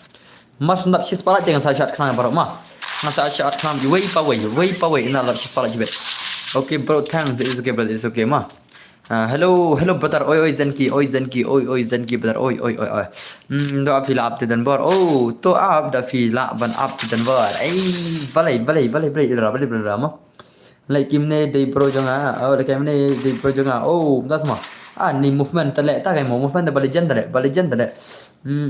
Mar shu dap shispah lait te ngan sa shu at khnang baroh ma. Ngan sa shu at khnang wei pa wei, wei pa wei. Ynda la dap shispah lait shibit. Okay bro, thanks. It's okay brother, it's okay ma. Ah, hello, hello brother. Oi, oi Zenki, oi Zenki, oi, oi Zenki brother. Oi, oi, oi, oi. Hmm, to ap phi la ap te don bor. Oh, to ap da phi la ban ap te don bor. Ei, balei, balei, balei, balei, Ilara, balei, balei, Ilara mo. Lei kim ne dei bro jong nga. Oh, lei kim ne dei bro jong nga. Oh, mynta sma. Ah, ni movement te le, ta kai mo movement te ba legend te le, ba legend te le. Hmm.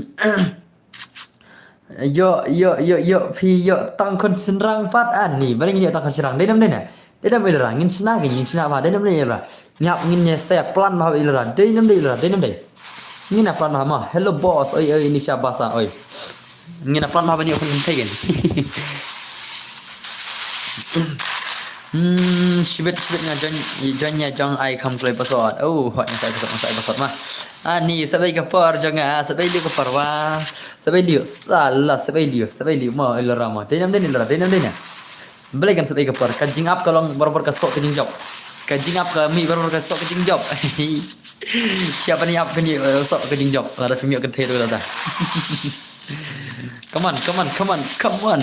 Ïoh, ïoh, ïoh, ïoh, phi ïoh tang khun shynrang pat, ani. Balei ngin ïoh tang khun shynrang? Dei ne em dei ne? Dei ne em Ilara? Ngin shna, ngin shna bha. Dei ne em dei Ilara? Ngiap, ngin ïa sa plan bha Ilara. Dei ne em dei Ilara? Dei ne em dei? Ngin ïa plan bha ma. Hello boss. Oi, oi, Nisha Basa, oi. Ngin ïa plan bha ban ïoh khun kynthei kein. Hmm, shibit, shibit nga join, join ïa jong, ai kham kloi password. Oh, hot, nga sa ai password, nga sa ai password ma. Ani, sa bai ka por jong nga, sa bai liu ka por wa. Sa bai liu, sala, sa bai liu, sa bai liu mo, Ilara mo. Dei ne em dei ne Ilara, dei ne em dei ne? Balei kan sa bai ka por? Ka jingap ka long barabor ka soh ka jingjop. Ka jingap ka mih barabor ka soh ka jingjop. Ïa phi ap phi, eh, soh ka jingjop. Lada phim ïoh kynthei ruh lada. Come on, come on, come on, come on.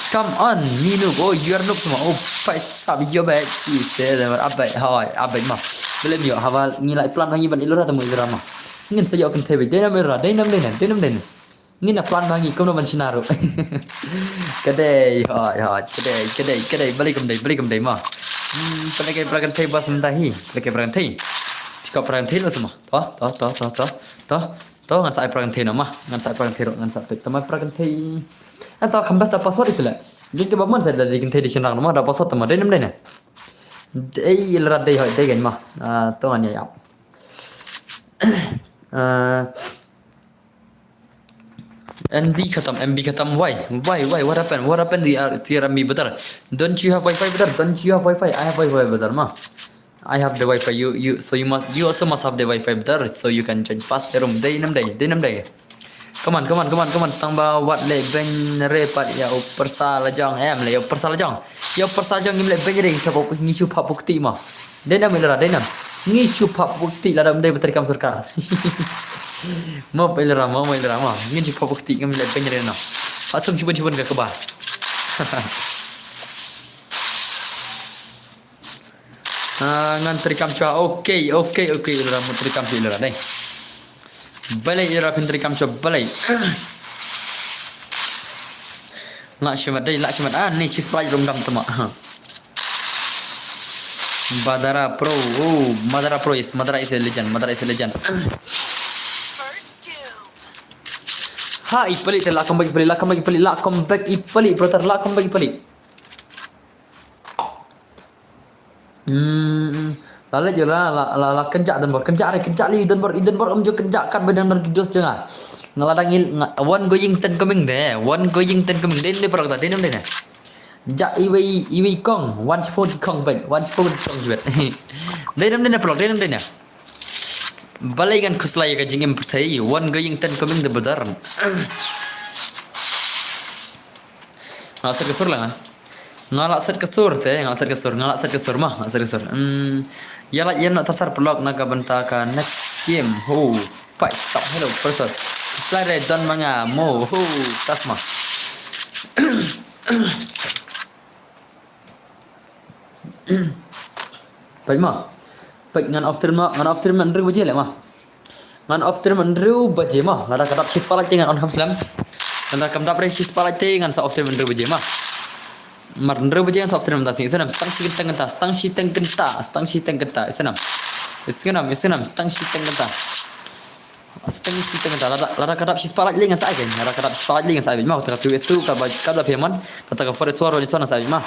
Come on, me noob. Oh, you are noob semua. Oh, bhai sahab, yo bhai, she said, abai, hoi, abai ma. Balei ym ïoh, haba ngi la plan ma ngi ban Ilara te mo Ilara ma. Ngin sa ïoh kynthei beit. Dei ne em Ilara, dei ne em dei ne, dei ne em dei ne? Ngin ïa plan ma ngi kumno ban shna ruh. Ka dei, hoi, hoi, ka dei, ka dei, ka dei, balei kam dei, balei kam dei ma. Hmm, pynlehkai para kynthei bha mynta hi, pynlehkai para kynthei. Phi kwah para kynthei lo semua. To, to, to, to, to, to. To ngan sa ai para kynthei noh ma. Ngan sa ai para kynthei ruh, ngan sa peit. Tang ma para kynthei. Ata kham best da password ito leh. Jin kiba mon sa da di kynthei di shynrang noh ma, da password tang ma. Dei ne em dei ne? Dei, lada dei hoi dei kein ma. Ah, to ngan ïa ap. Ah, M B khatam, M B khatam. Why? Why? Why? What happened? What happened to your, to your M B, brother? Don't you have Wi-Fi, brother? Don't you have Wi-Fi? I have Wi-Fi, brother, ma. I have the Wi-Fi. You, you, so you must, you also must have the Wi-Fi, brother, so you can charge fast the room. Dei ne em dei, dei ne em dei. Come on, come on, come on, come on. Tang ba wat leh beiñ re pat ïa u pyrsa lajong. Em leh ïa u pyrsa lajong. Ïa u pyrsa lajong ngim leh beiñ re, ngi shu pop, ngi shu pop pukti ma. Dei ne em Ilra, dei ne em. Ngi shu pop pukti lada ym dei ba treikam sorkar. Mo Ilra, mo, mo Ilra, mo. Ngin shu pop pukti, ngim leh beiñ re noh. Hatum shibun shibun ka kba. Ah, ngan treikam shuwa. Okay, okay, okay, Ilra, mo treikam shuwa Ilra, dei. Balei Ilra phin treikam shuwa, balei. Lah shimet dei, lah shimet. Ah, ni shi spy room dam tama. Madara Pro. Oh, Madara Pro is, Madara is a legend. Madara is a legend. Ha, i pali te, lah come back i pali, lah come back i pali, lah come back i pali, brother, lah come back i pali. Hmm, la leh ju la, la, la, la kynjah Donbor, kynjah re, kynjah lei Donbor, i Donbor ym ju kynjah katba dang don ki dos jong nga. Nga la dang il, nga, one going ten coming de, one going ten coming de, ne paralok ta, de ne, de ne. Jah iwei, iwei kong, one spot kong bad, one spot kong jwet. De ne, de ne paralok, de ne, de ne. Balei ngan khuslai ka jingim pyrthei, one going ten coming de brother. Nga la set ka sur la nga. Nga la set ka sur te, nga la set ka sur, nga la set ka sur ma, nga la set ka sur. Hmm. Ïa la ïa na tatar paralok na ka bynta ka next game. Ho. Pai sap hello first one. Slide don ma nga mo. Ho. Tas ma. Peit ma. Peit ngan off stream ma, ngan off stream hynriew baje leh ma. Ngan off stream hynriew baje ma. Lada ka dap shispah like te ngan on kham slem. Lada kam dap re shispah like te ngan sa off stream hynriew baje ma. Mar hynriew baje ngan sa off stream mynta sngi. Isnam, stang shi teng kynta, stang shi teng kynta, stang shi teng kynta. Isnam. Isnam, isnam, stang shi teng kynta. Stang shi teng kynta. Lada, lada ka dap shispah like lei ngan sa ai kein. Lada ka dap shispah like lei ngan sa ai kein ma. Kata ka two S two ka ba, ka ba payment. Kata ka four S one, one S one ngan sa ai kein ma.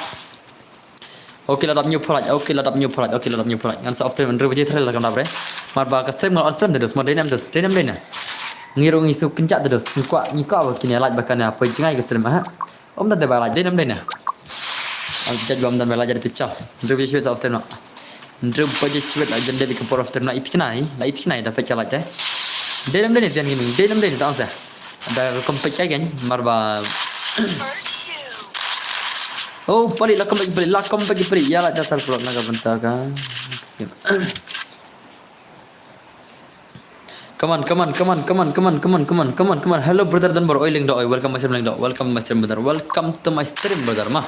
Okay, la dap hynñiew phew like. Okay, la dap hynñiew phew like. Okay, la dap hynñiew phew like. Ngan sa off stream hynriew baje trai la kam dap re. Mar ba ka stream ngan on stream te dos. Mar dei ne em dos. Dei ne em dei ne. Ngi ruh ngi shu kynjah te dos. Ngi kwah, ngi kwah ba kine like ba kane ha poi jngai ka stream ha. Ym don te ba like. Dei ne em dei ne. Ang judge ba ym don ba like judge picture. Hynriew baje shu sa off stream noh. Hynriew baje shu la jan dei ka por off stream noh. It kine, la it kine da picture like te. Dei ne em dei ne Zen Gaming. Dei ne em dei ne ta ang sa. Da rukom peit ka gen, mar ba. Oh, pali la come back pali, la come back pali. Ïa la jasa paralok na ka bynta ka. Come on, come on, come on, come on, come on, come on, come on, come on, come on. Hello, brother Donbor. Oi, Lengdo, oi, welcome my stream, Lengdo. Welcome my stream, brother. Welcome to my stream, brother. Ma.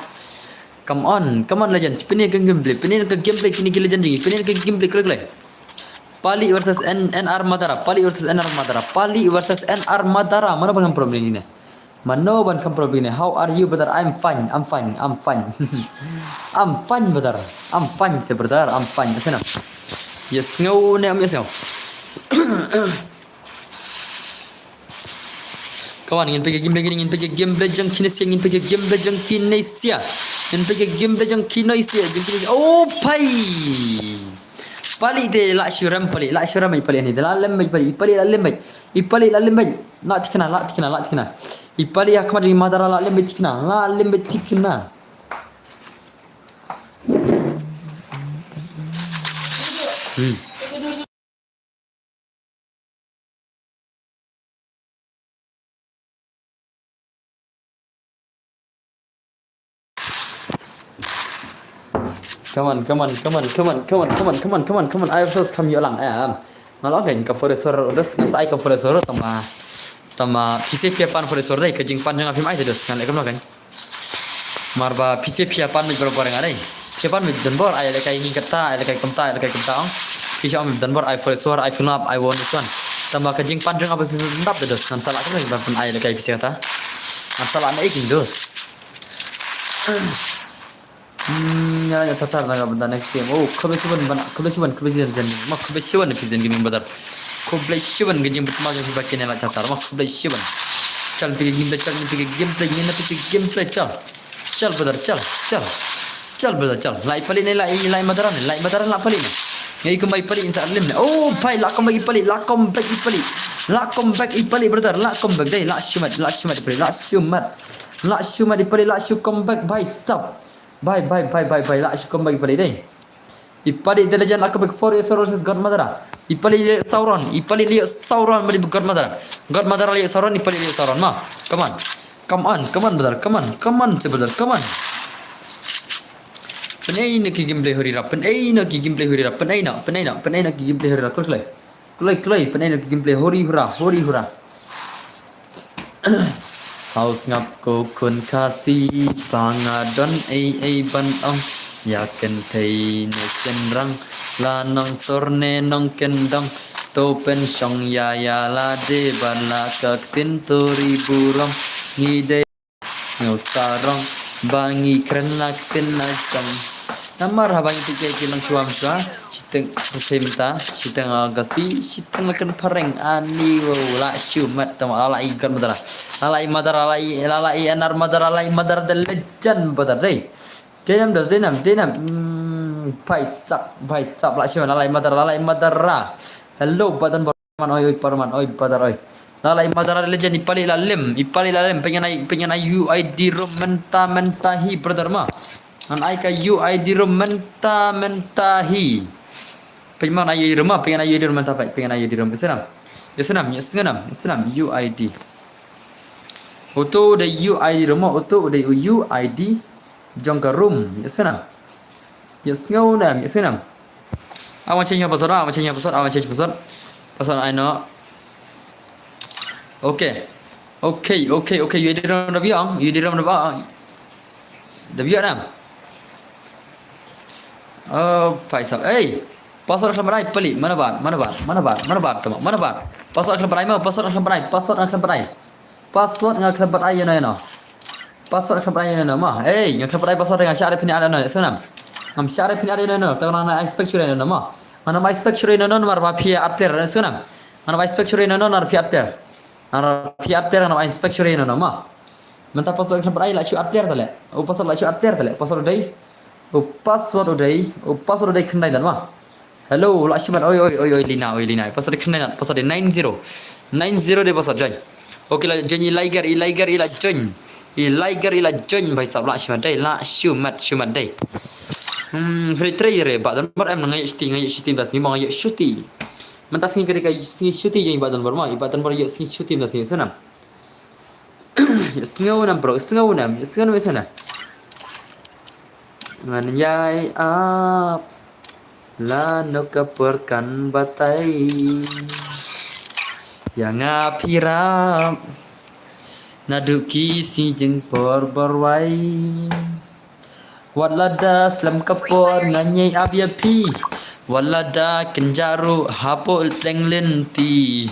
Come on, come on, legend. Pynïaid ka gameplay, pynïaid ka gameplay, kine ki legend jong ngi. Pynïaid ka gameplay, klik, klik. Pali versus N-, NR Madara. Pali versus NR Madara. Pali versus NR Madara. Mano ban kham pro bad ine? Mano ban kham pro bad ine? How are you, brother? I'm fine. I'm fine. I'm fine. I'm fine, brother. I'm fine, say, brother. I'm fine. Yes, no, no, yes, no. Come on, ngin peit ka gameplay, ngin peit ka gameplay jong kine sia, ngin peit ka gameplay jong kine sia. Ngin peit ka gameplay jong kine sia, jong kine sia. Oh, pai. Pali te la shu rem pali, la shu rem pali ni. La lem pali, pali la lem. I pali la lem. La tikna, la tikna, la tikna. I pali ha khmat jong i Madara la lem tikna, la lem tikna. Hmm. Come on, come on, come on. Ai sos kam ïoh lang. Em. Nga la ong kein ka four S four dos, ngan sa ai ka four S four tang ba, tang ba phi sha phi pan four S four dei, ka jingpan jong nga phim ai te dos, ngan leh kumno kein. Mar ba phi sha phi pan beit baroh baroh nga dei. Phi pan beit Donbor, ai lehkai ngi kata, ai lehkai kumta, ai lehkai kumta ong. Phi sha ong beit Donbor, ai four S four, ai four up, ai one S one. Tang ba ka jingpan jong nga ba phim dap te dos, ngan sa lah kumno ban pan ai lehkai phi sha kata. Ngan sa lah na i kein dos. Hmm, nga la ïa tatar na ka bynta next game. Oh, khublei shibun ban, khublei shibun, khublei shibun Zen Gaming. Ma khublei shibun phi Zen Gaming brother. Khublei shibun ka jingbit ma jong phi ba kine la chatar ma khublei shibun. Chal phi ka gameplay chal ngin phi ka gameplay ngin phi ka gameplay chal. Chal brother chal chal. Chal brother chal. La i pali ne la i la i madara ne la i madara la pali ne. Ngai kumba i pali in sa lim ne. Oh pai la kumba i pali la kumba i pali. La kumba i pali brother la kumba dei la shimat la shimat i pali la shimat. La shimat i pali la shu kumba bai sap. Bai bai bai bai bai la shu kumba i pali dei. I pali the legend la kumba for your services godmother. I pali le sauron i pali le sauron mali godmother. Godmother le sauron i pali le sauron ma. Come on. Come on, come on brother, come on, come on, say brother, come on. Pynei na ki gameplay hurira, pynei na ki gameplay hurira, pynei na, pynei na, pynei na ki gameplay hurira, kloi kloi. Kloi kloi, pynei na ki gameplay huri hura, huri hura. Hau sngap ko khun Khasi, ba nga don ei ei ban ong. Ïa kynthei ne shynrang, la nong sor ne nong kyndong. To pynshong ïa ïa lade bad la ka ktien to ri burom. Ngi dei sngewsarong ba ngi kren la ktien la jong. Namar haba ngi tip ïa ki nong shuwa shuwa, shiteng rthe mynta, shiteng August, shiteng la kren phareng ani wow la shu mat tang la la i god madara. La la i madara, la la i, la la i anar madara, la la i madara the legend brother dei. Denam da, denam, denam. Hmm, bhai sab, bhai sab la shu mat, la la i madara, la la i madara. Hello badan man oi oi parman oi brother oi. La la i madara legend i pali la lim i pali la lim pyngan ai pyngan ai U I D room mynta mynta hi brother ma. Ngan ai ka U I D room mynta mynta hi. Pynman ai U I D room ma pyngan ai U I D room mynta pai pyngan ai U I D room isenam. Isenam isenam isenam U I D. Oto de U I D room ma oto de U I D. Jong ka room isenam. Isenam isenam. Awan change password, awan change password, awan change password. Password ai no. Okay. Okay, okay, okay. U I D room da biang, U I D room da biang. Da biang nam. Oh, paisa. Hey. Password khlem bad ai pali. Mana bad, mana bad, mana bad, mana bad, tama, mana bad. Password khlem bad ai ma, password khlem bad ai, password khlem bad ai. Password nga khlem bad ai ïa no ïa no. Password khlem bad ai ïa no ïa no ma. Ei, nga khlem bad ai password nga shah re phin ai ïa no ïa no. Ngam shah re phin ai ïa no ïa no. Tang nga na expect shuh ïa no ïa no ma. Nga na expect shuh ïa no ïa no namar ba phi add player ïa no ïa no. Nga na expect shuh ïa no ïa no namar phi add player. Nga na phi add player nga na expect shuh ïa no ïa no ma. Mynta password khlem bad ai la shu add player tale. U password la shu add player tale. Password u dei. U password u dei. U password u dei khyndai dan ma. Hello, la shu mat, oi, oi, oi, oi, Lina, oi, Lina. Password khyndai nat, password nine zero. Nine zero de password join. Okay, la join i Liger, i Liger, i la join. I Liger, i la join, bhai sab, la shu mat dei, la shu mat, shu mat dei. Hmm, free try re, ba don bar em nga ïa shuti, nga ïa shuti, bas ni ma nga ïa shuti. Mynta sngi ka dei ka sngi shuti jong i ba don bar ma, i ba don bar ïa sngi shuti mynta sngi sunam. Sngew nam bro, sngew nam, sngew nam sana. Ngan ïai ap la no ka por kan batai. Ïa nga phi rap naduh ki sngi jingpor bor wai. Wat lada slem ka por ngan ïai ap ïa phi. Wat lada kynja ruh hapoh pleng lynti.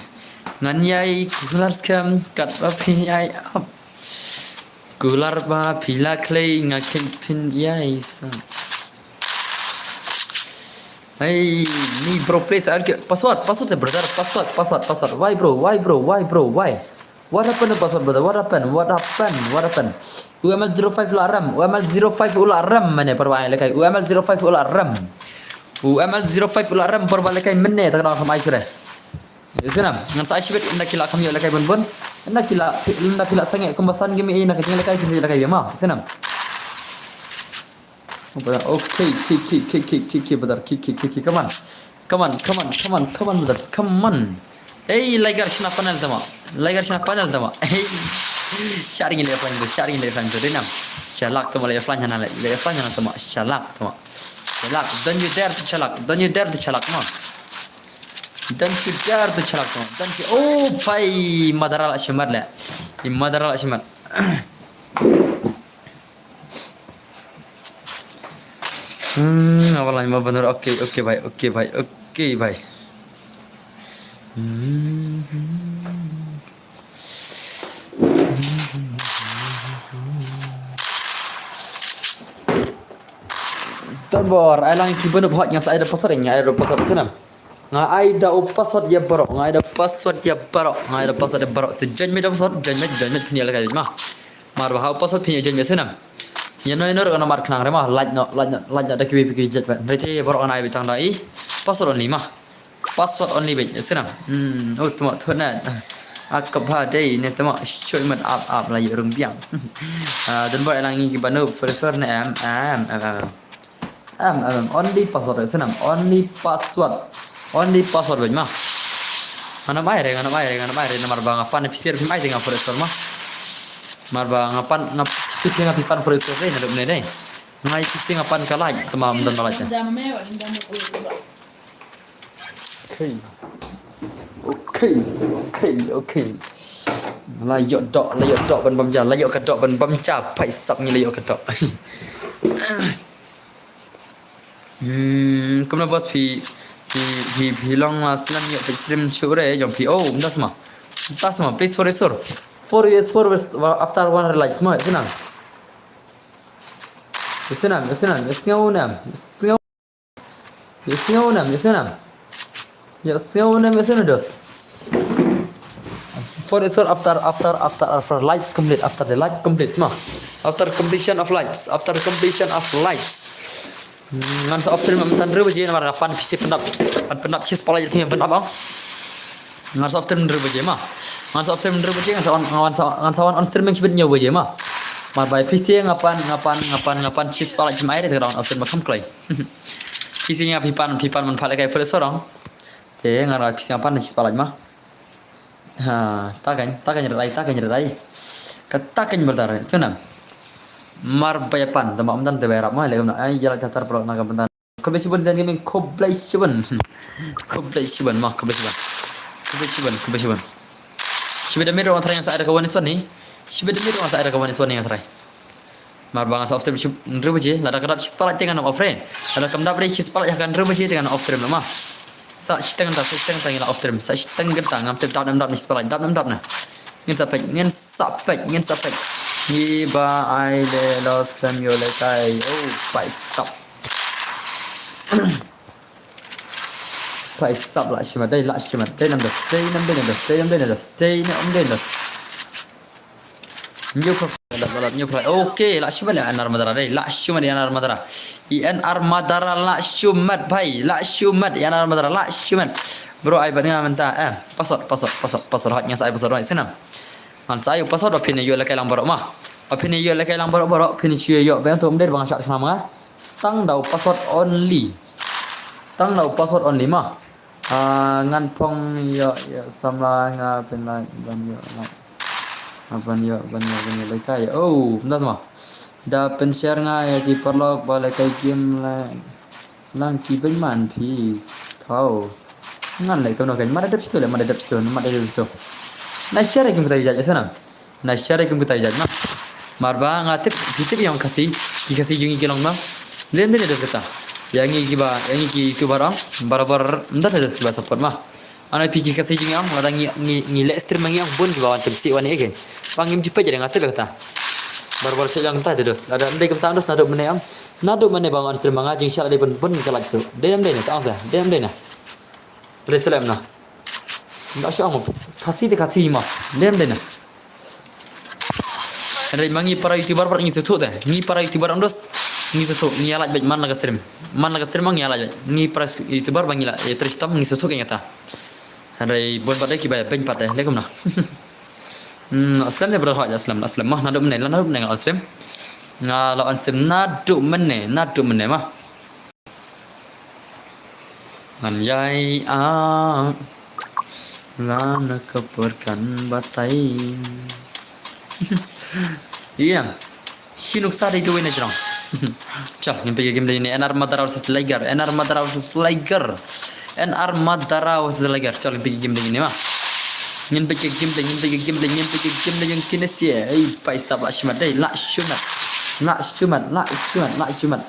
Ngan ïai kular skhem katba phi ïai ap. Kular ba phi la khlei nga khein phin ïai sa. Hey, ni bro, please, I'll get password, password, say, brother, password, password, password. Why, bro? Why, bro? Why, bro? Why? What happened to password, brother? What happened? What happened? What happened? U M L zero five u la rem. U M L zero five u la rem mane parwa lekai. U M L zero five u la rem. U M L zero five u la rem parwa lekai mane ta kana khamai sure. Senam, ngan sa shibit inda kila kham yo lekai bun bun. Inda kila inda kila sange kumbasan gimi ina kajing lekai kisi lekai ma. Senam. Okay, kick, kick, kick, kick, kick, kick, brother, kick, kick, kick, kick, come on. Come on, come on, come on, come on, brother, come on. Hey, Liger shna panel tama. Liger shna panel tama. Hey. Sharing le flank, sharing le flank, denam. Shalak tama le flank na le flank na tama. Shalak tama. Shalak. Don't you dare to shalak. Don't you dare to shalak ma. Don't you dare to shalak tama. Don't you. Oh, pai madara la shimat le. I madara la shimat. Hmm, apa lagi mau bener? Oke, oke, bhai. Oke, bhai. Oke, bhai. Hmm. Ton bor, ai lang ki bun hot ngan sa ai da pasar, ngan ai da pasar senam. Nga ai da u password ïa baroh, nga ai da u password ïa baroh, nga ai da u password ïa baroh. Te join beit da u password, join beit, join beit, phin ïa lehkai beit ma. Mar ba ha u password phin ïa join beit sngewbha. Ïa noi noi ruh ngan mat khnang re ma, like noh, like noh, like noh da kiwei kiwei jait beit. Hynrei te ïa baroh ngan ai beit tang da i password only ma. Password only beit sngewbha. Hmm, oh tymok thut na. Ak kaba dei ne tymok shuh mat ap ap la ïa rung biang. Ah, don bor elang ngi kiba noob fresher ne em, em, em, em. Em, em, em, only password, eh, snem, only password. Only password beit ma. Ngan ym ai re, ngan ym ai re, ngan ym ai re, namar ba nga pan phi sir phim ai te nga fresher ma. Namar ba nga pan, nga phi sir nga phi pan fresher re, naduh mynne dei. Nga ai phi sir nga pan ka light, tymmen ym don light. Okay. Okay, okay, okay. La ïoh doh, la ïoh doh ban bam ja, la ïoh ka doh ban bam ja, paisap ngi la ïoh ka doh. Hmm, kumno boss phi, phi, phi, phi long, uh, slem ïoh phi stream shuh re jong phi. Oh, mynta sma. Mynta sma, please for sure. For yes, for after one like sma, sna. Sna, sna, sna, sna. Ïa sngew nam, ïa sngew nam, ïa sngew nam, ïa sngew nam, ïa sngew nam dos. For the sure after, after, after, after lights complete, after the light completes ma. After completion of lights, after completion of lights. Hmm, ngan sa off stream mynta hynriew baje namar nga pan phi sir pyndap, pan pyndap shi spah light ki pyndap ah. Ngan sa off stream hynriew baje ma. Ngan sa off stream hynriew baje, ngan sa on, ngan sa, ngan sa on, on stream shibit hynñiew baje ma. Mar ba phi sir nga pan, nga pan, nga pan, nga pan shi spah light ki ai re te nga on off stream ba kham kloi. Phi sir nga phi pan, phi pan man pha lehkai fresher ong. Te nga ra phi sir nga pan shi spah light ma. Ha, ta kan, ta kan rat ai, ta kan rat ai. Ka ta kan berdar, snem. Mar ba ïa pan, tymmen ym don te ba ïarap ma, lehkai na ai, ïa la tar paralok na ka bynta. Khublei shibun Zen Gaming, khublei shibun. Khublei shibun ma, khublei shibun. Khublei shibun, khublei shibun. Shibit da miet ruh nga try nga sa ai da ka one is one ne. Shibit da miet ruh nga sa ai da ka one is one ne nga try. Mar ba nga sa off stream shib hynriew baje, lada ka dap shi spah light te ngan off re. Lada kam dap re shi spah light ha ka hynriew baje te ngan off stream ma. Sa shiteng kynta, sa shiteng kynta ngi la off stream. Sa shiteng kynta ngam tip dap ne ym dap ne shi spah light, dap ne ym dap ne. Ngin sa peit, ngin sa peit, ngin sa peit. Ngi ba ai le los khlem ïoh lehkai. Oh, paisap. Paisap la shimet, dei la shimet, dei nam dos, dei nam dei nam dos, dei nam dei nam dos, dei nam dei nam dos. New profile, la, la, new profile. Okay, la shimet ïa N R Madara dei, la shimet ïa N R Madara. I N R Madara la shimet bhai, la shimet ïa N R Madara, la shimet. Bro, ai bad nga mynta, eh, password, password, password, password, hot nga sa ai password, right, snem. Ngan sa ai password, ba phin ïoh lehkai lang baroh ma. Ba phin ïoh lehkai lang baroh baroh, phin ïoh ïoh, ba ïa to ym dei ba nga shah khnang ma. Tang da u password only. Tang da u password only ma. Ah, ngan phong ïoh, ïoh samla nga pynlait ban ïoh lait. Nga ban ïoh, ban ïoh, ban ïoh lehkai. Oh, mynta sma. Da pynshare nga ïa ki paralok ba lehkai game la. Lang ki beiñ man phi. Thaw. Ngan leh kumno kan. Mada dep situ leh, mada dep situ, mada dep situ. Na share ïa ki kumta ïa jait, ïa sana. Na share ïa ki kumta ïa jait ma. Mar ba nga tip, phi tip ïa ki Khasi, ki Khasi jong ngi ki long ma. Lem lem ïa dos kata. Ïa ngi kiba, ïa ngi ki YouTuber ong, barabor ym don ïa dos kiba support ma. Ana phi ki Khasi jong ngi ong, lada ngi, ngi, ngi leh stream ma ngi ong, bun kiba wan tip sih wan ïa ki. Ba ngim ju peit ïa nga tip ïa kata. Barabor sih ïa kata te dos. Lada ym dei kumta dos naduh mynne ong. Naduh mynne ba wan stream ma nga jingshah dei bun bun ka like sih. Dei ym dei na, ta ong sa, dei ym dei na. Dei slem na. Nga shu ong Khasi te Khasi ma. Dei ym dei na. Hynrei ma ngi para YouTuber ba ngi sngewthuh te. Ngi para YouTuber ong dos. Ngi sngewthuh, ngi ïa like beit man la ka stream. Man la ka stream ma ngi ïa like beit. Ngi para YouTuber ba ngi la, eh, trei shitom ngi sngewthuh ïa kata. Hynrei bun pat de kiba ïa beiñ pat de. Leh kumno. Hmm, slem ne bro, ha, ïa slem, slem ma. Naduh mynne, la naduh mynne nga on stream. Nga la on stream naduh mynne, naduh mynne ma. Ngan ïai ah, la na ka por kan batai. Ïa. Shi nuksa dei tu wei na jrong. Chal, ngin peit ka game dei ni, N R Madara versus Liger, N R Madara versus Liger. N R Madara versus Liger. Chal, ngin peit ka game dei ni ma. Ngin peit ka game dei, ngin peit ka game dei, ngin peit ka game dei jong kine sia. Ei, paisap la shimet dei, la shimet. La shimet, la shimet, la shimet.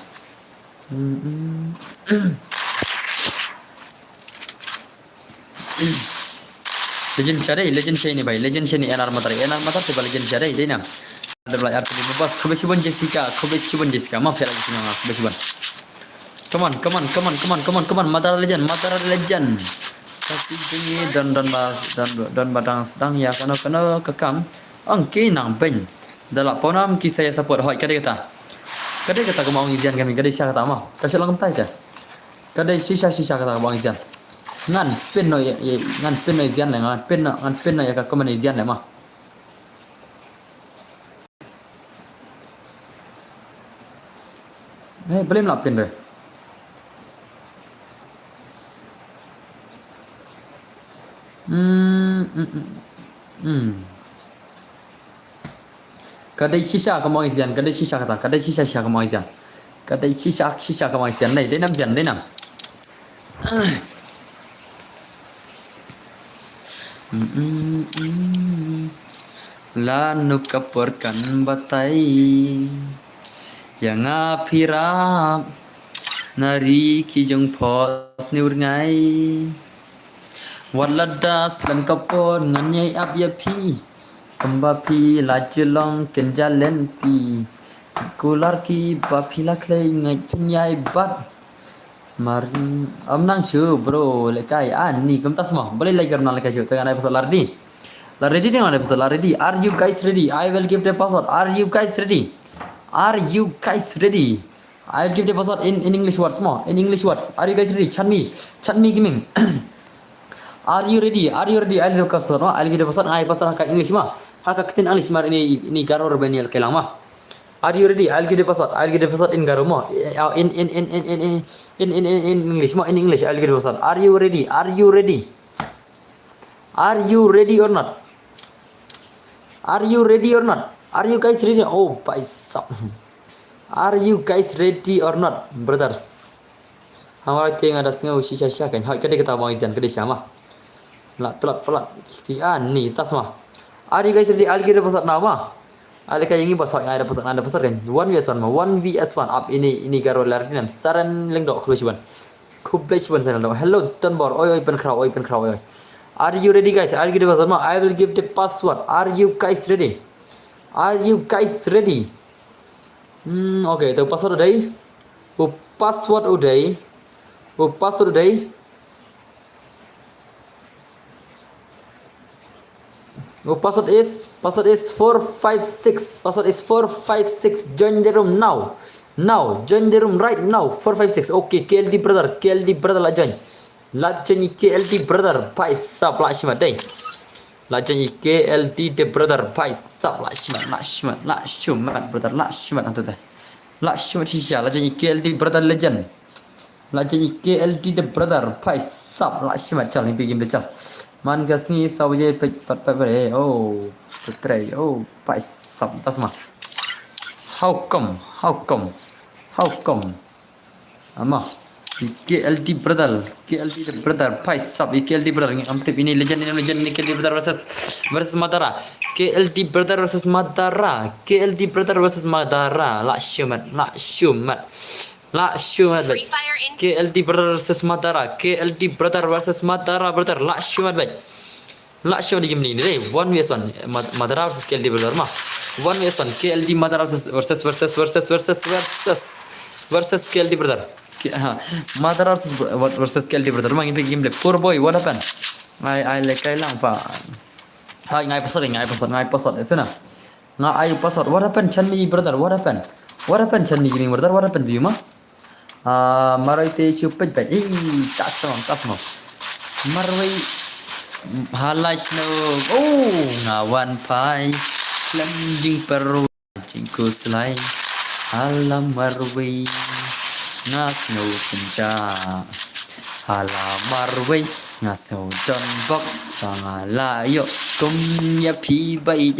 Legend sha dei, legend sha ini bai, legend sha ini N R Madara, N R Madara te ba legend sha dei, dei na. Ada bla arti ni bos, khublei shibun Jessica, khublei shibun Jessica, ma phi la Jessica, khublei shibun. Come on, come on, come on, come on, come on, come on, Mother Legend, Mother Legend. Ka si jing i don, don ba, don, don ba dang sdang ïa kano, kano ka kam. Ong ki nang beiñ. Da la pawnam ki sa ïa support, hoi, ka dei kata. Ka dei kata kumba ong i Zian kane, ka dei shisha kata mo. Ka shu long kumtai te. Ka dei shisha, shisha kata kumba ong i Zian. Ngan pyn noh ïa, ïa, ngan pyn noh ïa i Zian leh, ngan pyn noh, ngan pyn noh ïa ka comment i Zian leh mo. Hei, balei ym lah pyn re? Hmm, hmm, hmm, hmm. Ka dei shisha kumba ong i Zian, ka dei shisha kata, ka dei shisha, shisha kumba ong i Zian. Ka dei shisha, shisha kumba ong i Zian. Dei, dei nam Zian, dei nam. Mm, mm, mm. Lano ka por kan batai ïa nga phi rap, na ri ki jong pos ni ur ngai. Wat la das lem ka por ngan ïai ap ïa phi. Kumba phi la jyllong ken jalen phi. Kular ki ba phi la khlei ngait phin ïai bat. Mar, am nang shu bro, lekai ani kumta sma. Balei lai gar na lekai shu, tengah nai pasal lardi. La ready ding, nai pasal lardi. Are you guys ready? I will give the password. Are you guys ready? Are you guys ready? I will give the password in, in English words mo. In English words. Are you guys ready? Chan mi, chan mi gaming. Are you ready? Are you ready? I'll give the password mo. I'll give the password. Ngai password ha ka English mo. Ha ka ktien English mar ini, ini Garo re bani lekai lang mo. Are you ready? I'll give the password. I'll give the password in Garo mo. In, in, in English mo. In English, I'll give the password. Are you ready? Are you ready? Are you ready or not? Are you ready or not? Are you guys ready? Oh, bhai sahab. Are you guys ready or not, brothers? Hamar ke nga da sngew shisha shisha kan. Hoi, ka dei kata ba ong i Zian, ka dei shisha mo. La tlot palat. Ki ani tas mo. Are you guys ready? I'll give the password now mo. Ale ka ïa ngi ba soi ngai da password, ngai da password kan. One V S one mo, one V S one. Ap ini, ini Garo lar dinam. Saren Lyngdoh, khublei shibun. Khublei shibun Saren Lyngdoh. Hello Tonbor. Oi, oi, pynkhraw, oi, pynkhraw, oi, oi. Are you ready, guys? I'll give the password mo. I will give the password. Are you guys ready? Are you guys ready? Hmm, okay, the password u dei. U password u dei. U password u dei. Oh, password is, password is four five six. Password is four five six. Join the room now. Now. Join the room right now. Four five six. Okay, K L D brother. K L D brother la join. La join i K L D brother. Bhai sahab, la shimat dei. La join i K L D the brother. Bhai sahab, la shimat, la shimat, la shimat brother. La shimat hangtu te. La shimat shisha. La join i K L D brother legend. La jeng i K L D the brother, bhai sahab, la shimet chal, ni phi game de chal. Man ka sngi saw baje peit pat pat pat, eh, oh, petrei, oh, bhai sahab, tas ma. How come? How come? How come? Ama, i K L D brother, K L D the brother, bhai sahab, i K L D brother, ngam tip ini legend, ini legend, ini K L D brother versus, versus Madara. K L D brother versus Madara. K L D brother versus Madara. La shimet, la shimet. La shimet beit. K L D brother versus Madara. K L D brother versus Madara brother. La shimet beit. La shimet di game ni dei. One versus one. Mad-, Madara versus K L D brother ma. One versus one. K L D Madara versus, versus, versus, versus, versus, versus, versus K L D brother. K-, ha. Madara versus, versus K L D brother. Ma, ngin peit game play. Poor boy, what happened? Ai, ai, le kai lang pa. Hai, ngai password, ngai password, ngai password. Ese na. Nga ai password. What happened, Chanmi brother? What happened? What happened, Chanmi Gaming brother? What happened to you, ma? Ah, marwei te shu peit peit. Eh, tas mo, tas mo. Marwei. Halai snow. Oh, nga wan phai. Khlem jingpyrwa jingkhuslai. Hala marwei. Nga snow pynja. Hala marwei. Nga sngewdon bok ba nga la ïoh kum ïa phi ba ïeit.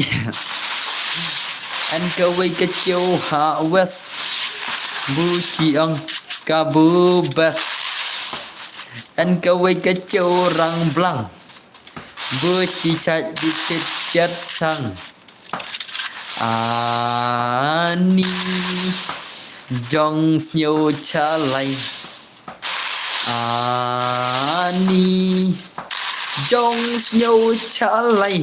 Yn kawei ka chew ha west. Bu chi ong ka bu best. Yn kawei ka chew rang blang. Bu chi chait di tit chet thang. Ani jong sniew chalai. Ani jong sniew chalai.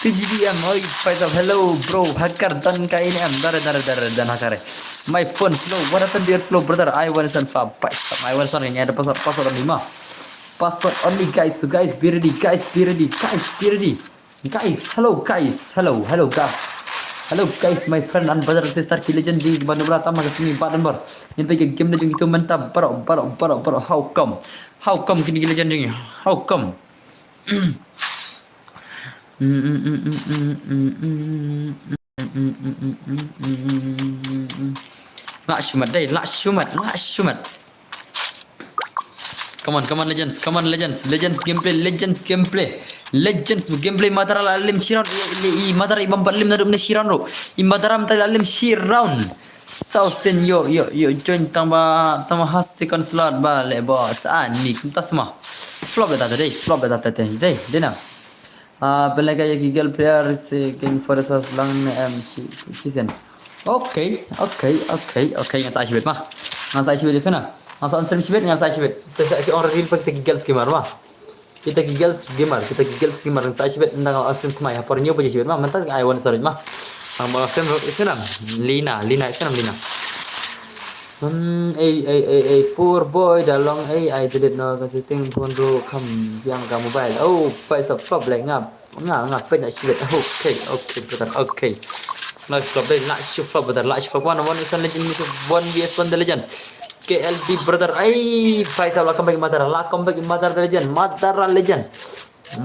T G D M, oi, Faisal, hello, bro. Hakar dan kai ni am, dare, dare, dare, dan hakare. My phone slow. What happened to your flow, brother? I want some fab. Paisa. I want some. Password, password only ma. Password only, guys. So guys, be ready. Guys, be ready. Guys, be ready. Guys, hello guys. Hello, hello guys. Hello guys, my friend and brother and sister, ki legend jong ngi ba nubra tam ha ka sngi ba don bor. Ngin peit ka game legend kitu mynta bro, bro, bro, bro. How come? How come kine ki legend jong ngi? How come? Lah shu mat dei, lah shu mat, lah shu mat. Come on, come on, legends, come on, legends, legends gameplay, legends gameplay, legends gameplay. Madara la lim shi round, i, i, i Madara i bam pat lim naduh mynne shi round ruh. I Madara mynta la lim shi round. Saw sen yo, yo, yo, join tang ba, tang ba ha second slot ba le boss. Ah, ni kumta sma. Flop beta dei, flop beta dei, dei, dei na. Ah, pynlait ïa ki girl player, si kin forest lang ne em shi, shi sen. Okay, okay, okay, okay, ngan sa ai shibit ma. Ngan sa ai shibit ïa suna. Ngan sa on stream shibit, ngan sa ai shibit. Te sa shi on reel pa kita ki girls gamer ma. Kita ki girls gamer, kita ki girls gamer, ngan sa ai shibit, ngan on stream thymmai ha por hynñiew baje shibit ma. Mynta ai wan sorry ma. Ang ma stream ïa suna. Lina, Lina, ïa suna Lina. Hmm, ei, ei, ei, ei, poor boy, da long, ei, I didn't know, kasi ting pun ru kam yang ka mobile. Oh, paisa flop leh nga, nga, nga peit na shibit. Okay, okay, brother, okay. Nice flop dei, lah shu flop, brother, lah shu flop. One, one is one legend, one V S one the legends. K L D brother, ei, paisa lah comeback Madara, lah comeback Madara the legend, Madara legend.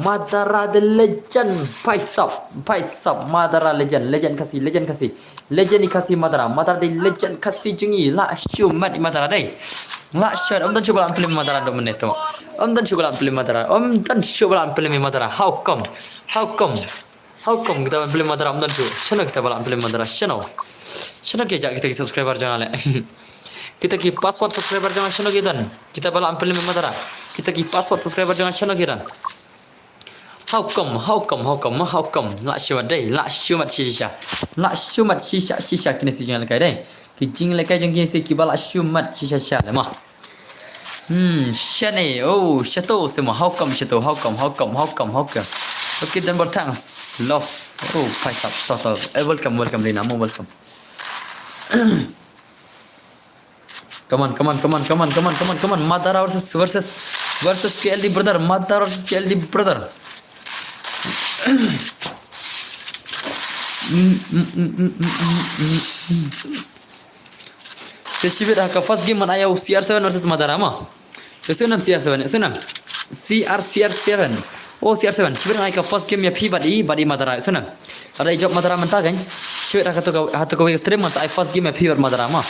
Madara the legend, paisa, paisa, Madara legend, legend Khasi, legend Khasi, legend i Khasi Madara, Madara the legend Khasi jong ngi, lah shu mat i Madara dei. Lah shu, ym don shuh ba la pynlem Madara naduh mynne to. Ym don shuh ba la pynlem Madara, ym don shuh ba la pynlem i Madara. How come? How come? How come kita ba la pynlem Madara ym don shuh? Shano kita ba la pynlem Madara? Shano? Shano ki jaka kita ki subscriber jong nga leh? Kita ki password subscriber jong nga shano ki don? Kita ba la pynlem Madara. Kita ki password subscriber jong nga shano ki don? How come, how come, how come, how come? Lah shu mat dei, lah shu mat shisha. Lah shu mat shisha, shisha kine ki jinglehkai dei. Ki jinglehkai jong kine kiba lah shu mat shisha sha leh ma. Hmm, shane, oh, shato sema, how come shato, how come, how come, how come, how come? Okay, Denver, thanks, love. Oh, paisa, total. Eh, welcome, welcome, Lina, mo welcome. Come on, come on, come on, come on, come on, come on, come on. Madara versus, versus, versus K L D brother. Madara versus K L D brother. Te shibit ha ka first game man aya C R seven versus Madara ma. Ïa sngewnem C R seven, ïa sngewnem. C R, C R seven. Oh, C R seven. Shibit ngan ai ka first game ïa phi bad i, bad i Madara, ïa sngewnem. Lada i jop Madara mynta kan. Shibit ha kato ka, ha kato kawei ka stream ngan sa ai first game ïa phi bad Madara ma.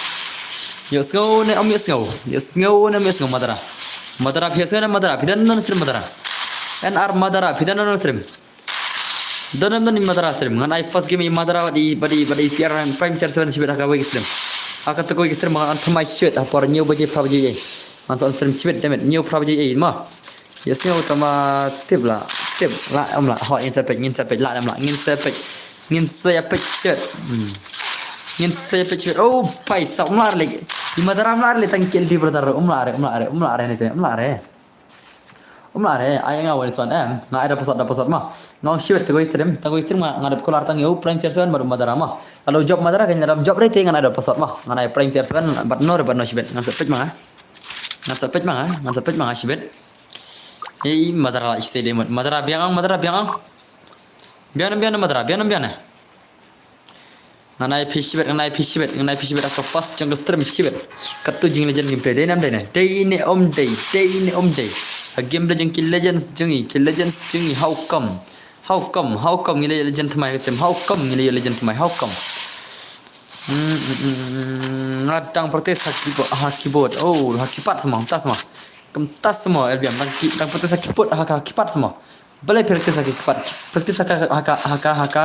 Ïa sngew ne ym ïa sngew. Ïa sngew ne ym ïa sngew Madara. Madara phi ïa sngew ne Madara. Phi don ne ym don stream Madara. N R Madara, phi don ne ym don stream. Don ne ym don i Madara stream. Ngan ai first game i Madara bad i, bad i, bad i P R Prime C R seven shibit ha kawei ka stream. Ha kato kawei ka stream ngan on thymmai shibit ha por hynñiew baje phra baje ei. Ngan sa on stream shibit, damn it, hynñiew phra baje ei ma. Ïa sngew tang ba tip la, tip la, ym la, hooid ngin sa peit, ngin sa peit, la, ym la, ngin sa peit, ngin sa ïa peit shit. Hmm. Ngin sa ïa peit shit. Oh, paisa, ym la re leh. I Madara ym la re leh tang K L D brother, ym la re, ym la re, ym la re ne te, ym la re. Ym la re, ai nga wan swan em, nga ai da password, da password ma. Nga ong shibit, te kawei stream, te kawei stream nga, nga dep kular tang ïa u Prime C R seven bad u Madara ma. Lada u jop Madara kan, lada ym jop re te ngan ai da password ma. Ngan ai Prime C R seven bad no re bad no shibit. Ngan sa peit ma nga. Ngan sa peit ma nga, ngan sa peit ma nga shibit. Ei, Madara la stay dei mut. Madara biang ang, Madara biang ang. Biang ang, biang ang, Madara, biang ang, biang ang. Ngan ai phi shibit, ngan ai phi shibit, ngan ai phi shibit ha ka first jong ka stream shibit. Katto jing legend gameplay dei ne ym dei ne. Dei ne ym dei, dei ne ym dei. Ha gameplay jong ki legends jong ngi, ki legends jong ngi, how come? How come, how come ngi la ïoh legend thymmai ka stream? How come ngi la ïoh legend thymmai? How come? Hmm, hmm, hmm, hmm, hmm. Nga dang practice ha keyboard, ha keyboard. Oh, ha keypad sma, kumta sma. Kumta sma, L B M. Dang ki-, dang practice ha keyboard, ha ka keypad sma. Balei practice ha ka keypad? Practice ha ka, ha ka, ha ka, ha ka,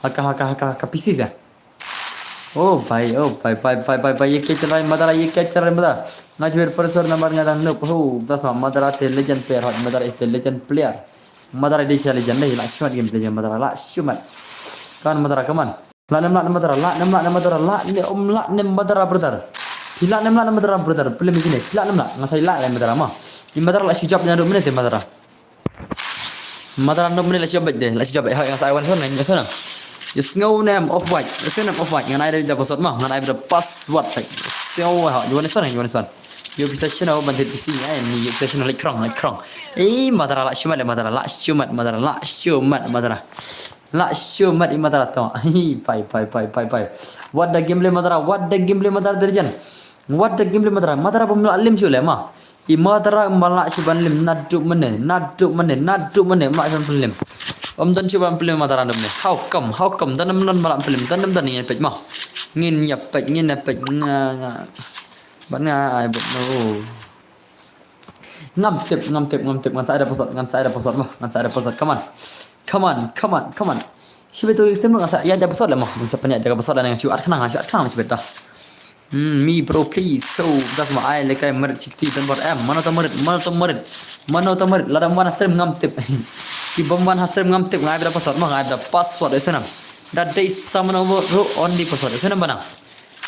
ha ka, ha ka, ha ka P C seh. Oh, bhai, oh, bhai, bhai, bhai, bhai, bhai, ye kya chal raha hai, Madara, ye kya chal raha hai, Madara? Nga jubir first number nga dang noob. Oh, kumta sma, Madara te legend player, hot, Madara is the legend player. Madara dei shisha legend, dei, lah shu mat gameplay jong Madara, lah shu mat. Come on, Madara, come on. Lah ne ym lah ne Madara, lah ne ym lah ne Madara, lah ne ym lah ne Madara, brother. Phi lah ne ym lah ne Madara, brother. Phi lah ne ym lah ne Madara, brother. Phi lah ne ym lah, nga sa lah ne Madara ma. I Madara lah shu jop naduh mynne te Madara. Madara naduh mynne lah shu jop beit te, lah shu jop beit. Hooid, nga sa ai wan shuwa, nga shuwa. Ïa sngew ne em, off white. Ïa sngew ne em, off white. Ngan ai da password ma. Ngan ai da password. Sngew ha. Ïa wan ïa wan ïa wan. Ïa pisa shisha ban thied pisa. Ïa ni ïa pisa shisha leit krong, leit krong. Ei, Madara la shimat, Madara la shimat, Madara la shimat, Madara. La shimat i Madara to. Hi, pai, pai, pai, pai, pai. What the gameplay Madara, what the gameplay Madara the legend. What the gameplay Madara, Madara bym lah lim shuh le ma. I Madara ma lah shuh ban lim naduh mynne, naduh mynne, naduh mynne ma lah shuh ban lim. Ym don shuh ban pynlim Madara naduh mynne. How come, how come, don ym don ma lah pynlim, don ym don, ngin ïa peit ma. Ngin ïa peit, ngin ïa peit, nga, nga. Ban nga ai bet no. Ngam tip, ngam tip, ngam tip, ngan sa ai da password, ngan sa ai da password ma, ngan sa ai da password. Come on. Come on, come on, come on. Shibit tu stem ngan sa ai da password le ma. Ngan sa pynïaid da password le, ngan shu at khnang, shu at khnang shibit ta. Hmm, me bro, please. So, das ma ai le kai marit shikti dan bor em. Mano ta marit, mano ta marit. Mano ta marit, lada wan ha stream ngam tip. Ki bym wan ha stream ngam tip, ngai da password ma, ngai da password ïa snam. Da dei samano ruh only password ïa snam ba nang.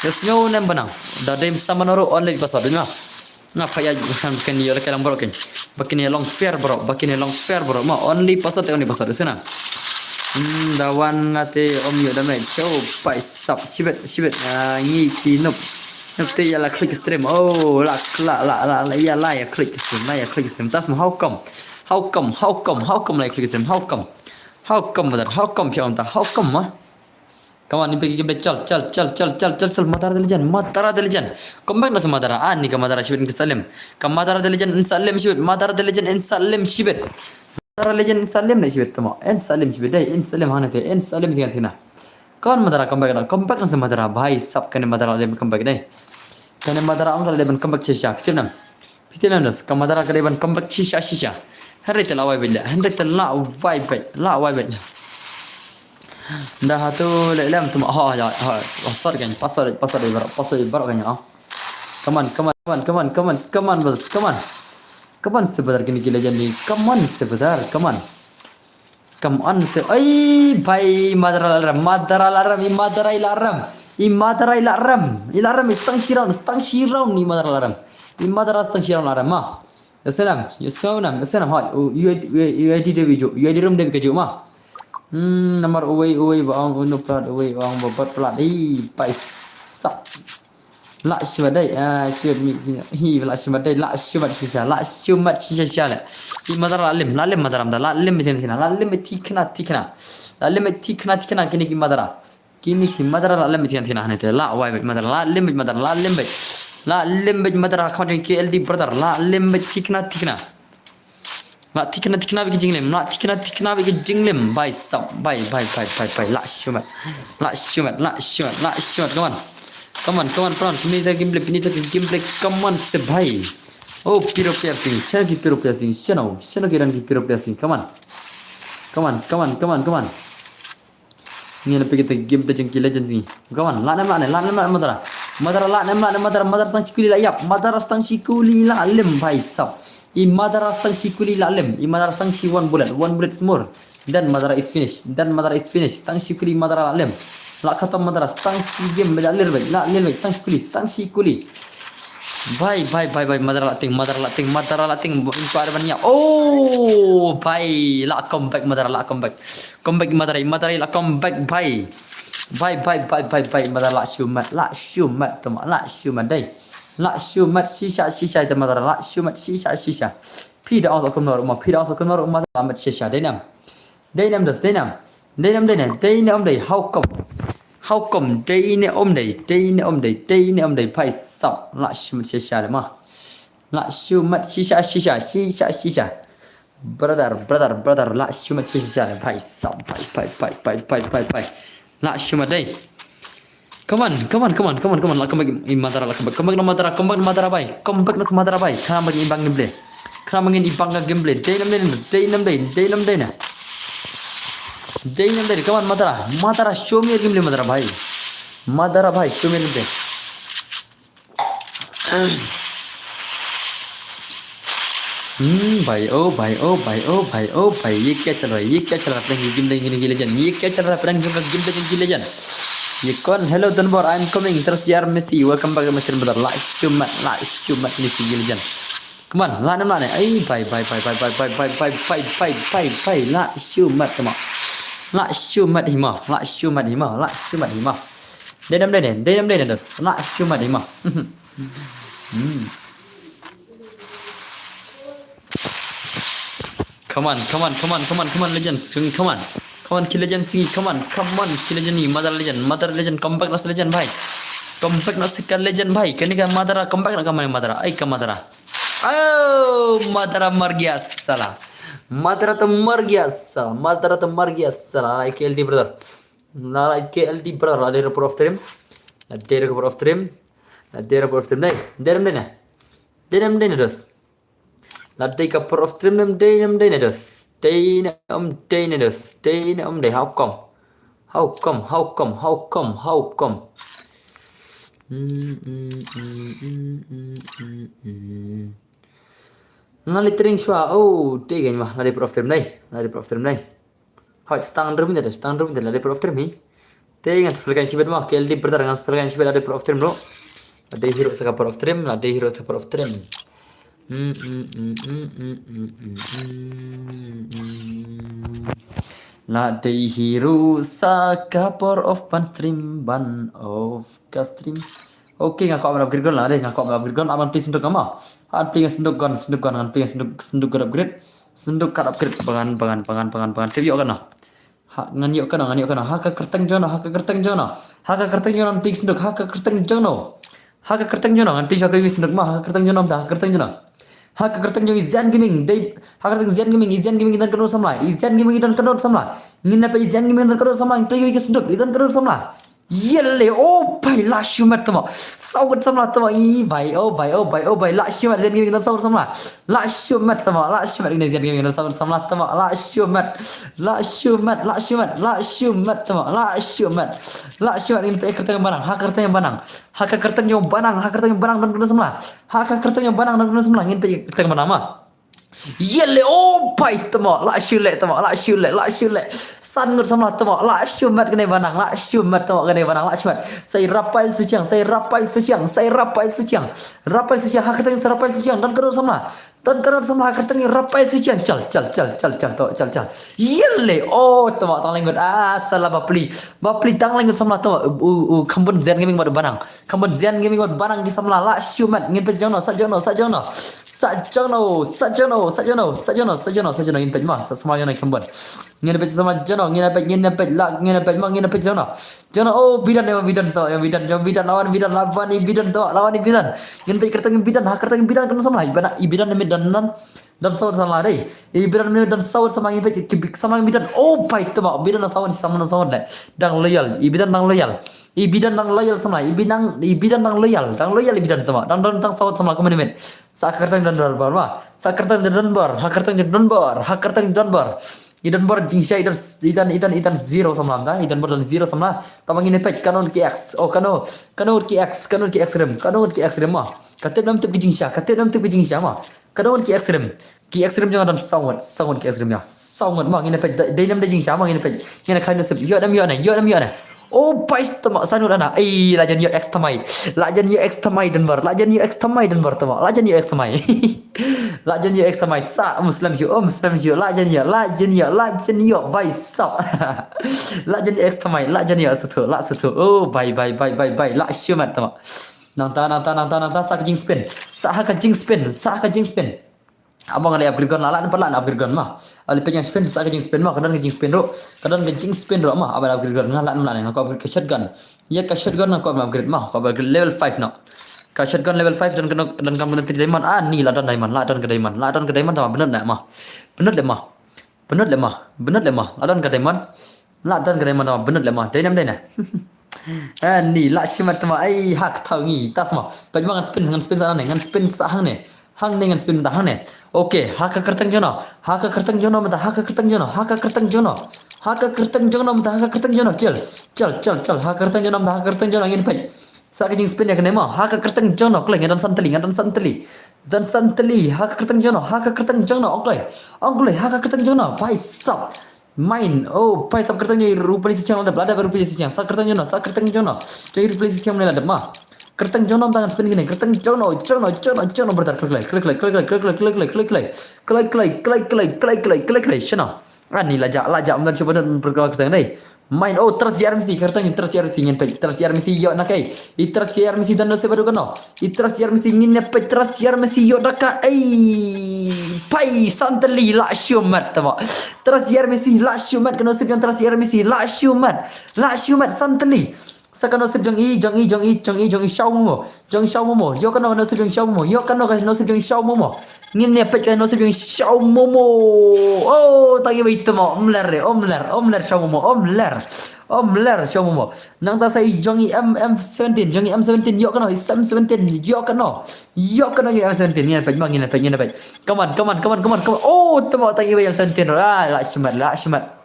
Ïa sngew ne em ba nang. Da dei samano ruh only password ïa. Nga pha ïa kan kan ïa la ka long bro kan. Ba kin ïa long fair bro, ba kin ïa long fair bro. Ma only password, only password ïa snam. Hmm, da wan nga te ym ïoh damage. Show paisap shibit, shibit. Ah, ngi ki noob. Noob te ïa la click stream. Oh, la, la, la, la, la, ïa la ïa click stream, la ïa click stream. Tas ma how come? How come? How come? How come la ïa click stream? How come? How come brother? How come phi ong ta? How come ma? Come on, ni bagi gameplay, chal, chal, chal, Madara the legend, Madara the legend. Come back na sa Madara, ah, ni ka Madara shibit in sa lim. Ka Madara the legend in sa lim shibit, Madara the legend in sa lim shibit. Madara legend in sa lim na shibit tamo. In sa lim shibit dai, in sa lim hana te, in sa lim tian tina. Come on Madara, come back na, come back na sa Madara, bhai sab kane Madara lim come back dai. Kane Madara ong ka lim come back shisha, phi tip nam. Phi tip nam das, ka Madara ka dei ban come back shisha, shisha. Hynrei te la wai beit la, hynrei te la wai beit, la wai beit. Da hatu le lem tu ma, ha, ha, ha, password kan, password, password baroh, password baroh kan, ha. Come on, come on, come on, come on, come on, come on, brother, come on. Come on, se brother, kini ki legend ni. Come on, se brother, come on. Come on, se, ai, bhai, Madara la rem, Madara la rem, i Madara i la rem, i Madara i la rem, i la rem, i stang shi round, stang shi round, i Madara la rem, i Madara stang shi round la rem, ma. Ïa snam, ïa snam, ïa snam, ha, u, u, u, u, u, di de bi ju, u, di rum de bi ka ju, ma. Hmm, namar uwei, uwei, ba ong, u, nu plat, uwei, ba ong, ba bat plat, ei, paisap. La shimat dai, ah, shimat mi, hi, la shimat dai, la shimat shisha, la shimat shisha shisha le. I Madara la lim, la lim Madara Madara, la lim mi thikna, la lim mi thikna, thikna. La lim mi thikna, thikna, kini ki Madara. Kini ki Madara la lim mi thikna, thikna, hane te, la wai beit Madara, la lim beit Madara, la lim beit. La lim beit Madara, khmat K L D brother, la lim beit thikna, thikna. La thikna thikna bad ka jinglim, la thikna thikna bad ka jinglim, bhai sab, bhai, bhai, bhai, bhai, bhai, la shimat, la shimat, la shimat, la shimat, come on. Come on, come on, come on, pynit ïa ka gameplay, pynit ïa ka gameplay, come on, se bhai. Oh, Piro Piercing, shano ki Piro Piercing, shano, shano ki don ki Piro Piercing, come on. Come on, come on, come on, come on. Ngi la peit kita gameplay jong ki legends ngi. Come on, la nem la ne, la nem la ne Madara. Madara la nem la ne Madara, Madara stang shi kuli la ïap. Madara stang shi kuli la lim bhai sab. I Madara stang shi kuli la lim. I Madara stang shi one bullet, one bullet more. Then Madara is finished. Then Madara is finished. Stang shi kuli Madara la lim. La khatam Madara stang shi game la lir bhai. La lir bhai stang shi kuli, stang shi kuli. Bhai, bhai, bhai, bhai, Madara la ting, Madara la ting, Madara la ting, in par ban ïap. Oh, bhai, la come back, Madara la come back. Come back, Madara, Madara la come back, bhai. Bhai, bhai, bhai, bhai, bhai, Madara la shimat, la shimat, tama, la shimat, dai. La shimat, shisha, shisha, ita Madara, la shimat, shisha, shisha. Phi da ong sa kumno ruh ma, phi da ong sa kumno ruh ma, la mat shisha, dai nam. Dai nam das, dai nam. Dai nam, dai nam, dai nam, dai, how come? How come? Dai ne om dai, dai ne om dai, dai ne om dai, bhai sab, la shimat shisha le ma. La shimat shisha, shisha, shisha, shisha. Brother, brother, brother, la shimat shisha le, bhai sab, bhai, bhai, bhai. La shimat dai. Come on, come on, come on, come on, come on, la come back, i Madara, la come back, come back na Madara, come back na Madara, bhai, come back na Madara, bhai, come back i bang gameplay. Khnang ma ngin i bang ka gameplay. Dei nam dei, dei nam dei, dei nam dei na. Dei nam dei, come on, Madara. Madara, show me your gameplay, Madara bhai. Madara bhai, show me your gameplay. Hmm, bhai, oh, bhai, oh, bhai, oh, bhai, oh, bhai. Ye kya chal raha hai? Ye kya chal raha hai? Apne game, game, game legend. Ye kya chal raha hai? Apne game, game, game legend. Ye kaun? Hello, Dunbar, I'm coming. Terus yaar, Messi, welcome back, Mister Madara. La shumat, la shumat, Messi, legend. Come on, la nam la ne. Ai, bhai, bhai, bhai, la shumat, come on. La shu mat hi ma, la shu mat hi ma, la shu mat hi ma. Dei nam dei ne, dei nam dei ne dos. La shu mat hi ma. Hmm. Come on, come on, come on, come on, come on, legends, come on. Come on, ki legend sing, come on, come on, ki legend ni, mother legend, mother legend, come back na legend bhai. Come back na ka legend bhai. Kane ka mother, come back na ka mother. Ai ka mother. Oh, mother mar gaya sala. Mother to mar gaya sala. Mother to mar gaya sala. Ai K L D brother. Na ai K L D brother. La dei por of stream. La dei por of stream. La dei por of stream. Dei, dei nam dei ne. Dei nam dei ne dos. La dei ka por of stream nam dei nam dei ne dos. Dei nam dei ne dos. Dei nam dei, how come? How come? How come? How come? How come? Mm, mm, mm, mm, mm, mm, mm. Nga li tring shwa. Oh, dei gan ma. La dei por of stream dei. La dei por of stream dei. Hoi, stang drum dei, stang drum dei, la dei por of stream hi. Te ngan spell kan shibet ma, K L D brother ngan spell kan shibet la dei por of stream bro. La dei hero sa ka por of stream, la dei hero sa ka por of stream. Mm, mm, mm. La dei hero sa ka por of ban stream, ban of ka stream. Okay, nga kwah ban upgrade gun la dei, nga kwah ban upgrade gun, aban please senduk ma. Aban please senduk gun, senduk gun, aban please senduk, senduk gun upgrade. Senduk kat upgrade, bangan, bangan, bangan, bangan, bangan. Tip ïoh kan na. Ha, ngan ïoh kano, ngan ïoh kano. Ha ka kyrteng jong no, ha ka kyrteng jong no. Ha ka kyrteng jong no, ngan pynïoh senduk, ha ka kyrteng jong no. Ha ka kyrteng jong no, ngan pynïoh senduk ma, ha ka kyrteng jong no, ha ka kyrteng jong no. Ha ka kyrteng jong i Zen Gaming, dei, ha ka kyrteng Zen Gaming, i Zen Gaming i don kano samla, i Zen Gaming i don kano samla. Ngin na pynïoh i Zen Gaming i don kano samla, ngin pynïoh senduk, i don kano samla. Ïele, oh bai, la shu mat tama. Saw ngut samla tama, i bai, oh bai, oh bai, oh bai, la shu mat Zen Gaming i don saw ngut samla. La shu mat tama, la shu mat, i Zen Gaming i don saw ngut samla tama, la shu mat. La shu mat, la shu mat, la shu mat tama, la shu mat. La shu mat, ngin pynïoh kyrteng banang, ha kyrteng banang. Ha ka kyrteng jong banang, ha kyrteng banang don kano samla. Ha ka kyrteng jong banang don kano samla, ngin pynïoh kyrteng banang ma. Ïele, oh bai tama, la shu leh tama, la shu leh, la shu leh. San ngut samla tama, la shu mat kane banang, la shu mat tama kane banang, la shu mat. Sa i Rafael Suchiang, sa i Rafael Suchiang, sa i Rafael Suchiang. Rafael Suchiang, ha kyrteng sa Rafael Suchiang, don kano samla. Don kano samla ha kyrteng Rafael Suchiang, chal, chal, chal, chal, chal, to, chal, chal. Ïele, oh tama tang lai ngut, ah, sala bapli. Bapli tang lai ngut samla tama, u, u, khambun Zen Gaming bad banang. Khambun Zen Gaming bad banang ki samla, la shu mat, ngin pynïoh jong no, sa jong no, sa jong no. Sa jong no, sa jong no, sa jong no, sa jong no, sa jong no, sa jong no, ngin pynïoh ma, sa samla jong no khambun. Ngin pynïoh samla jong no, ngin pynïoh, ngin pynïoh, la, ngin pynïoh ma, ngin pynïoh jong no. Jong no, oh, bidan, eh, bidan to, eh, bidan, jong bidan, lawan bidan, lawan i bidan to, lawan i bidan. Ngin pynïoh kyrteng bidan, ha kyrteng bidan kano samla, i bidan, i bidan ne don, don. Don saw ngut samla dei. I bidan ne don saw ngut samla ngin pynïoh ki bik samla bidan. Oh, bai tama, bidan saw ngut samla saw ngut dei. Dang loyal, i bidan dang loyal. I bidan dang loyal samla, i bidan, i bidan dang loyal, dang loyal i bidan tama. Dang don tang saw ngut samla kumne met. Sa kyrteng don bor ma. Sa kyrteng don bor, ha kyrteng don bor, ha kyrteng don bor. I don bor jingshai i don, i don, i don, i don zero samla mynta, i don bor don zero samla. Tama ngin pynïoh kano ki X, oh kano, kano ki X, kano ki X rim, kano ki X rim ma. Ka tip nam tip ki jingshai, ka tip nam tip ki jingshai ma. Ka don ki X rim. Ki X rim jong nga don saw ngut, saw ngut ki X rim jong nga. Saw ngut ma ngin pynïoh, dei nam dei jingshai ma ngin pynïoh. Ngin kham nasib, ïoh nam ïoh ne, ïoh nam ïoh ne. Oh, bai tama san ngut ana. Ei, la jan ïoh X thymmai. La jan ïoh X thymmai don bor, la jan ïoh X thymmai don bor tama. La jan ïoh X thymmai. La jan ïoh X thymmai, sa Muslim ju, oh Muslim ju, la jan ïoh, la jan ïoh, la jan ïoh, bai sap. La jan ïoh X thymmai, la jan ïoh suthu, la suthu. Oh, bai, bai, bai, bai, bai, la shu mat tama. Nangta, nangta, nangta, nangta, sa ka jingspin. Sa ha ka jingspin, sa ha ka jingspin. Aba nga dei upgrade gun la, la namar la upgrade gun ma. Ale pynïoh spin, sa ka jingspin ma, ka don ka jingspin ruh. Ka don ka jingspin ruh ma, aba upgrade gun nga la namar la nga ko upgrade ka shotgun. Ïa ka shotgun nga ko upgrade ma, ko upgrade level five no. Ka shotgun level five don ka, don ka three diamond, ah ni la don diamond, la don ka diamond, la don ka diamond tama bynta na ma. Bynta le ma. Bynta le ma, bynta le ma. La don ka diamond. La don ka diamond tama bynta le ma. Dei nam dei na. Ah, ni la shu mat tama, ai ha ka thaw ngi, ta sma. Pynban ngan spin, ngan spin sa hangne, ngan spin sa hangne. Hangne ngan spin mynta hangne. Okay, ha ka kyrteng jong no. Ha ka kyrteng jong no mynta, ha ka kyrteng jong no, ha ka kyrteng jong no. Ha ka kyrteng jong no mynta, ha ka kyrteng jong no. Chal, chal, chal, chal. Ha ka kyrteng jong no mynta, ha ka kyrteng jong no ngin peit. Sa ka jingspin ïa kane ma. Ha ka kyrteng jong no, kloi, nga don san tylli, nga don san tylli. Don san tylli, ha ka kyrteng jong no, ha ka kyrteng jong no, ong kloi. Ong kloi, ha ka kyrteng jong no, bai sap. Mine, oh, bai sap kyrteng jong i Rupali Suchiang la dep, la dep Rupali Suchiang, sa kyrteng jong no, sa kyrteng jong no. Jong i Rupali Suchiang la dep ma. Kyrteng jong no, tang spin kine, kyrteng jong no, jong no, jong no, jong no, brother, kloi, kloi, kloi, kloi, shano. Ani la jah, la jah, mynta shu badon perkara kyrteng dei. Main, oh, Trust G R M C, kyrteng Trust G R M C ngin peit. Trust G R M C ïoh na kaei? I Trust G R M C don nusip haduh katno? I Trust G R M C ngin ïa peit Trust G R M C ïoh da kaei? Phai, san tylli, lah shimet tamo. Trust G R M C lah shimet, ka nusip jong Trust G R M C lah shimet. Lah shimet, san tylli. Sa ka nusip jong i, jong i, jong i, jong i, jong i Shaw Momo. Jong i Shaw Momo. Ïoh katno ka nusip jong i Shaw Momo? Ïoh katno ka nusip jong i Shaw Momo? Ngin ïa peit ka nusip jong i Shaw Momo. Oh, tang iwei tamo. Ym ler re, ym ler, ym ler Shaw Momo, ym ler. Ym ler Shaw Momo. Nangta sa i jong i M, M seventeen, jong i M seventeen, ïoh katno, i M seventeen, ïoh katno. Ïoh katno i M seventeen, ngin ïa peit mo, ngin ïa peit, ngin ïa peit. Come on, come on, come on, come on, come on. Oh, tamo, tang iwei M seventeen. Ah, lah shimet, lah shimet.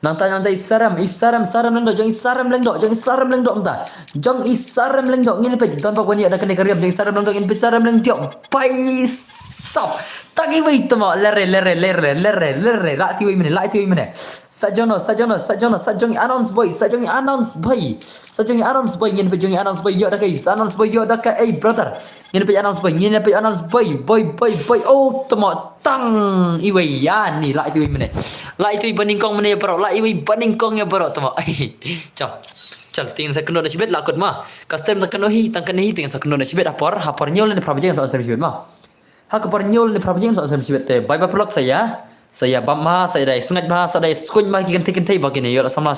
Nangta, nangta i Sarem, i Sarem, Sarem Lyngdoh, jong i Sarem Lyngdoh, jong i Sarem Lyngdoh mynta. Jong i Sarem Lyngdoh, ngin peit, don bok ban ïoh da kane ka riam, jong i Sarem Lyngdoh, ngin peit Sarem Lyngdoh. Phai sap. Tang iwei tamo, ler re, ler re, ler re, ler re, ler re, lah ïa ti iwei mynne, lah ïa ti iwei mynne. Sa jong no, sa jong no, sa jong no, sa jong i Announce Boy, sa jong i Announce Boy. Sa jong i Announce Boy, ngin peit jong i Announce Boy ïoh da kaei, sa Announce Boy ïoh da kaei, brother. Ngin peit Announce Boy, ngin peit Announce Boy, boy, boy, boy. Oh, tamo, tang iwei, ani, lah ïa ti iwei mynne. Lah ïa ti iwei ba nyngkong mynne ïa baroh, lah ïa ti iwei ba nyngkong ïa baroh tamo. Chal. Chal, te ngin sa kynnoh na shibit, lah kut mo. Ka stem tang kynnoh hi, tang kynnoh hi, te ngin sa kynnoh na shibit, ha por, ha por hynñiew lane phra baje ngin sa ong stem shibit mo. Ha ka por hynñiew lane phra baje ngin sa ong stem shibit te. Bye bye paralok, sa ïa, sa ïa bam mo, sa ïa dei sngaid mo, sa dei sngewbha ki kynthei kynthei ba kine ïoh la samla